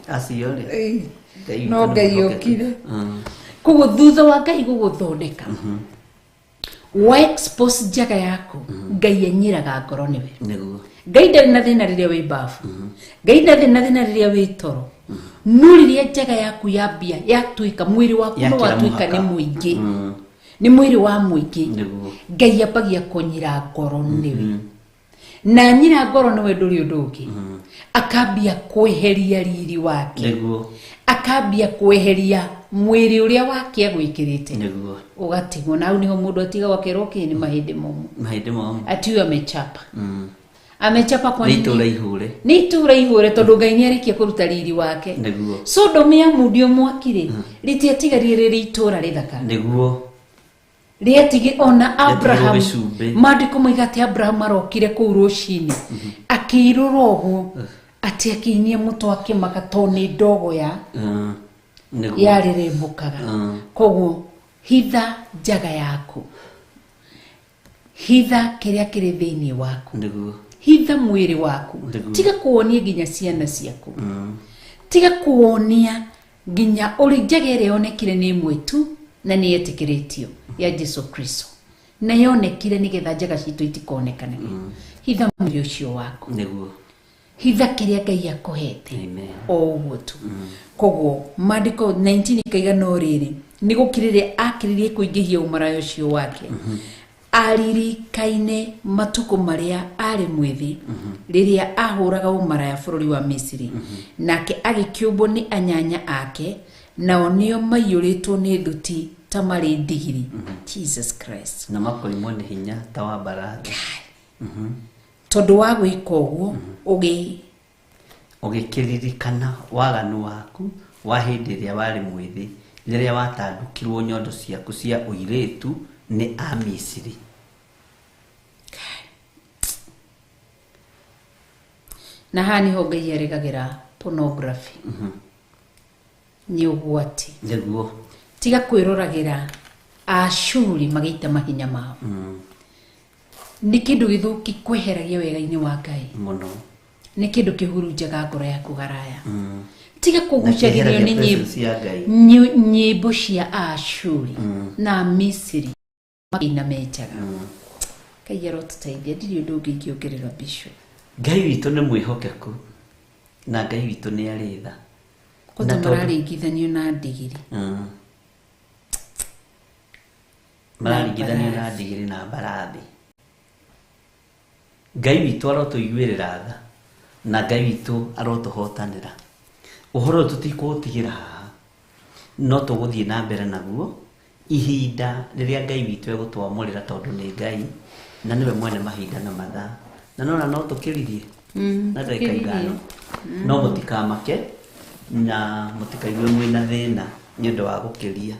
Acio rĩ. Ngai No witũ nĩ Ngai mwĩhokeku. okire. Koguo thutha wa Ngai gũgũthondeka, Wa expose njaga yaku, Ngai anyiraga ngoro nĩwe. Nĩguo. Ngai ndarĩ na thĩna rĩrĩa wĩ bafu, Ngai ndarĩ na thĩna rĩrĩa wĩ toro, no rĩrĩa njaga yaku yambia yatuĩka mwĩrĩ waku no Yakĩra watuĩka mũhaka. nĩ mũingĩ, nĩ mwĩrĩ wa mũingĩ, Nĩguo. Ngai ambagia kũnyira ngoro nĩwe, na nyira ngoro nĩwe ndũrĩ ũndũ ũngĩ, akambia kweheria riri wake, Nĩguo. akambia kweheria mwĩrĩ ũrĩa wake agwĩkĩrĩte, Nĩguo. ũgatigwo na hau nĩho mũndũ atigagwo akerwo kĩ nĩ mahĩndĩ momũ, Mahĩndĩ momũ. ati huyu amechapa, amechapa kwa Nĩ nini? itũũra ihũre. Nĩ itũũra ihũre tondũ Ngai nĩ arĩkia kũruta riri wake. Nĩguo. Sodomu ya mundio mwaki rĩ, rĩtiatigarire rĩrĩ itũũra rĩthaka, Nĩguo. rĩatigire ona Abraham. Gĩcumbĩ. Maandĩko moiga atĩ Abraham arokire kũu rũcinĩ akĩirũra ũguo atĩ akĩinia mũtwe akĩmaka tondũ nĩ ndogo ya Nĩguo. yarĩrĩmbũkaga. Koguo hitha njaga yaku, hitha kĩrĩa kĩrĩ thĩinĩ waku, Nĩguo. hitha mwĩrĩ waku, Nĩguo. tiga kuonia nginya ciana ciaku, tiga kuonia nginya ũrĩ njaga ĩrĩa yonekire nĩ ĩmwe tu na nĩ yetĩkĩrĩtio ya Jesu Kristo, na yonekire nĩgetha njaga citũ itikonekane. Hitha mwĩrĩ ũcio waku, Nĩguo. hitha kĩrĩa Ngai akũhete, Amen. o ũguo tu. Koguo maandĩko 19 ikaiga no rĩrĩ nĩ gũkirĩrĩa akĩrĩrie kũingĩhia ũmaraya ũcio wake, aririkaine matukũ marĩa arĩ mwĩthĩ rĩrĩa ahũraga ũmaraya bũrũri wa Misiri, nake agĩkĩũmbwo nĩ anyanya ake, nao nĩo maiyũrĩtwo nĩ thuti ta marĩ ndigiri. Jesus Christ. Na makoimwo nĩ hinya ta wa mbarathi. Tondũ wa gwĩka ũguo ũgĩ Ũgĩkĩririkana waganu waku wa hĩndĩ ĩrĩa warĩ mwĩthĩ, rĩrĩa watandũkirwo nyondo ciaku cia ũirĩtu nĩ Amisiri. Na haha nĩho Ngai aregagĩra pornography, nĩ ũgwati. Nĩguo. Tiga kwĩroragĩra Ashuri magĩita mahinya mao, nĩ kĩndũ gĩthũki kweheragia wega-inĩ wa Ngai. Mũno. Nĩ kĩndũ kĩhurunjaga ngoro yaku haraya. Tiga kũgucagĩrĩrio Na nĩ kĩeheragia presence ya Ngai. nyĩmbo cia Ashuri na Misiri makĩina menjaga. Ngai arotũteithia, ndirĩ ũndũ ũngĩ ingĩongerera, Bishop. Ngai witũ nĩ mwĩhokeku na Ngai witũ nĩ arĩ tha. Kwanza Na tondũ- mararingithanio na ndigiri. Mararingithanio na ndigiri na mbarathi. Ngai witũ arotũiguĩrĩra tha na Ngai witũ arotũhotanĩra. Ũhoro ũyũ tũtikũũtigĩra haha, no tũgũthiĩ na mbere naguo ihinda rĩrĩa Ngai witũ egũtwamũrĩra, tondũ nĩ Ngai na nĩwe mwene mahinda na mathaa. Na nona no tũkĩririe na ndagĩka tũkĩririe. 5, no mũtikamake na mũtikaigue mwĩna thĩna nĩ ũndũ wa gũkĩria.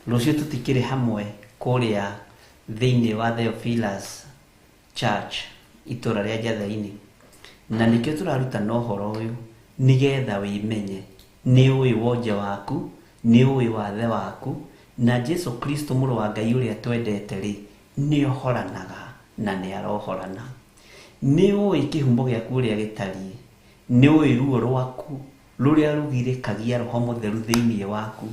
Rũciũ tũtikĩrĩ hamwe kũrĩa thĩinĩ wa Theophilus Church itũra rĩa Njathai-inĩ, na nĩkĩo tũrarutana ũhoro ũyũ nĩgetha wĩmenye nĩ ũĩ wonje waku, nĩ ũĩ wathe waku, na Jesu Kristo mũrũ wa Ngai ũrĩa twendete rĩ, nĩ ohoranaga na nĩ arohorana. Nĩ ũĩ kĩhumo gĩaku ũrĩa gĩtariĩ, nĩ ũĩ ruo rwaku rũrĩa rũgirĩkagia roho mũtheru thĩinĩ waku.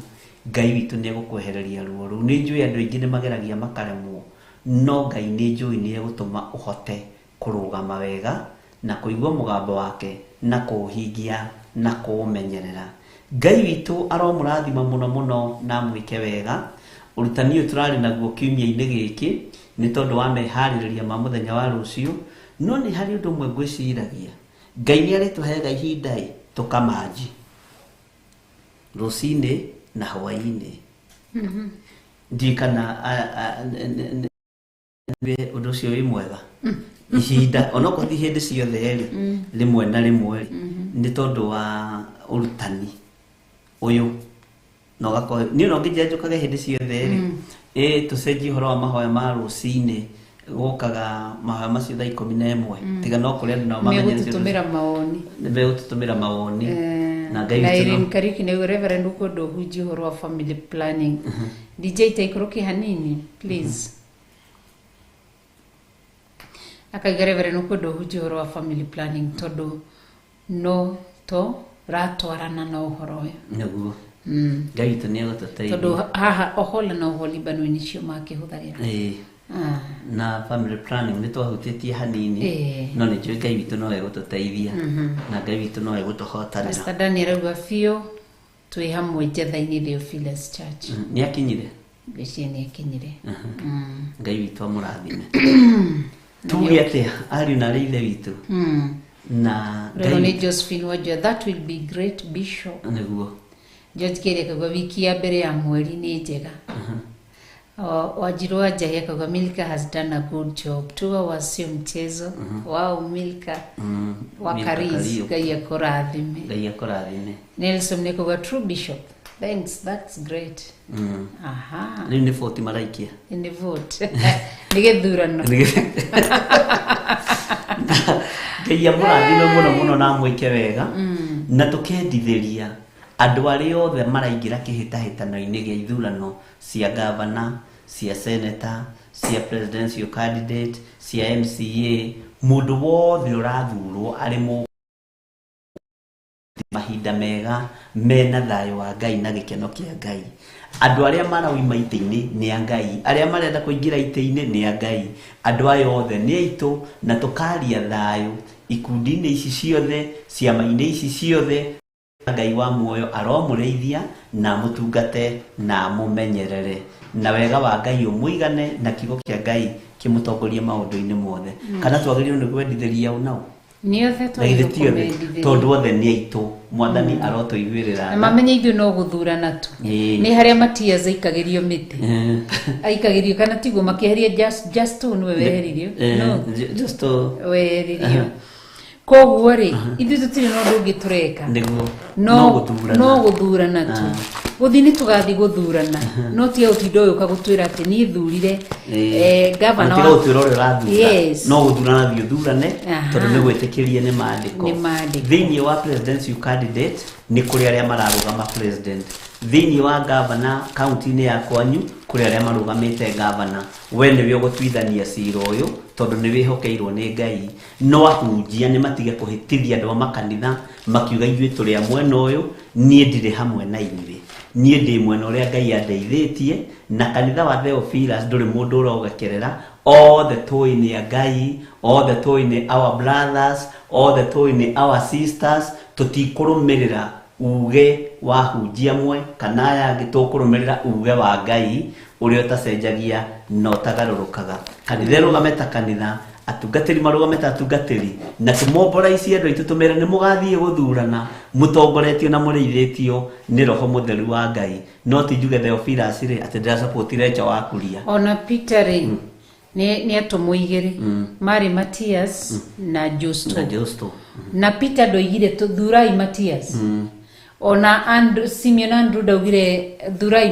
Ngai witũ nĩ egũkwehereria ruo rũu. Nĩ njũĩ andũ aingĩ nĩ mageragia makaremwo, no Ngai nĩ njũĩ nĩ egũtũma ũhote kũrũgama wega na kũigua mũgambo wake na kũũhingia na kũũmenyerera. Ngai witũ aromũrathima mũno mũno na amwĩke wega. Ũrutani ũyũ tũrarĩ naguo kiumia-inĩ gĩkĩ nĩ tondũ wa meharĩrĩria ma mũthenya wa rũciũ, no nĩ harĩ ũndũ ũmwe ngwĩciragia. Ngai nĩ arĩtũheaga ihinda ĩ tũkamanji rũcinĩ na hwaĩ-inĩ. Ndiũĩ kana ũndũ ũcio wĩ mwega ihinda onokorwo ti hĩndĩ ciothe rĩ, rĩmwe na rĩmwe rĩ, nĩ tondũ wa ũrutani ũyũ na ũgakorwo niĩ no ngĩnjĩra njũkage hĩndĩ ciothe rĩ, ĩ tũcenjie ũhoro wa mahoya ma rũcinĩ, gũkaga mahoya macio thaa 11, tiga no kũrĩ andũ nao mamenyerete ũndũ Megũtũtũmĩra mawoni. Nĩ megũtũtũmĩra mawoni na Ngai Na witũ Irene Kariuki nĩguo Reverend ũkwenda ũhunjie ũhoro wa family planning. DJ taikũrũke hanini please. Akaiga Reverend ũkwenda ũhunjie ũhoro wa family planning tondũ no to ratwarana na ũhoro ũyũ. Nĩguo. Ngai witũ nĩ egũtũteithia. Tondũ haha Ohola na Oholiba nĩcio makĩhũthagĩra. Ĩĩ. Na family planning nĩ twahutĩtie hanini, no nĩ njũĩ Ngai witũ no egũtũteithia na Ngai witũ no egũtũhotanĩra. Pastor Daniel auga biũ twĩ hamwe Njatha-inĩ Theophilus Church. Nĩ akinyire. Ngwĩciria nĩ akinyire. Ngai witũ amũrathime. Tuge atĩa ariũ na arĩ ithe witũ na Rĩu nĩ Ngai Josephine Wajua, that will be great, bishop. Nĩguo. George Keri akauga wiki ya mbere ya mweri nĩ njega. Wanjiru wa Njahi akauga Milka has done a good job, 2 hours sio mchezo. Wow, Milka wa Milka Karis. Kario. Ngai akũrathime. Ngai akũrathime. Nelson nĩkuga true, bishop, thanks, that's great. Aha. Rĩu nĩ 40 maraikia. Nĩ vote, nĩ gĩthurano. Ngai amũrathime mũno mũno na amwĩke wega, na tũkendithĩria andũ arĩa othe maraingĩra kĩhĩtahĩtano-inĩ gĩa ithurano cia gavana, cia senator, cia presidential candidate, cia MCA, mũndũ wothe ũrathurwo arĩ mũ mahinda mega mena thayũ wa Ngai na gĩkeno kĩa Ngai. Andũ arĩa marauma itĩ-inĩ nĩ a Ngai, arĩa marenda kũingĩra itĩ-inĩ nĩ a Ngai, andũ aya othe nĩ aitũ, na tũkaria thayũ ikundi-inĩ ici ciothe, ciama-inĩ ici ciothe. Ngai wa muoyo aromũrĩithia na amũtungate na amũmenyerere, na wega wa Ngai ũmũigane na kiugo kĩa Ngai kĩmũtongorie maũndũ-inĩ mothe. Kana twagĩrĩirwo nĩ kwendithĩria ũ nao? Nĩ othe. Na githĩ ti othe? Twagĩrĩirwo. Tondũ othe nĩ aitũ. Mwathani arotũiguĩrĩra Na tha. mamenye ithuĩ no gũthurana tu. Nĩ harĩa Matias aikagĩrio mĩtĩ, aikagĩrio kana tiguo makĩeheria Just nĩwe weheririo. No Just weheririo. Koguo rĩ, ithuĩ tũtirĩ na ũndũ ũngĩ tũreka. Nĩguo. No no gũthurana. No gũthurana tu. Gũthiĩ nĩ tũgathiĩ gũthurana, no tiga gũtinda ũyũ ũgũtwĩra atĩ niĩ thurire gavana. Tiga gũtwĩra ũrĩa ũrathura. Yes. No gũthurana, thiĩ ũthurane, tondũ nĩ gwĩtĩkĩrie nĩ maandĩko. Nĩ maandĩko. Thĩinĩ wa presidential candidate nĩ kũrĩ arĩa mararũgama president, thĩinĩ wa gavana kaunti-inĩ ya kwanyu kũrĩ arĩa marũgamĩte gavana. We nĩwe ũgũtuithania cira ũyũ tondũ nĩ wĩhokeirwo nĩ Ngai. No ahunjia nĩ matige kũhĩtithia andũ a makanitha makiuga ithuĩ tũrĩ a mwena ũyũ. Niĩ ndirĩ hamwe na inyuĩ, niĩ ndĩ mwena ũrĩa Ngai andeithĩtie, na kanitha wa Theophilus ndũrĩ mũndũ ũrogekerera. Othe tũĩ nĩ a Ngai, othe tũĩ nĩ our brothers, othe tũĩ nĩ our sisters. Tũtikũrũmĩrĩra uge wa hunjia amwe kana aya angĩ, tũkũrũmĩrĩra uge wa Ngai ũrĩa ũtacenjagia na ũtagarũrũkaga. Kanitha ĩrũgame ta kanitha, atungatĩri marũgame ta atungatĩri, na tũmomboraicie andũ aitũ, tũmere nĩ mũgathiĩ gũthurana mũtongoretio na mũrĩithĩtio nĩ Roho Mũtheru wa Ngai. No ti njuge Theophilus rĩ atĩ ndĩracapoti Recho wa Kuria. Ona Peter rĩ, nĩ atũmwo igĩrĩ marĩ Matias na Justo. Na Justo. Na Peter ndoigire thurai Matias, ona Andrew, Simeon Andrew ndaugire thurai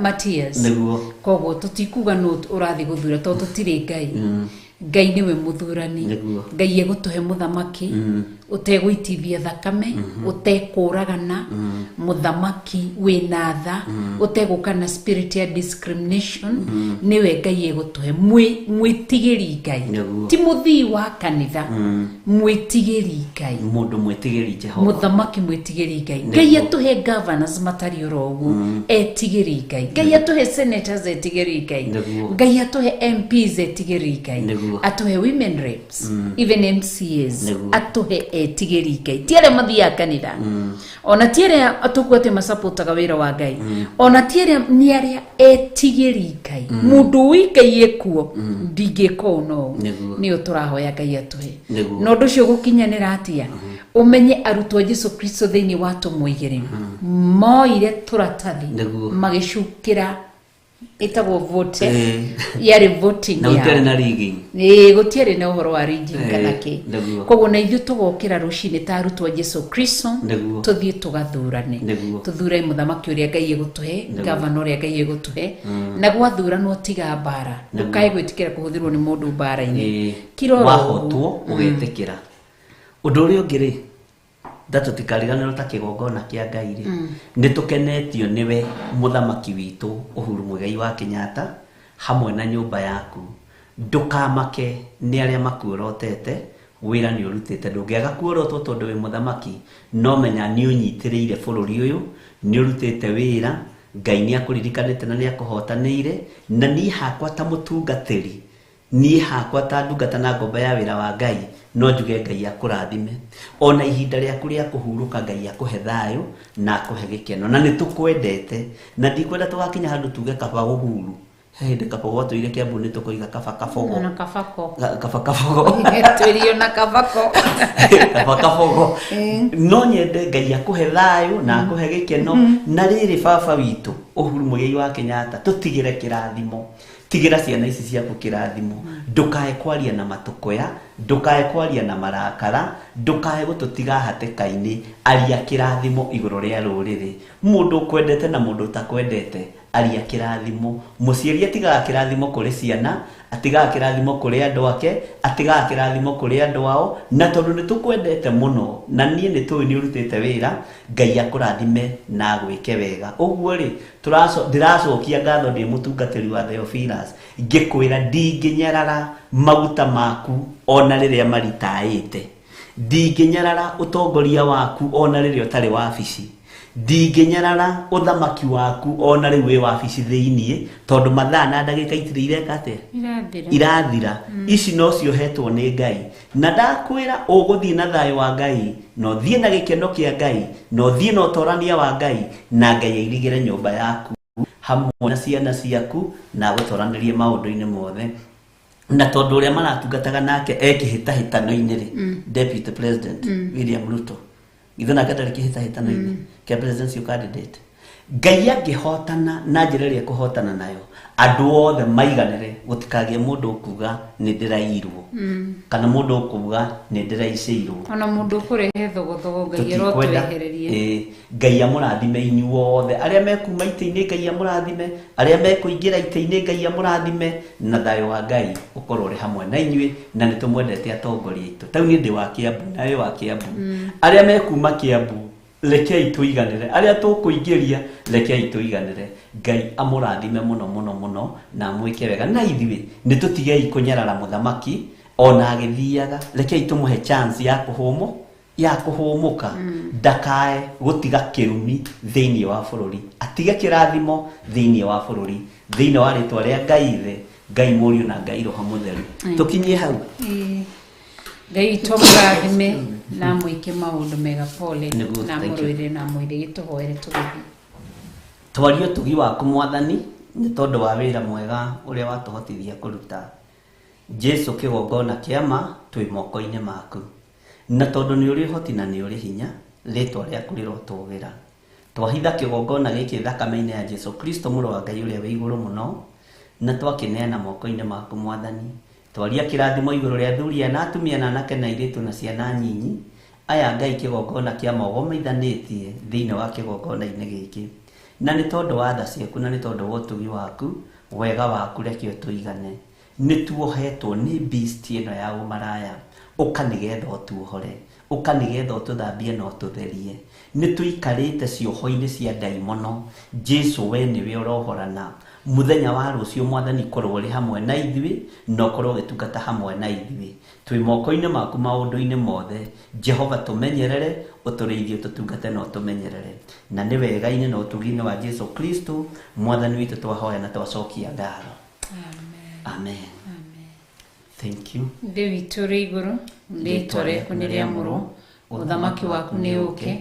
Matias. Koguo tũtikuga nũ ũrathiĩ gũthura tondũ tũtirĩ Ngai. Ngai nĩwe mũthurani. Ngai egũtũhe mũthamaki ũtegũitithia thakame, ũtekũragana, mũthamaki wĩna tha, ũtegũka na spirit ya discrimination. Nĩwe Ngai egũtũhe. Mwĩtigĩri Ngai, ti mũthii wa kanitha, mwĩtigĩri Ngai. Mũndũ mwĩtigĩri Jehova. Mũthamaki mwĩtigĩri Ngai. Ngai atũhe governors matariĩ oro ũguo, etigĩri Ngai. Ngai atũhe senators etigĩri Ngai. Ngai atũhe MPs etigĩri Ngai. Atũhe women reps, even MCAs. Atũhe etigĩri Ngai, ti arĩa mathiaga kanitha, ona ti arĩa tũkuga atĩ macapotaga wĩra wa Ngai, ona ti arĩa, nĩ arĩa etigĩri Ngai. Mũndũ ũĩ Ngai ekuo, ndingĩka ũũ no ũũ. Nĩyo tũrahoya Ngai atũhe. Na ũndũ ũcio gũkinyanĩra atĩa? Ũmenye arutwo a Jesu Kristo thĩinĩ wa tũmwe igĩrĩ moire tũratathi magĩcukĩra, ĩtagwo vote, yarĩ voting Na gũtiarĩ yao. Na rigging. Ĩĩ, gũtiarĩ na ũhoro wa rigging kana kĩ. Koguo na ithuĩ tũgokĩra rũcinĩ ta arutwo a Jesu Kristo, tũthiĩ tũgathurane, tũthure mũthamaki ũrĩa Ngai egũtũhe, gavana ũrĩa Ngai egũtũhe. Na gwathuranwo, tiga mbara. Ndũkae gwĩtĩkĩra kũhũthĩrwo nĩ mũndũ mbara-inĩ. Kira oro ũguo. Wahotwo ũgetĩkĩra. Ũndũ ũrĩa ũngĩ rĩ, nda tũtikariganĩrwo ta kĩgongona kĩa Ngai rĩ, nĩ tũkenetio nĩwe mũthamaki witũ Uhuru Muigai wa Kenyatta hamwe na nyũmba yaku. Ndũkamake nĩ arĩa makuorotete, wĩra nĩ ũrutĩte. Ndũngĩaga kuorotwo tondũ wĩ mũthamaki, no menya nĩ ũnyitĩrĩire bũrũri ũyũ, nĩ ũrutĩte wĩra. Ngai nĩ akũririkanĩte na nĩ akũhotanĩire. Na niĩ hakwa ta mũtungatĩri, niĩ hakwa ta ndungata na ngombo ya wĩra wa Ngai, no njuge Ngai akũrathime. Ona ihinda rĩaku rĩa kũhurũka, Ngai akũhe thayũ na akũhe gĩkeno. Na nĩ tũkwendete, na ndikwenda tũgakinya handũ tuge kaba Uhuru. He hĩndĩ kaba gwatũire Kiambu nĩ tũkoiga kaba kabogo. Na kabako. Kaba kabogo. Twĩrio na kabako. Kaba kabogo. No nyende Ngai akũhe thayũ na akũhe gĩkeno. Na rĩrĩ baba witũ Uhuru Muigai wa Kenyatta, tũtigĩre kĩrathimo. Tigĩra ciana ici ciaku kĩrathimo. Ndũkae kwaria na matũkũya, ndũkae kwaria na marakara, ndũkae gũtũtiga hatĩka-inĩ. Aria kĩrathimo igũrũ rĩa rũrĩrĩ. Mũndũ ũkwendete na mũndũ ũtakwendete, aria kĩrathimo. Mũciari atigaga kĩrathimo kũrĩ ciana, atigaga kĩrathimo kũrĩ andũ ake, atigaga kĩrathimo kũrĩ andũ ao. Na tondũ nĩ tũkwendete mũno, na niĩ nĩ tũĩ nĩ ũrutĩte wĩra, Ngai akũrathime na agwĩke wega. Ũguo rĩ, ndĩracokia ngatho ndĩ mũtungatĩri wa Theophilus, ngĩkwĩra ndingĩnyarara maguta maku ona rĩrĩa maritaĩte, ndingĩnyarara ũtongoria waku ona rĩrĩa ũtarĩ wabici, ndingĩnyarara ũthamaki waku ona rĩu wĩ wabici thĩiniĩ, tondũ mathaa na ndagĩka itirĩ ireka atĩa? Irathira. Irathira. Ici no ciohetwo nĩ Ngai. Na ndakwĩra ũgũthiĩ na thayũ wa Ngai, na ũthiĩ na gĩkeno kĩa Ngai, na ũthiĩ na ũtorania wa Ngai, na Ngai airigĩre nyũmba yaku hamwe na ciana ciaku, na agũtoranĩrie maũndũ-inĩ mothe. Na tondũ ũrĩa maratungataga nake e kĩhĩtahĩtano-inĩ rĩ, Deputy President William Ruto, ithe nake ndarĩ kĩhĩtahĩtano-inĩ kĩa presidential candidate. Ngai angĩhotana na njĩra ĩrĩa ekũhotana nayo, andũ othe maiganĩre, gũtikagĩe mũndũ ũkuga nĩ ndĩrairwo, kana mũndũ ũkuga nĩ ndĩraicĩirwo. Ona mũndũ ũkũrehe thogothogo, Ngai Tũtikwenda. arotwehererie. Ngai amũrathime inyuothe arĩa mekuma itĩ-inĩ, Ngai amũrathime arĩa mekũingĩra itĩ-inĩ, Ngai amũrathime, na thayũ wa Ngai ũkorwo ũrĩ hamwe na inyuĩ. Na nĩ tũmwendete atongoria aitũ. Tau niĩ ndĩ wa Kiambu, nawe wa Kiambu. Arĩa mekuma Kiambu, rekei tũiganĩre, arĩa tũkũingĩria, rekei tũiganĩre. Ngai amũrathime mũno mũno mũno na amwĩke wega. Na ithuĩ nĩ tũtigei kũnyarara mũthamaki ona agĩthiaga, rekei tũmũhe chance ya kũhũmũ, ya kũhũmũka, ndakae gũtiga kĩrumi thĩinĩ wa bũrũri, atige kĩrathimo thĩinĩ wa bũrũri, thĩinĩ wa rĩtwa rĩa Ngai Ithe, Ngai Mũriũ na Ngai Roho Mũtheru. Tũkinyie hau. Ngai witũ amũrathime na amwĩke maũndũ mega, pole, Nĩguo, na thank you. amũrũĩrĩre na amwĩre gĩtũhoere tũgĩthiĩ. Twarie ũtugi waku Mwathani, nĩ tondũ wa wĩra mwega ũrĩa watũhotithia kũruta. Jesu kĩgongona kĩa ma twĩ moko-inĩ maku, na tondũ nĩ ũrĩ ũhoti na nĩ ũrĩ hinya, rĩtwa rĩaku rĩrotũgĩra. Twahitha kĩgongona gĩkĩ thakame-inĩ ya Jesu Kristo mũrũ wa Ngai ũrĩa wĩ igũrũ mũno, na twakĩneana moko-inĩ maku Mwathani. Twaria kĩrathimo igũrũ rĩa athuri aya na atumia na anake na airĩtu na ciana nyinyi aya, Ngai kĩgongona kĩa ma ũgomithanĩtie thĩinĩ wa kĩgongona-inĩ gĩkĩ. Na nĩ tondũ wa tha ciaku na nĩ tondũ wa ũtugi waku, wega waku, reke ũtũigane. Nĩ tuohetwo nĩ beast ĩno ya ũmaraya, ũka nĩgetha ũtuohore, ũka nĩgetha ũtũthambie na ũtũtherie. Nĩ tũikarĩte cioho-inĩ cia ndaimono, Jesu we nĩwe ũrohorana. Mũthenya wa rũciũ Mwathani korwo ũrĩ hamwe na ithuĩ, na ũkorwo ũgĩtungata hamwe na ithuĩ. Twĩ moko-inĩ maku maũndũ-inĩ mothe. Jehova tũmenyerere, ũtũrĩithie, ũtũtungate na ũtũmenyerere. Na nĩ wega-inĩ na ũtugi-inĩ wa Jesu Kristo Mwathani witũ twahoya na twacokia ngatho. Amen. Amen. Amen. Thank you. Ithe witũ ũrĩ igũrũ, rĩĩtwa rĩaku nĩ rĩamũrwo, ũthamaki waku nĩ ũũke,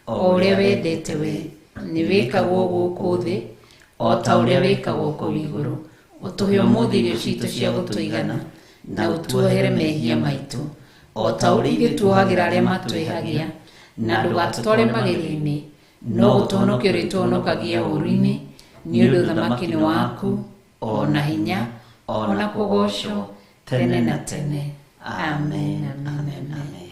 o ũrĩa wendete we nĩ wĩkagwo gũkũ thĩ o ta ũrĩa wĩkagwo kũu igũrũ. Ũtũhe ũmũthĩ irio citũ cia gũtũigana, na ũtuohere mehia maitũ o ta ũrĩa ithuĩ tuohagĩra arĩa matwĩhagia, na ndũgatũtware magerio-inĩ, no gũtũhonokia ũrĩtũhonokagia ũũru-inĩ, nĩ ũndũ ũthamaki nĩ waku, o na hinya, o na kũgoocwo tene na tene. Amen. Amen. Amen. Amen.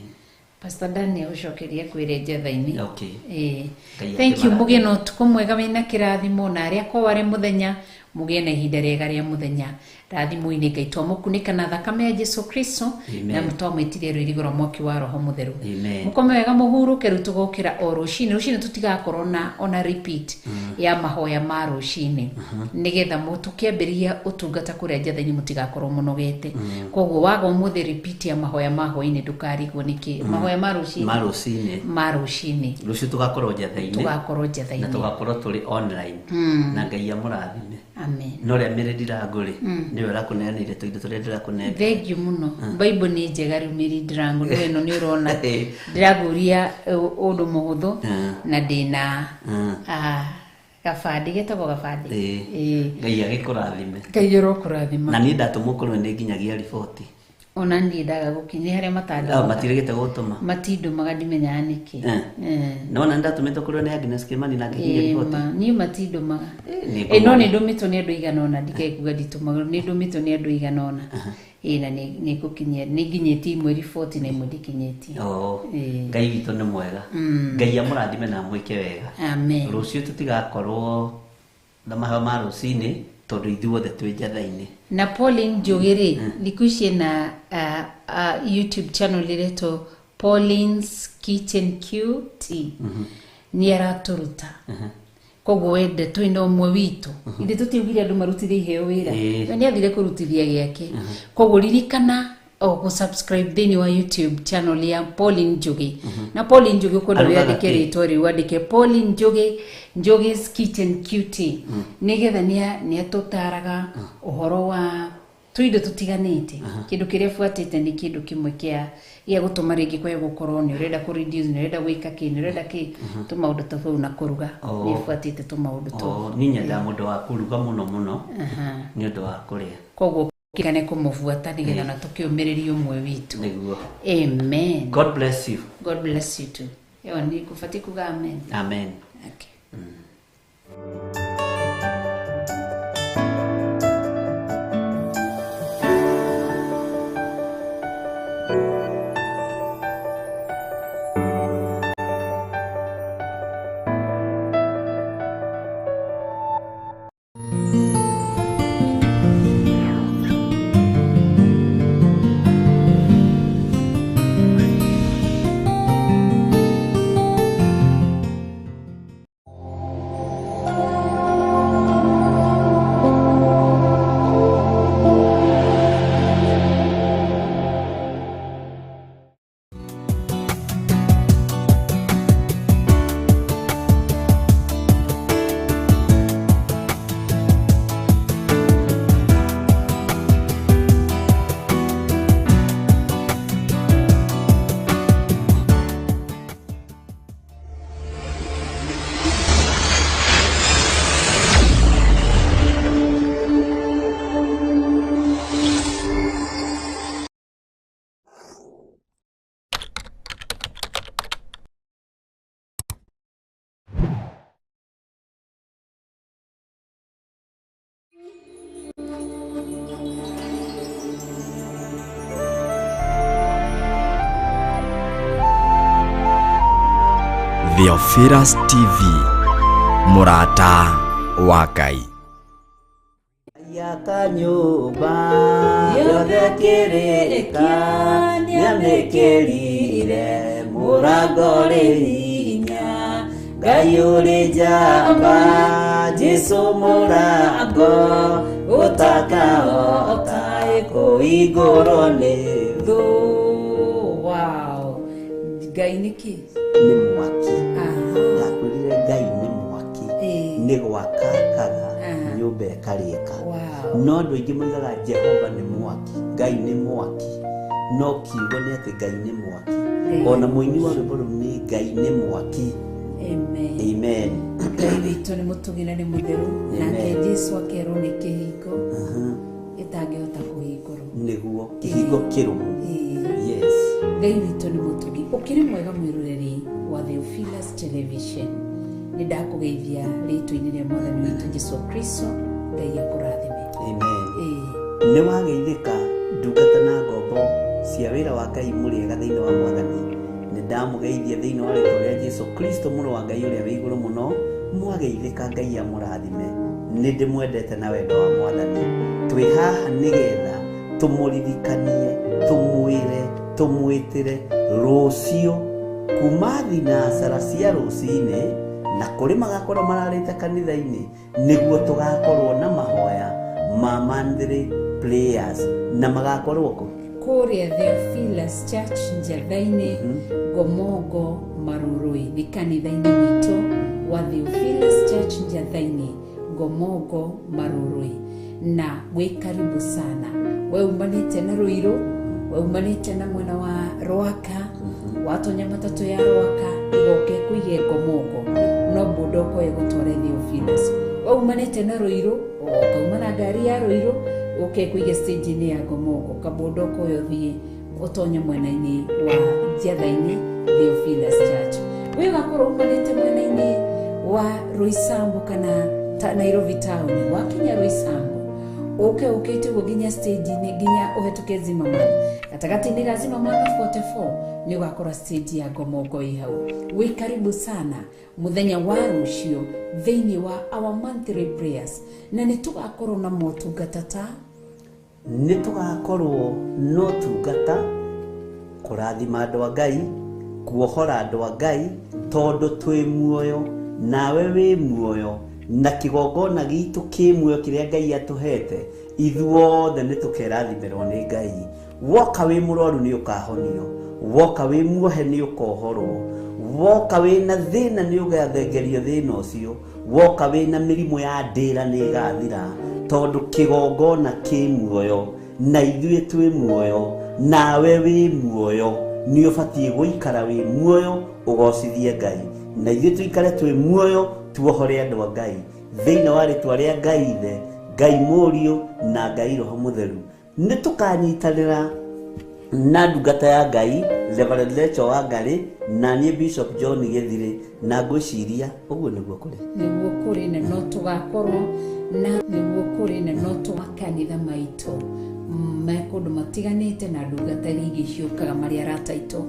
Pastor Daniel ũcokeria kwĩre njetha-inĩ. Okay. Ngai Thank you, akĩmarathime. mũgĩe na ũtukũ mwega wĩna kĩrathimo, na arĩa kwao arĩ mũthenya mũgĩe na ihinda rĩega rĩa mũthenya. Rathimũ-inĩ Ngai twamũkunĩka na thakame ya Jesu Kristo na twamwĩtirie rũirigo rwa mwaki wa Roho Mũtheru. Mũkome wega mũhurũke, rĩu tũgokĩra o rũcinĩ. Rũcinĩ tũtigakorwo na ona repeat ya mahoya ma rũcinĩ, nĩgetha tũkĩambĩrĩria ũtungata kũrĩa Njatha-inĩ mũtigakorwo mũnogete. Koguo waga ũmũthĩ repeat ya mahoya ma hwaĩ-inĩ ndũkarigwo nĩkĩ. Mahoya ma rũcinĩ, ma rũcinĩ, rũciũ tũgakorwo Njatha-inĩ, tũgakorwo Njatha-inĩ na tũgakorwo tũrĩ online. Na Ngai amũrathime. Amen. No rĩa Mary Ndirango rĩ, nĩwe ũrakũneanĩire tũindo tũrĩa ndĩrakũnengera. Thank you mũno. Bible nĩ njega rĩu Mary Ndirango, nĩ ĩno nĩ ũrona ndĩraguria ũndũ mũhũthũ na ndĩna gabandĩ getagwo gabandĩ. Ngai agĩkũrathime. Ngai ũrokũrathima. Na niĩ ndatũmwo kũrĩ nĩ nginyagia riboti. Ona niĩ ndaga gũkinya harĩa matandũmaga. Matiregete gũtũma. Matindũmaga ndimenyaga nĩkĩ. Nona ndatũmĩtwo kũrĩ nĩ Agnes Kimani na ngĩkinyia riboti. Niĩ matindũmaga. No nĩ ndũmĩtwo nĩ andũ aigana ũna, ndikae kuga nditũmaga, nĩ ndũmĩtwo nĩ andũ aigana ũna. Na nĩ ngũkinyia, nĩ nginyĩtie imwe riboti na imwe ndikinyĩtie. Ngai witũ nĩ mwega. Ngai amũrathime na amwĩke wega. Amen. Rũciũ tũtigakorwo na mahoya ma rũcinĩ tondũ ithuothe twĩ Njatha-inĩ. Na Pauline Njũgĩ rĩ, thikũ ici ena YouTube channel ĩretwo Pauline's Kitchen QT. Nĩ aratũruta. Koguo wende twĩna ũmwe witũ. Ithe tũtiugire andũ marutithie iheo wĩra. We nĩ athire kũrutithia gĩake. Koguo ririkana o subscribe thĩinĩ wa YouTube channel ya Pauline Njũgĩ. Na Pauline Njũgĩ ũkwenda wĩandĩke rĩtwa rĩu, wandĩke Pauline Njũgĩ, Njũgĩ's Kitchen QT. Nĩgetha nĩ atũtaraga ũhoro wa tũindo tũtiganĩte. Kĩndũ kĩrĩa buatĩte nĩ kĩndũ kĩmwe kĩa gĩa gũtũma rĩngĩ kwae gũkorwo nĩ ũrenda kũ reduce, nĩ ũrenda gwĩka kĩ, nĩ ũrenda kĩ, tũmaũndũ ta tũu na kũruga. Nĩ buatĩte tũmaũndũ tũu. Niĩ nyendaga mũndũ wa kũruga mũno mũno nĩ ũndũ wa kũrĩa. Koguo kĩgane kũmũbuata nĩgetha na tũkĩũmĩrĩrie ũmwe witũ. Nĩguo. Amen. God bless you. God bless you too. Ĩyo nĩ ngũbatiĩ kuga amen. Amen. Okay. Theophilus TV, Mũrata wa Ngai. Yaka nyũmba yothe kĩrĩka nĩamĩkĩrire mũrango rĩ hinya. Ngai ũrĩ njamba, Jesũ mũrango ũtakahota kũhingũrwo nĩ thũ. Wow. Ngai nĩ kĩ? Nĩ mwaki. Ndakwĩrire Ngai nĩ mwaki. Nĩ gwakakaga nyũmba ĩkarĩka. No andũ aingĩ moigaga Jehova nĩ mwaki, Ngai nĩ mwaki. No kiugo nĩ atĩ Ngai nĩ mwaki. Ona mũini wa rwĩmbo rũu nĩ Ngai nĩ mwaki. Amen. Amen. Ngai witũ nĩ mũtũgĩ na nĩ mũtheru. Nake Jesũ akerwo nĩ kĩhingo ĩtangĩhota kũhingũrwo. Nĩguo kĩhingo kĩrũmu. Yes. Ngai witũ nĩ mũtugi. Ũkĩrĩ mwega mwĩroreri wa Theophilus Television. Nĩ ndakũgeithia rĩtwa-inĩ rĩa Mwathani witũ Jesũ Kristo. Ngai akũrathime. Amen. Nĩ wageithĩka ndungata na ngombo cia wĩra wa Ngai mũrĩega thĩinĩ wa Mwathani. Nĩ ndamũgeithia thĩinĩ wa rĩtwa rĩa Jesũ Kristo mũrũ wa Ngai ũrĩa wĩ igũrũ mũno. Mwageithĩka Ngai amũrathime. Nĩ ndĩmwendete na wendo wa Mwathani. Twĩ haha nĩgetha tũmũririkanie, tũmwĩre, tũmwĩtĩre rũciũ kuma thinacara cia rũcinĩ, na kũrĩ magakorwo mararĩte kanitha-inĩ, nĩguo tũgakorwo na mahoya ma monthly prayers, na magakorwo kũ? Kũrĩa Theophilus Church Njatha-inĩ, Ngomongo, Marurui. Nĩ kanitha-inĩ witũ wa Theophilus Church Njatha-inĩ, Ngomongo, Marurui, na wĩ karibu sana. We umanĩte na Ruiru, we umanĩte na mwena wa Rwaka, watonya matatũ ya Rwaka igoke kũige Ngomongo, no boda ũkoe gũtware Theophilus. We umanĩte na Ruiru, ũkauma na ngari ya Ruiru ũke kũige stage-inĩ ya Ngomongo, kaboda ũkoya ũthiĩ ũtonye mwena-inĩ wa Njatha-inĩ Theophilus Church. We ũgakorwo umanĩte mwena-inĩ wa Roysambu kana Nairobi town, wakinya Roysambu ũke ũkĩte ũguo nginya stage-inĩ, nginya ũhetũke Zimmerman, gatagatĩ-inĩ ga Zimmerman na 44 nĩ ũgakora stage ya Ngomongo ĩ hau. Wĩ karibu sana mũthenya wa rũciũ thĩinĩ wa our monthly prayers, na nĩ tũgakorwo na motungata ta Nĩ tũgakorwo na ũtungata kũrathima andũ a Ngai, kuohora andũ a Ngai, tondũ twĩ muoyo nawe wĩ muoyo, na kĩgongona gitũ kĩ muoyo kĩrĩa Ngai atũhete, ithuothe nĩ tũkerathimĩrwo nĩ Ngai. Woka wĩ mũrwaru nĩ ũkahonio, woka wĩ muohe nĩ ũkohorwo, woka wĩna thĩna nĩ ũgathengerio thĩna ũcio, woka wĩna mĩrimũ ya ndĩra nĩ ĩgathira, tondũ kĩgongona kĩ muoyo na ithuĩ twĩ muoyo nawe wĩ muoyo. Nĩ ũbatiĩ gũikara wĩ muoyo ũgocithie Ngai, na ithuĩ tũikare twĩ muoyo tuohore andũ a Ngai thĩinĩ wa rĩtwa rĩa Ngai Ithe, Ngai Mũriũ na Ngai Roho Mũtheru. Nĩ tũkanyitanĩra na ndungata ya Ngai Reverend Rachel Wangari na niĩ Bishop John Gĩthirĩ, na ngwĩciria ũguo nĩguo kũrĩ. Nĩguo kũrĩ, na no tũgakorwo na nĩguo kũrĩ, na no tũmakanitha maitũ me kũndũ matiganĩte, na ndungata iria ingĩ ciũkaga marĩ arata aitũ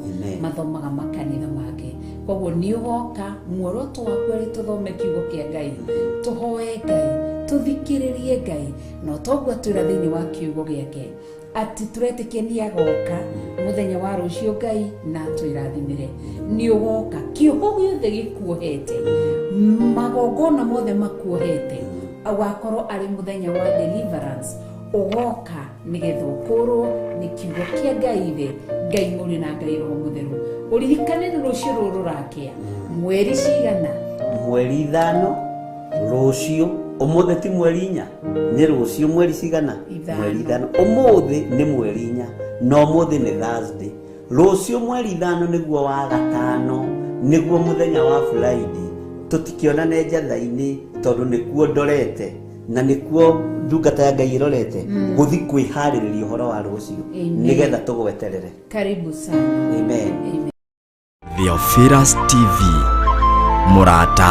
mathomaga makanitha mangĩ. Koguo nĩ ũgoka, muoroto waku arĩ tũthome kiugo kĩa Ngai, tũhoe Ngai, tũthikĩrĩrie Ngai, na toguo atwĩra thĩinĩ wa kiugo gĩake atĩ tũretĩkia nĩ agoka mũthenya wa rũciũ Ngai na atwĩrathimĩre. Nĩ ũgoka, kĩoho gĩothe gĩkuohete, magongona mothe makuohete, ũgakorwo arĩ mũthenya wa deliverance. Ũgoka nĩgetha ũkũrwo nĩ kiugo kĩa Ngai Ithe, Ngai Mũriũ na Ngai Roho Mũtheru. Ũririkane nĩ rũciũ rũrũ rũrakĩa, mweri cigana? Mweri 5 rũciũ. Ũmũthĩ ti mweri 4, nĩ rũciũ mweri cigana? 5. Mweri 5. Ũmũthĩ nĩ mweri 4, na ũmũthĩ nĩ Thursday. Rũciũ mweri 5 nĩguo wa gatano, nĩguo mũthenya wa Friday. Tũtikĩonane Njatha-inĩ tondũ nĩkuo ndorete na nĩkuo ndungata ya Ngai ĩrorete gũthi kwĩharĩrĩria ũhoro wa rũciũ nĩgetha tũgweterere. Karibu sana. Amen. Amen. Theophilus TV, mũrata.